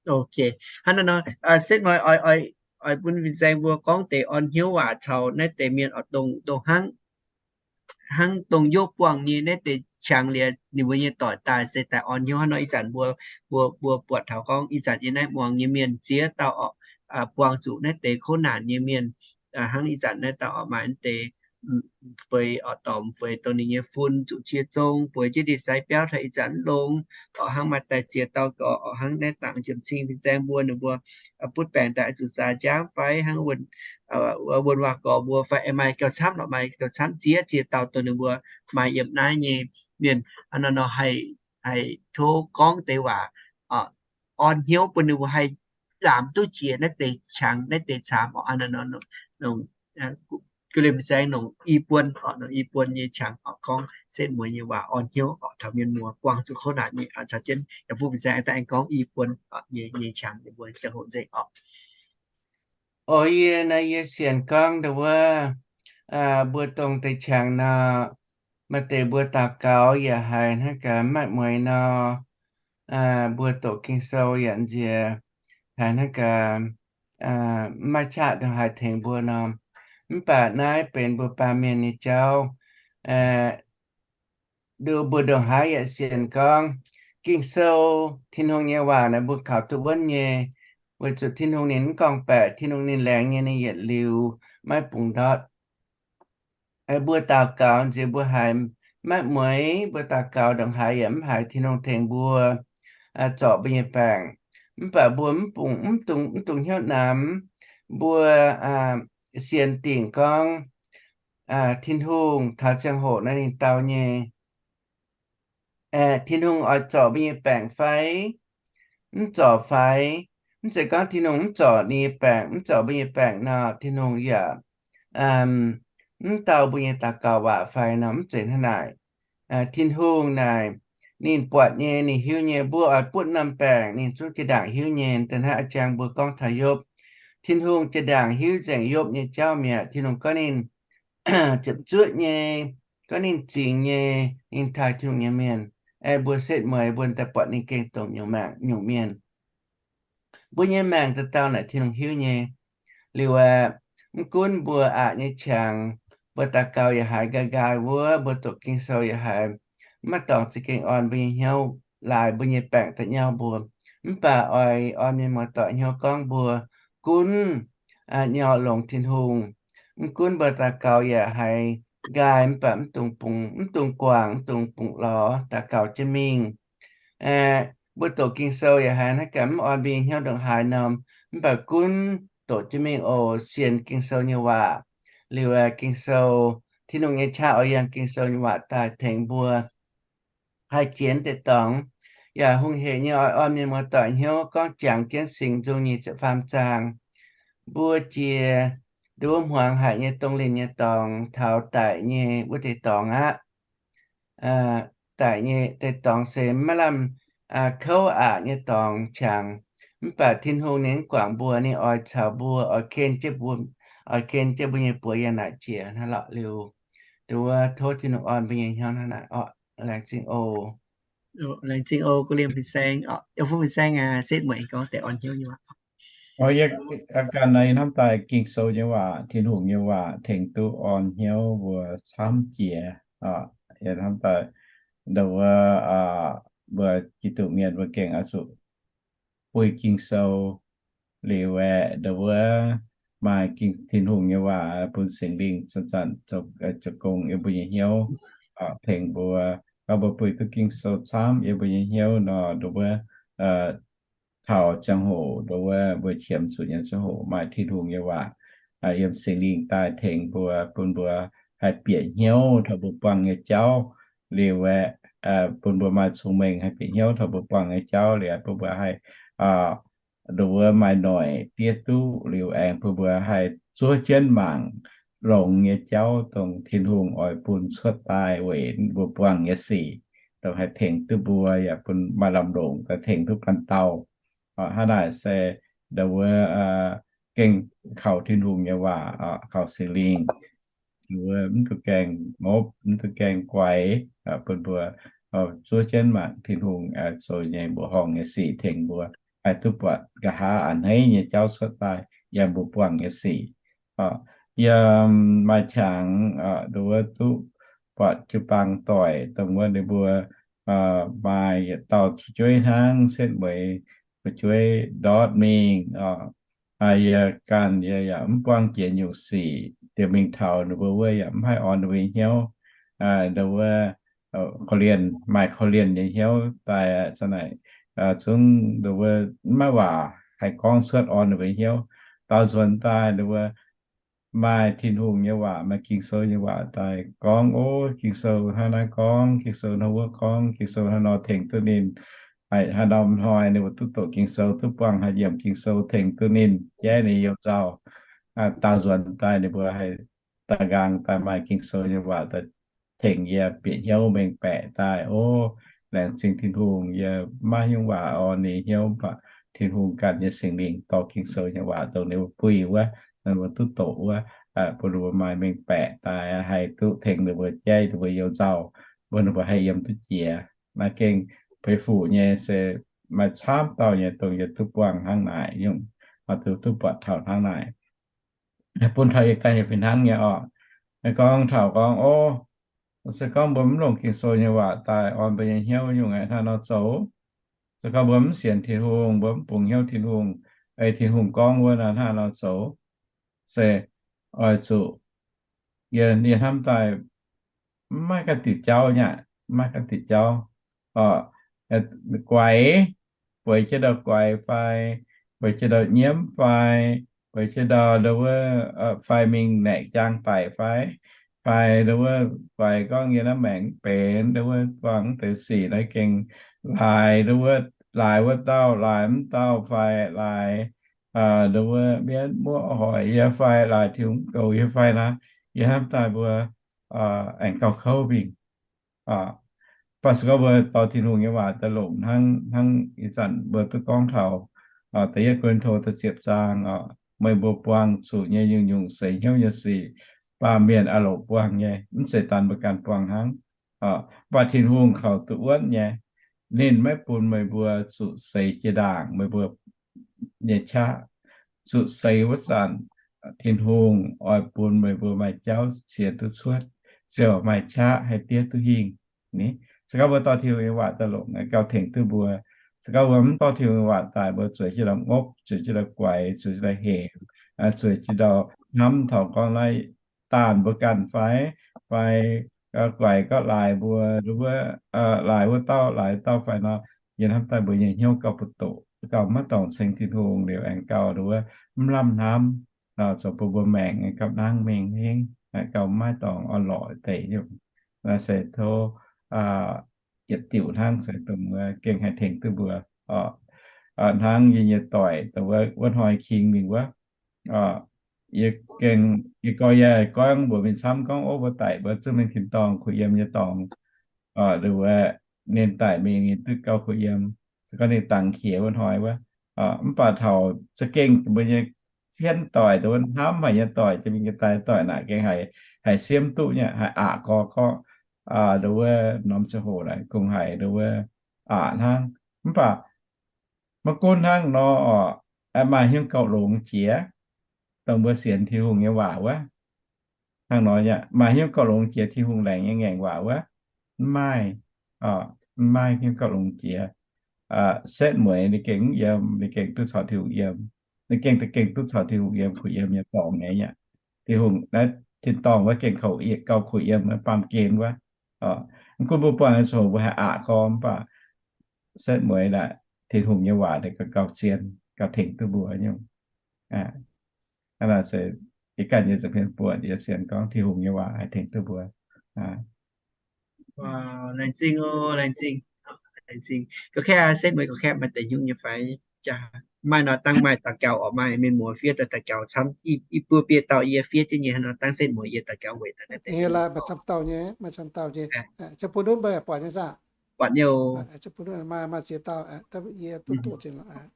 Ok, hnangv naaiv nor, setv mueiz oix, oix bun fin-saeng mbuo gorngv deix orn hnyouv waac caux naaiv deix mienh oix dongh, dongh hnangv, hnangv dongh Yopv buangh nyei naaiv deix qangx liuz ninh mbuo nyei doic daaih se daaih orn hnyouv hnangv nor. Ih zanc mbuo, mbuo, mbuo buatc taux gorngv ih zanc yiem naaiv muangx nyei mienh ziex dauh orqc, buangh zuqc naaiv deix kouv naanc nyei mienh, hnangv ih zanc naaiv dauh orqc maaih naaiv deix feix orqc, dorh feix dongh ninh nyei fun zuqc cie zong bueix jienv ndie-sai biauv taux ih zanc mv longx orqc, hnangv maaih daaih ziex dauh gorx orqc, hnangv naaiv dangc jiem cing fin-saeng mbuo ninh mbuo butv baengc daaih zuqc saa njaamv fai hnangv wuonh waac gorx mbuo fai maaih gauh camv lorqc, maaih gauh camv ziex ziex dauh dongh ninh mbuo maaih yiem naaiv nyei mienh, hnangv naaiv nor haih, haih tov gorngv deix waac orn hnyouv bun ninh mbuo haih laamc duqv jiex naaiv deix qangx naaiv deix caamx orqc, hnangv naaiv nor, nongc Guv liemh fin-saeng nongc i buon, nongc i buon nyei qangx oc, gorngv setv mueiz nyei waac orn hnyouv oc, taux mienh muoz buangh zuqc kouv naanc nyei oc. Caux jienv yaac bun fin-saeng daaih aengx gorngv i buon nyei, nyei qangx, mbuo ziangh hoc nzengc oc. Oc, yie naaiv yie sienx gorngv ndau wuov, mbuo dongh deix qangx nor, maaih deix mbuo daux gaux yaac haiz hnangv gaax maiv mueiz nor, mbuo doqc Ging-Sou yaac nziex haiz hnangv gaax maiv qaqv ndongc haaix tengx mbuo nor. Mv baac naaiv benx mbuo baamh mienh nyei jauv. Nduov mbuo ndongc haaix yaac sienx gorngv Ging-Sou, Tin-Hungh nyei waac naaic mbuo kaux duqv wuonv nyei, weic zuqc Tin-Hungh ninh mv gorngv-baeqc, Tin-Hungh ninh laengz nyei, ninh yietc liuz maiv bungx ndortv. Mbuo daux gaux nziex mbuo haiz maiv mueiz, mbuo daux gaux ndongc haaix yaac mv haiz Tin-Hungh tengx mbuo zorc mbuo nyei baengc. Mv baac mbuo mv bungx, mv dungx, mv dungx hnyouv namx. Mbuo sienx dingc gorngv Tin-Hungh taux ziangh hoc naaiv ninh dau nyei, Tin-Hungh oix zorc mbuo nyei baengc fai mv zorc fai? Mv zeiz gorngv Tin-Hungh mv zorc ninh nyei baengc, mv zorc mbuo nyei baengc nor, Tin-Hungh yaac mv dau mbuo nyei daux gaux waac fai nor? Mv zeiz hnangv naaic. Tin-Hungh naaic ninh buatc nyei, ninh hiuv nyei. Mbuo oix butv norm baengc ninh zungv jiex ndaangc hiuv nyei. Da'hnangv a'jang mbuo gorngv taux Yopv, Tin-Hungh jiex ndaangc hiuv nzengc Yopv nyei jauv mi'aqv. Tin-Hungh gorngv ninh ziepc zuoqv nyei, gorngv ninh zingx nyei, ninh taaih Tin-Hungh nyei mienh. Aeqv, mbuo setv mueiz mbuo daaih buatc ninh gengh dongh nyungc maengc nyungc mienh. Mbuo nyei maengc dauh dauh naaic Tin-Hungh hiuv nyei. Liuz aeqv, mv gunv mbuo aqc nyei qangx, mbuo daux gaux yaac haiz nqaai nqaai wuov, mbuo doqc Ging-Sou yaac haiz maiv dorngc za'gengh orn mbuo nyei hnyouv, laaix mbuo nyei baengc da'nyauv mbuo. Mv baac oix orn mienh muoz-doic hnyouv gorngv mbuo gunv nyorx longx Tin-Hungh. Mv gunv mbuo daux gaux yaac haiz nqaai mv baac mv dungx bungx, mv dungx guangc, mv dungx bungx lorz, daux gaux jienv mingh. Mbuo doqc Ging-Sou yaac haiz hnangv gaax mv orn mbuo nyei hnyouv ndongc haaix norm, mv baac gunv doqc jienv mingh oc, sienx Ging-Sou nyei waac. Liuz aeqv, Ging-Sou, Tin-Hungh nyei qaqv oix yangh Ging-Sou nyei waac daaih tengx mbuo haih jiex deix dorngx. Yaac hungh hec nyei oix orn mienh muoz-doic hnyouv gorngv jangx jienv Singx Nzung nyic ziepc faam zaang. Mbuo jiex nduov hmuangx haic nyei dongh linh nyei dorngx taux daic nyei wuov deix dorngx aqv. Daic nyei deix dorngx se maiv lamh kouv aqc nyei dorngx qangx. Mv baac Tin-Hungh ninh mv guangc mbuo, ninh oix caux mbuo, oix ken jienv mbuo, oix ken jienv mbuo nyei buoz yangh naaic jiex hnangv lorqc. Liuz nduov tov Tin-Hungh orn mbuo nyei hnyouv hnangv naaic orqc. Laengz zingh oc. Laengz zingh oc, guv liemh fin-saeng. Yie ganh naaiv hnamv daaih Ging-Sou nyei waac, Tin-Hungh nyei waac tengx duqv orn hnyouv mbuo camv jiex. Yie hnamv daaih ndau wuov mbuo Giduc mienh mbuo gengh oix zuqc buih Ging-Sou. Liuz aeqv, ndau wuov maaih Ging, Tin-Hungh nyei waac bun Singx Lingh zanc-zanc zoux gong yiem mbuo nyei hnyouv, tengx mbuo. Gorngv mbuo buih duqv Ging-Sou camv yiem mbuo nyei hnyouv nor, ndau wuov taux ziangh hoc ndau wuov mbuo qiemx zuqc nyei ziangh hoc maaih Tin-Hungh nyei waac yiem Singx Lingh daaih tengx mbuo, bun mbuo haih bieqc hnyouv taux mbuo buangh nyei jauv. Liuz aeqv, bun mbuo maaih cong-mengh haih bieqc hnyouv taux mbuo buangh nyei jauv. Liuz aeqv, bun mbuo haih ndau wuov maaih noic diev duqv. Liuz aengx bun mbuo haih zuov jienv mangc longx nyei jauv dongh Tin-Hungh oix bun cuotv daaih weic mbuo buangh nyei sic, dongh haih tengx duqv mbuo yaac bun maaih lamh longc daaih tengx duqv ganh dauh. Hnangv naaic se ndau wuov gengh kaux Tin-Hungh nyei waac, kaux Singx Lingh, ndau wuov mv duqv gaengh ngopv, mv duqv gaengh guaix, bun mbuo zuov jienv mangc Tin-Hungh zoux nyei mbuoqc horngh nyei sic tengx mbuo haih duqv buatc nqa'haav a'hneiv nyei jauv cuotv daaih yiem mbuo buangh nyei sic. Yiem maaih qangx ndau wuov duqv buatc jiu-baang doic dongh wuov ninh mbuo maaih yietc dauh fu'jueiv hnangv, setv mueiz fu'jueiv ndortv mingh. Yie ganh yie yaac mv buangh jiex nyungc sic, diex mingh taux ninh mbuo wuov yaac mv haih orn ninh mbuo nyei hnyouv. Ndau wuov korv-lienh, maaih korv-lienh nyei hnyouv daaih aqv. Za'naaic zungv ndau wuov maiv waac haih gorngv cuotv orn ninh mbuo nyei hnyouv. Daaux nzuonx daaih ndau wuov maaih Tin-Hungh nyei waac, maaih Ging-Sou nyei waac daaih gorngv, o, Ging-Sou hnangv naaiv gorngv, Ging-Sou hnangv wuov gorngv, Ging-Sou hnangv nor tengx duqv ninh. Haaix norm hnoi ninh mbuo duqv doqc Ging-Sou, duqv buangh haaix yiemc Ging-Sou tengx duqv ninh, jaiv ninh you-nzauh. Daaux nzuonx daaih ninh mbuo haih daaih nqaang daaih maaih Ging-Sou nyei waac daaih tengx yie bieqc hnyouv mengh baeqc daaih. O, laengz zingh Tin-Hungh, yie maiv hiuv waac orn ninh hnyouv, mv baac Tin-Hungh ganh nyei Singx Lingh dorh Ging-Sou nyei waac dongh ninh mbuo buih wuov, ninh mbuo duqv doqc wuov, bun ninh mbuo maaih mengh baeqc daaih, haih duqv tengx ninh mbuo jaiv ninh mbuo you-nzauh, bun ninh mbuo haih yiem duqv jiex. Naaiv gengh feix fuc nyei se maaih camv dauh nyei dongh yie duqv buangh hnangv naaic nyungc, duqv, duqv buatc taux hnangv naaic. Bun taux yie ganh yaac fih hnangv nyei orqc. Gorngv taux gorngv, o, se gorngv mbuo mv longc Ging-Sou nyei waac daaih orn mbuo nyei hnyouv nyungc aeqv, hnangv nor zoux? Se gorngv mbuo mv sienx Tin-Hungh, mbuo mv bungx hnyouv Tin-Hungh, ei Tin-Hungh gorngv wuov nor, hnangv nor zoux? Se oix zuqc, yie, yie hnamv daaih mv maaih ganh diuc jauv nyei, mv maaih ganh diuc jauv. Guaix, bueix jienv ndau guaix fai, bueix jienv ndau nyiemv fai, bueix jienv ndau, ndau wuov, fai mingh naeqc jaang daic fai, fai ndau wuov guaix gorngv yie naaiv maengc mv benx, ndau wuov buangh mv deix sic naaiv gengh laaix, ndau wuov laaix wuov dauh, laaix mv dauh fai laaix, ndau wuov mienv muoqv hoic yie fai laaix Tin-Hungh mv goux yie fai nor, yie hnamv daaih mbuo aengx gauh kouv mingh. Mv baac se gorngv mbuo dorh Tin-Hungh nyei waac daaih longc hnangv, hnangv ih zanc mbuo duqv gorngv taux da'yietv Ko^lin^to da'ziepc zaang, meih mbuo buangh zuqc nyei nyungc-nyungc seix hnyouv nyei sic, baamh mienh aah loc buangh nyei, mv zeiz daan mbuo ganh buangh hnangv. Mv baac Tin-Hungh kaux duqv wuonv nyei. Ninh maiv bun meih mbuo zuqc seix jiex ndaangc meih mbuo nyei qaqv. Zuqc seix wuov zanc, Tin-Hungh oix bun meih mbuo maaih jauv sienx duqv cuotv, ziouc maaih qaqv haih diev duqv hingh. Ni, se gorngv mbuo dorh Tin-Hungh nyei waac daaih longc, gauh tengx duqv mbuo. Se gorngv mbuo mv dorh Tin-Hungh nyei waac daaih, mbuo zueiz jienv ndau ngopv, zueiz jienv ndau guaix, zueiz jienv ndau hemx, zueiz jienv ndau hnamv taux gorngv naaiv daanh mbuo ganh fai, fai guaix gorngv laaix mbuo, ndau wuov, laaix wuov dauh, laaix dauh fai nor, yie hnamv daaih mbuo nyei hnyouv gauh buoz-doqc, gauh maiv dorngc ceng Tin-Hungh liuz aengx gauh ndau wuov mv lamh hnamv, zoux bun mbuo maengc gauh nangv mingh hingv, gauh maiv dorngc orn-lorqc deix nyungc. Naaiv se tov yietc diuc hnangv se dongh gengh haih tengx duqv mbuo. Hnangv yie nyei doic, wuov hnoi king mingh wuov, yie gengh, yie gorngv, yie gorngv mbuox mingh camv gorngv, ov, mbuo daic mbuo zungv mingh tin-dorngh kuh yiem nyei dorngx. Wuov, ninh daic mingh ninh duqv gauh kuh yiem, se gorngv ninh dangx qiex wuov hnoi wuov. Mv baac taux za'gengh mbuo nyei cien doic, ndau wuov hnamv haic nyei doic, jiex mingh jiex daaih doic naaic gengh haiz, haiz siemv duqv nyei, haiz aqc gorx gorngv, ndau wuov norm ziangh hoc naaic kungx haiz ndau wuov aqc hnangv. Mv baac maiv gunv hnangv nor oc, maaih hnyouv gauh longx jiex, dongh mbuo sienx Tin-Hungh nyei waac wuov. Hnangv nor yaac maaih hnyouv gauh longx jiex Tin-Hungh laengz nyei ngaengc waac wuov? Mv maaih. Mv maaih hnyouv gauh longx jiex. Setv mueiz ninh gengh mv yiem, ninh gengh duqv caux Tin-Hungh yiem. Ninh gengh, gengh duqv caux Tin-Hungh yiem, kuh yiem nyei dorngx nyei aqv. Tin-Hungh naaiv tin-dorngh wuov gengh gauh kuh yiem, baamh gen wuov. Mv gunv mbuo buangh nyei ziangh hoc mbuo haih aqc gorx, mv baac setv mueiz naaic Tin-Hungh nyei waac ninh gauh, gauh zien, gauh tengx duqv mbuo nyungc. Hnangv naaic se yie ganh nyei za'hmien buonc yie sienx gorngv Tin-Hungh nyei waac haih tengx duqv mbuo. Laengz zingh oc, laengz zingh. Laengz zingh. Gauh kaeqv, setv mueiz gauh kaeqv maaih deix nyungc nyei fai? Maaih nor dangh maaih daux gaux oc, maaih mienh muoz fiev daaih daux gaux camv, i buo biei dauh yie fiev jienv nyei hnangv nor, dangh setv mueiz yie daux gaux weic daaih. Maaih camv dauh nyei, maaih camv dauh nyei. Ziouc bun ndutv mbuo buatc nyei saah? Buatc nyei oc. Maaih, maaih ziex dauh, yie duqv doqc zinh lorqc.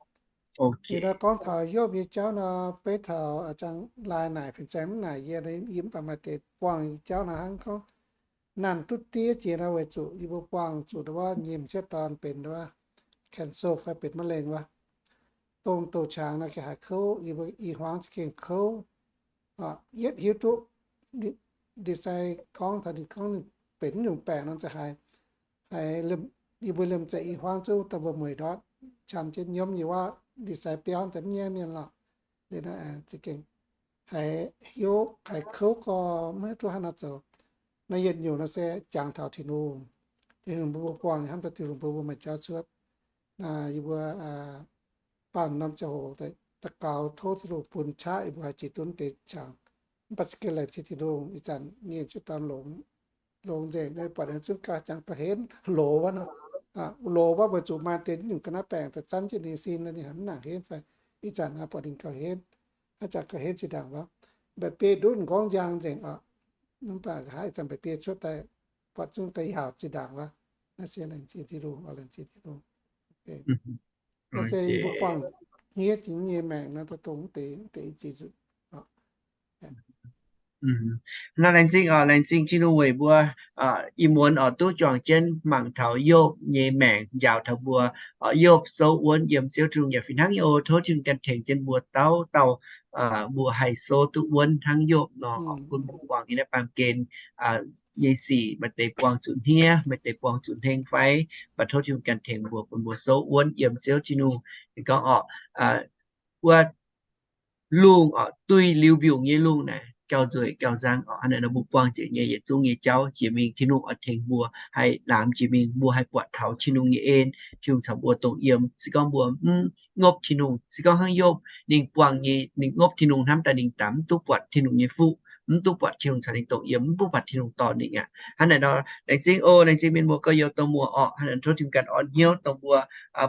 Liuz nor gorngv taux Yopv nyei jauv nor, beiv taux a'jang lai naaic fin-saeng mv naaic yie, yie mv baac maaih deix buangh nyei jauv nor hnangv gorngv, naanh duqv diev jiex nor weic zuqc yie mbuo buangh zuqc wuov nyim sieqv dorn benx wuov cancer fai benx มะเร็ง wuov, dongh douc qangx nor gengh haiz kouv, yie mbuo i hmuangv za'gengh kouv. Yietv hiuv duqv ndie-sai gorngv taux ninh gorngv ninh benx nyungc baengc nor za'haiz, haiz yie mbuo liemh zeqc i hmuangv zungv dongh mbuo mueic ndortv qam jienv nyiemv nyei wuov ndie-sai biauv daaih mv nyaiv mienh lorqc. Liuz nor za'gengh haiz hiuv haiz kouv gorx, maiv hiuv duqv hnangv nor zoux. Naaiv yietc nyungc nor se jangx taux Tin-Hungh. Tin-Hungh mbuo buangh hnamv daaih Tin-Hungh mbuo, mbuo maaih jauv cuotv. Naaiv yie mbuo baamh norm ziangh hoc daux gaux tov Tin-Hungh bun qaqv yie mbuo haih jiex duqv deix qangx. Mv baac za'gengh laengz zingh Tin-Hungh, ih zanc mienh ziouc daaih longx, longx nzengc, buatc aengx zungv gauh jangx gauh henv loz wuov nor. Loz wuov weic zuqc maaih deix nyungc ga'naaiv baengc daaih zanv jienv ninh sin, ninh mv nangc henv fai. Ih zanc buatc ninh gauh henv, haaix zanc gauh henv zinh ndaangc wuov. mba'biei ndutv m'nqorngv njang nzengc oc. Mv baac haaix zanc mba'biei cuotv daaih, buatc zungv daaih yaauc zinh ndaangc wuov. Naaiv se laengz zingh Tin-Hungh oc, laengz zingh Tin-Hungh. Naaiv se yie mbuo buangh hniev jiex nyei maengc nor, dongh mv deix, mv deix ziex nzunc. Nor laengz zingh oc, laengz zingh Tin-Hungh weic mbuo ih muonz oc duqv juangc jienv mangc taux Yopv nyei maengc, njaaux taux mbuo oc, Yopv souv wuonv yiem Ziouv Tin-Hungh yaac fih hnangv nyei oc. Tov Tin-Hungh ganh tengx jienv mbuo dauh dauh, mbuo haih souv duqv wuonv hnangv Yopv nor oc. Bun mbuo buangh nyei naaiv baamh gen nyei sic, maaih deix buangh zuqc hniev, maaih deix buangh zuqc heng fai, mv baac tov Tin-Hungh ganh tengx mbuo, bun mbuo souv wuonv yiem Ziouv Tin-Hungh. Ninh gorngv oc, wuov lungh oc, duih liuz mbiungc nyei lungh naaic gauh nzueic gauh nzang oc. Hnangv naaic nor mbuo buangh nzengc nyei yietc zungv nyei jauv jiex mingh, Tin-Hungh oix tengx mbuo haih laamx jiex mingh, mbuo haih buatc taux Tin-Hungh nyei en. Tin-Hungh caux mbuo dongh yiem. Se gorngv mbuo mv ngopv Tin-Hungh, se gorngv hnangv Yopv ninh buangh nyei, ninh ngopv Tin-Hungh hnamv daaih ninh daaih mv duqv buatc Tin-Hungh nyei fuqv, mv duqv buatc Tin-Hungh caux ninh dongh yiem, mv duqv buatc Tin-Hungh dorh ninh aqv. Hnangv naaic nor laengz zingh oc, laengz zingh mienh muoz gorx-youz donh muoc oc. Hnangv naaic tov Tin-Hungh ganh orn hnyouv dongh mbuo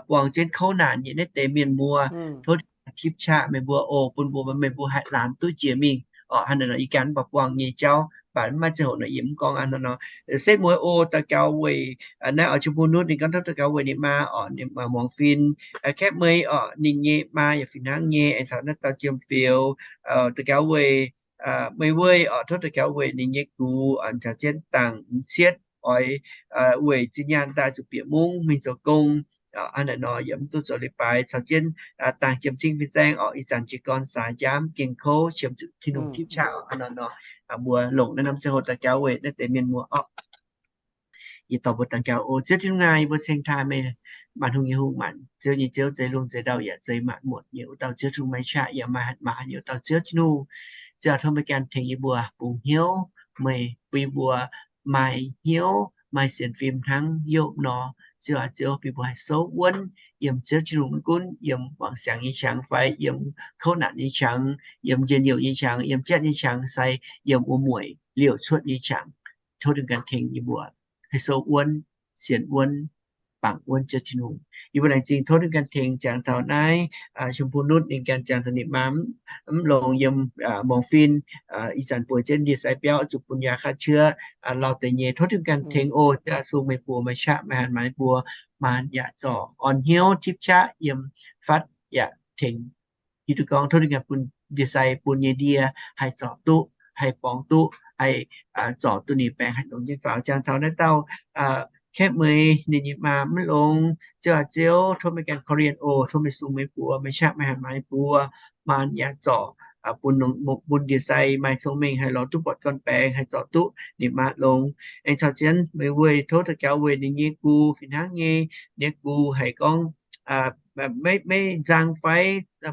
buangh jienv kouv naanc nyei naaiv deix mienh muoz, tov Tin-Hungh tipv qaqv meih mbuo oc, bun mbuo, meih mbuo haih laamx duqv jiex mingh oc. Hnangv naaic nor ih gan mv baac buangh nyei jauv, mv baac mv maaih ziangh hoc nor yie mv gorngv aqv. Hnangv nor setv mueiz oc, daux gaux weic naaiv oix Jung Bun Nutv ninh gorngv tov daux gaux weic ninh maa oc, ninh muangx fin, Kaeqv Meih oc, ninh nyei maa yaac fih hnangv nyei, aengx caux naaiv dauh Jiem Fioux, daux gaux weic Meih Weih oc, tov daux gaux weic ninh nyei gux, caux jienv Dangc M'cietv oix weic zinh nyaanh daaih zuqc bieqc mungv mingh zoux gong. Hnangv naaic nor yaac mv duqv zoux leiz-baaix, caux jienv Dangc Jiem Cing Fin-Saeng oc, ih zanc jiez gorn saax njaamv gengh kouv, qiemx zuqc Tin-Hungh tipv qaqv oc. Hnangv naaic nor mbuo longc naaiv norm ziangh hoc daux gaux weic naaiv deix mienh muoz oc. Yie dorh mbuo daux gaux oc. Ziouv Tin-Hungh aac, yie mbuo ceng taaih meih, maanc hungh nyei Hungh, maanc ziouv nyei Ziouv, zeix lungh zeix ndau yaac zeix maanc muotc nyei wuov dauh Ziouv Tin-Hungh, maaih qaqv yaac maaih hatc maaz nyei wuov dauh Ziouv Tin-Hungh. Ziouv aac, tov meih ganh tengx yie mbuo bungx hnyouv meih, bun yie mbuo maaih hnyouv, maaih sienx fim hnangv Yopv nor. Ziouv aac, Ziouv, bun yie mbuo haih souv wuonv yiem Ziouv Tin-Hungh, maiv gunv yiem wangc siangx nyei qangx fai yiem kouv naanc nyei qangx, yiem njien-youh nyei qangx, yiem jatv nyei qangx, sai yiem wuom-mueic liouh cuotv nyei qangx. Tov Tin-Hungh ganh tengx yie mbuo haih souv wuonv, sienx wuonv, bangc wuonv Ziouv Tin-Hungh. Yie mbuo laengz zingh tov Tin-Hungh ganh tengx jangx taux naaiv Jung Bun Nutv ninh ganh jangx taux ninh maa mv longx yiem muangx fin, ih zanc bueix jienv ndie-sai biauv zuqc bun yaac khatv cuotv lauh deix nyei. Tov Tin-Hungh ganh tengx oc. Ziouv aac, sung meih buoz, maaih qaqv maaih hatc maaz mbuo, maanc yaac zorc, orn hnyouv tipv qaqv yiem fatv yaac tengx hiuv duqv gorngv tov Tin-Hungh ganh bun ndie-sai bun nyei ndie haih zorc duqv, haih borngz duqv, haih zorc duqv ninh baengc haih longx jienv faaux. Jangx taux naaiv dauh Kaeqv Meih ninh nyei maa mv longx. Ziouv aac, Ziouv, tov meih ganh korv-lienh oc. Tov meih sung meih buoz, maaih qaqv maaih hatc maaz mbuo, maanc yaac zorc, bun, bun ndie-sai maaih cong-mengh haih lorz duqv buatc gorn-baengx, haih zorc duqv ninh maa longx. Aengx caux jienv Meih Weih, tov daux gaux weic ninh nyei gux fih hnangv nyei. Ninh nyei gux haiz gorngv maiv, maiv nzang fai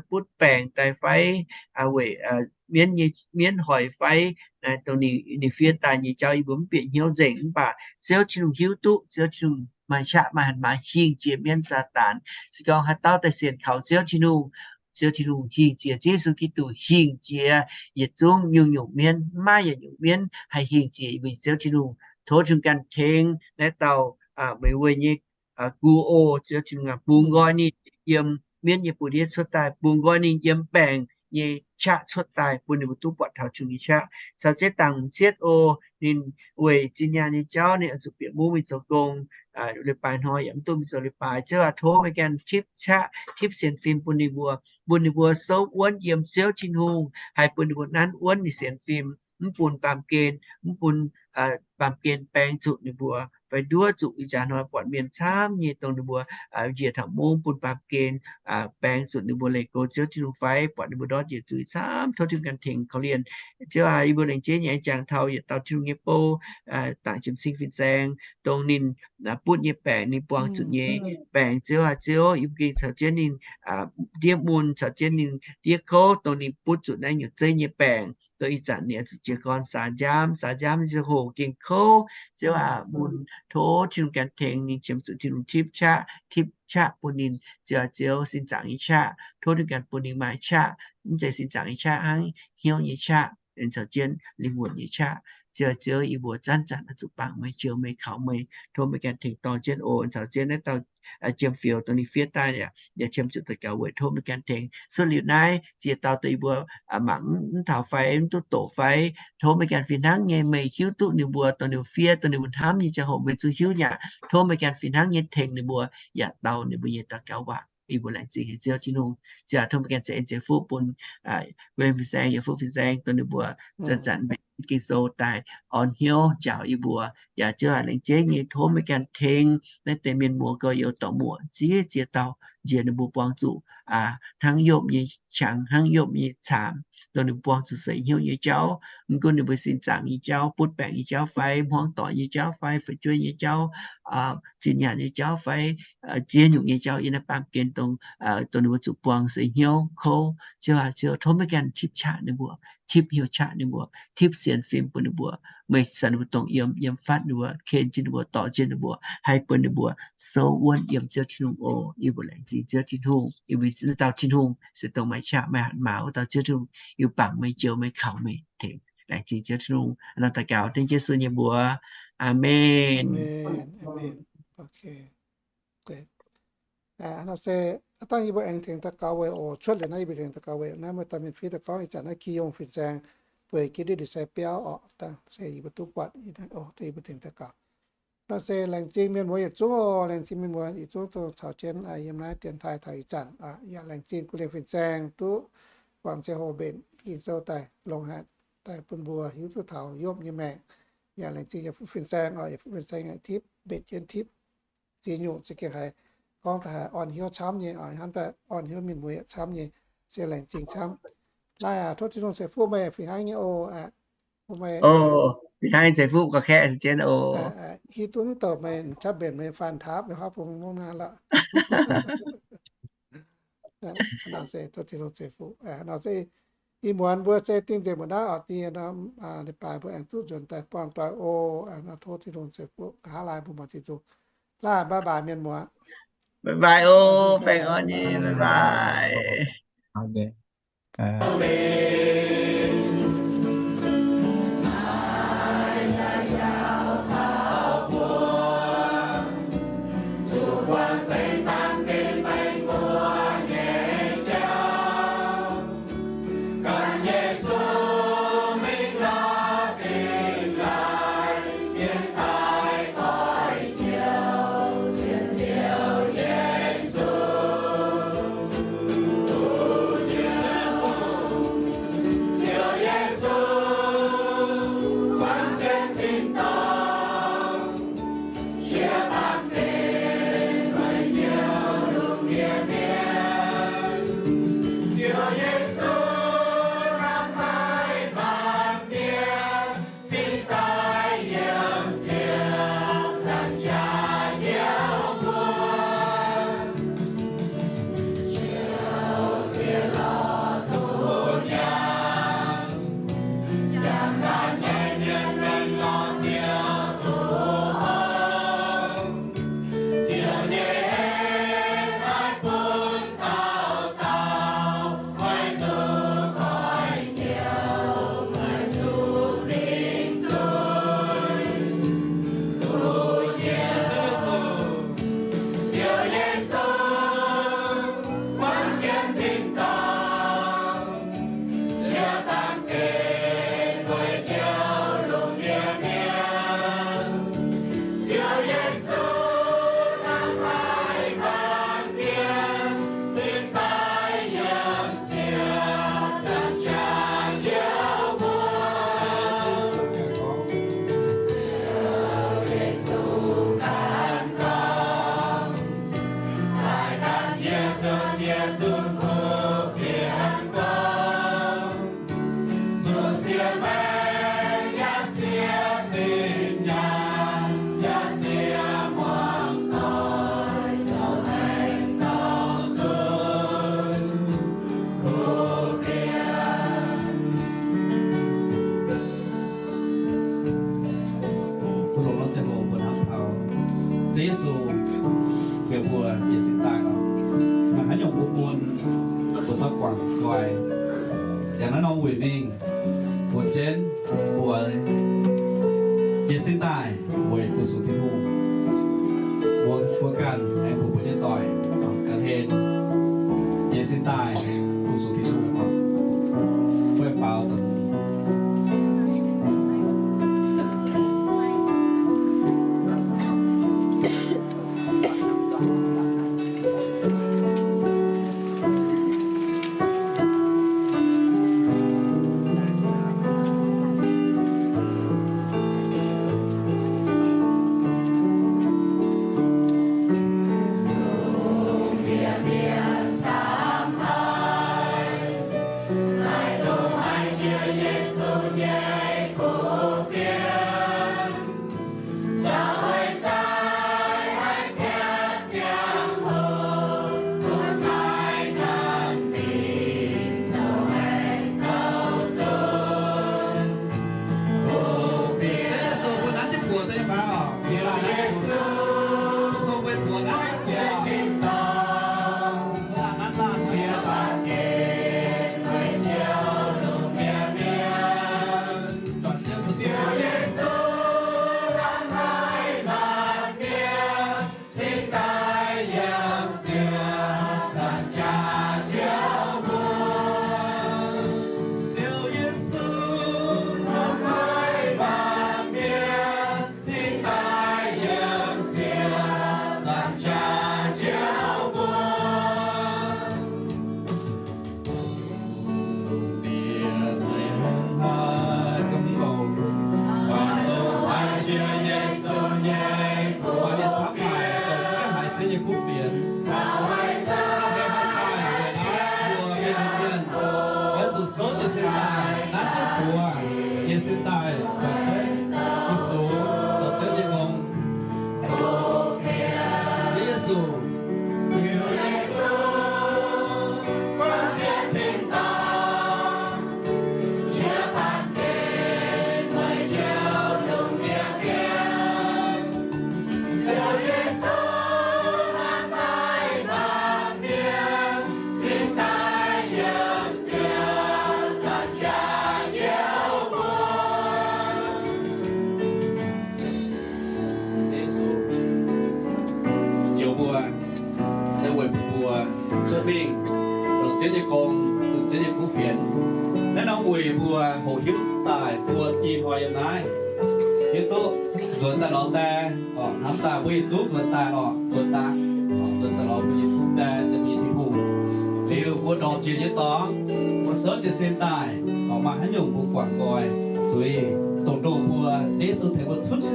butv baengc daaih fai weic mienv nyei, mienv hoic fai dongh ninh fiev daaih nyei jauv yie mbuo mv bieqc hnyouv nzengc. Mv baac Ziouv Tin-Hungh hiuv duqv, Ziouv Tin-Hungh maaih qaqv maaih hatc maaz hingh jiex mienv Saadaan. Se gorngv haaix dauh daaih sienx kaux Ziouv Tin-Hungh, Ziouv Tin-Hungh hingh jiex, Ziouv Yesu Giduc hingh jiex yietc zungv nyungc-nyungc mienv. Mv maaih yietc nyungc mienv haih hingh jiex weic Ziouv Tin-Hungh. Tov Tin-Hungh ganh tengx naaiv dauh Meih Weih nyei gux oc. Ziouv Tin-Hungh aac, bungx nqoi ninh yiem mienv nyei buoz-ndiev cuotv daaih, bungx nqoi ninh yiem baengc nyei qaqv cuotv daaih, bun ninh mbuo duqv buatc taux Tin-Hungh nyei qaqv. Caux jienv Dangc M'cietv oc, ninh weic zinh nyaanh nyei jauv ninh oix zuqc bieqc mungv mingh zoux gong, leiz-baaix hnoi yaac mv duqv mingh zoux leiz-baaix. Ziouv aac, tov meih ganh tipv qaqv, tipv sienx fim bun ninh mbuo, bun ninh mbuo souv wuonv yiem Ziouv Tin-Hungh, haih bun ninh mbuo nanv wuonv ninh sienx fim, mv bun baamh gen, mv bun baamh gen baeng zuqc ninh mbuo, fai nduov zuqc ih jaax hnoi buatc mienh camv nyei dongh ninh mbuo njiec taux mungv bun baamh gen baeng zuqc ninh mbuo leih go Ziouv Tin-Hungh fai buatc ninh mbuo ndortv njiec zuiz camv. Tov Tin-Hungh ganh tengx korv-lienh. Ziouv aac, yie mbuo laengz jeiv nyei aengx jangx taux yietc dauh Tin-Hungh nyei bou, Dangc Jiem Cing Fin-Saeng, dongh ninh butv nyei baengc, ninh buangh zuqc nyei baengc. Ziouv aac, Ziouv, yie mbuo gengh caux jienv ninh ndiev mun, caux jienv ninh ndiev kouv, dongh ninh butv zuqc naaiv nyungc zeiv nyei baengc, dongh ih zanc ninh oix zuqc jiez gorn saax njaamv, saax njaamv nyei ziangh hoc gengh kouv. Ziouv aac, mun tov Tin-Hungh ganh tengx ninh qiemx zuqc Tin-Hungh tipv qaqv, tipv qaqv bun ninh. Ziouv aac, Ziouv, sin zaangc nyei qaqv, tov Tin-Hungh ganh bun ninh maaih qaqv, mv zeiz sin zaangc nyei qaqv hnangv, hnyouv nyei qaqv, aengx caux jienv lingh wuonh nyei qaqv. Ziouv aac, Ziouv, yie mbuo zanc-zanc oix zuqc bangc meih, jouh meih, kaux meih. Tov meih ganh tengx dorh jienv oc. Caux jienv naaiv dauh jiem-fioux dongh ninh fiev daaih yaac, yaac qiemx zuqc daux gaux weic tov meih ganh tengx. Cuotv liuz naaiv ziex dauh dongh yie mbuo mangc mv taux fai mv duqv doqc fai, tov meih ganh fih hnangv nyei, meih hiuv duqv ninh mbuo dongh ninh mbuo fiev dongh ninh mbuo hnamv nyei ziangh hoc meih zuqc hiuv nyei aqv. Tov meih ganh fih hnangv nyei tengx ninh mbuo yaac dau ninh mbuo nyei daux gaux waac. Yie mbuo laengz zingh haic Ziouv Tin-Hungh. Ziouv, tov meih ganh ceix en ceix fuqv bun Guv Lien Fin-Saeng, Yietc Fuqv Fin-Saeng, dongh ninh mbuo zanc-zanc mbenc Ging-Sou daaih orn hnyouv njaaux yie mbuo. Yaac Ziouv aac, laengz zingh nyei, tov meih ganh tengx naaiv deix mienh muoz gorx-youz dorc muoc ziex ziex dauh, nziex ninh mbuo buangh zuqc hnangv Yopv nyei qangx, hnangv Yopv nyei caamx, dongh ninh mbuo buangh zuqc seix hnyouv nyei jauv, mv gunv ninh mbuo sin zaangc nyei jauv, butv baengc nyei jauv fai, hmuangv doic nyei jauv fai, fu'jueiv nyei jauv, zinh nyaanh nyei jauv fai, ziex nyungc nyei jauv yiem naaiv baamh gen dongh, dongh ninh mbuo zuqc buangh seix hnyouv kouv. Ziouv aac, Ziouv, tov meih ganh tipv qaqv ninh mbuo, tipv hnyouv qaqv ninh mbuo, tipv sienx fim bun ninh mbuo. Meih caux ninh mbuo dongh yiem, yiem fatv ninh mbuo, ken jienv ninh mbuo, dorh jienv ninh mbuo, haih bun ninh mbuo souv wuonv yiem Ziouv Tin-Hungh oc. Yie mbuo laengz zingh Ziouv Tin-Hungh. Yie mbuo naaiv dauh Tin-Hungh se dongh maaih qaqv maaih hatc maaz wuov dauh Ziouv Tin-Hungh. Yie mbuo bangc meih, njoux meih, kaux meih tengx. Laengz zingh Ziouv Tin-Hungh. Aa, daux gaux dengv Yesu nyei mbuox. Aamen. Hnangv nor se, aa, dangh yie mbuo aengx tengx daux gaux weic oc. Cuotv liuz naaiv yie mbuo tengx daux gaux weic naaiv, maaih dauh mienh fiev daaih gorngv ih zanc naaiv Ki Yong Fin-Saeng bueix jienv ndutv sai biauv oc. Dangh se yie mbuo duqv buatc, yie mbuo tengx daux gaux. Nor se laengz zingh mienh muoz yietc zungv oc. Laengz zingh mienh muoz yietc zungv dongh caux jienv yiem naaiv dienx taaih taux ih zanc. Yaac laengz zingh Guv Lien Fin-Saeng duqv guangc ziangh hoc mbenc Ging-Sou daaih longc haic, daaih bun mbuo hiuv duqv taux Yopv nyei maengc. Yaac laengz zingh Yietc Fuqv Fin-Saeng oc. Yietc Fuqv Fin-Saeng aengx tipv, mbenc jienv tipv ziex nyungc za'gengh haiz gorngv daaih orn hnyouv camv nyei oc. Hnamv daaih orn hnyouv mienh muoz yietc camv nyei, se laengz zingh camv. Laih aac, tov Tin-Hungh ceix fuqv meih fih hnangv nyei oc. Fih hnangv nyei, ceix fuqv gauh kaeqv se jienv oc. Hiuv duqv mv douc meih camv mbenc meih faan taapv meih huaav bung mungv naaiv lorqc. Nor se tov Tin-Hungh ceix fuqv. Nor se ih muonz mbuo se dingh nzengc mbuo naaiv oc. Dingh nor, leiz-baaix mbuo aengx duqv nzuonx daaih buangh doic oc. Nor tov Tin-Hungh ceix fuqv, nqa'haav laai mbuo muangx Tin-Hungh. Laih bye bye mienh muoz. Bye bye oc, baengh orn nyei, bye bye. Mbuo longc norm ziangh hoc mbuo hnamv taux Ziouv Yesu heuc mbuo jiez sin daaih oc. Maaih haaix nyungc mbuo bun, mbuo corc guangc nqoi. Yangh naaiv norm wuic mingh, mbuo jienv mbuox jiez sin daaih weic fu-sux Tin-Hungh. mbuo, mbuo ganh aengx bun mbuo nyei doic ganh hlen jiez sin daaih fu-sux Tin-Hungh. Mbuo baaux Oix zuqc souv jiez sin daaih, nanv jienv buoz, jiez sin daaih, zoux jienv fu-sux, zoux Ziouv nyei gong. Ziouv Yesu, Ziouv Yesu, njoux mbuo, se weic bun mbuo cuotv mingh zoux Ziouv nyei gong, zoux Ziouv nyei kuv fienx. Naaiv norm weic mbuo hoqc hiuv daaih mbuo ih hnoi yiem naaiv hiuv duqv nzuonx daaih lorz die, hnamv daaih mbuo yietc zungv nzuonx daaih oc, nzuonx daaih, nzuonx daaih lorz mbuo nyei die se mbuo nyei Tin-Hungh. Liuz mbuo ndorpc jiex nyei dorngx, mbuo souv jiez sin daaih, maaih haaix nyungc mbuo guangc nqoi, zuiz dongh ndoh mbuo, Ziouv Yesu tengx mbuo cuotv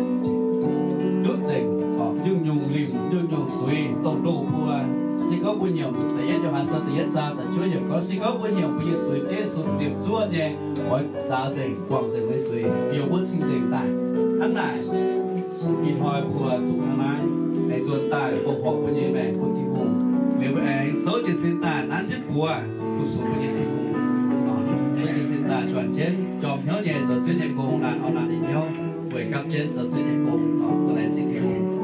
ndutv nzengc, nyungc-nyungc limc, nyungc-nyungc zuiz dongh ndoh mbuo. Se gorngv mbuo nyiemc da'yietv Yo^han Sou da'yietv zaang da'juov yiemc gorngv, se gorngv mbuo nyiemc mbuo nyei zuiz, Ziouv Yesu ziepc zuoqv nyei oix zaaux nzengc, guangc nzengc mbuo nyei zuiz, fioux mbuo cing-nzengc daaih. Hnangv naaic, ih hnoi mbuo zuqc hnangv naaiv aengx nzuonx daaih fongc horc mbuo nyei maengc bun Tin-Hungh. Liuz mbuo aengx souv jiez sin daaih nanv jienv buoz fu-sux mbuo nyei Tin-Hungh. Souv jiez sin daaih juangc jienv jorm hnyouv nyei zoux Ziouv nyei gong, laanh orn laanh nyei hnyouv, weic gapv jienv zoux Ziouv nyei gong. Mbuo laengz zingh Tin-Hungh.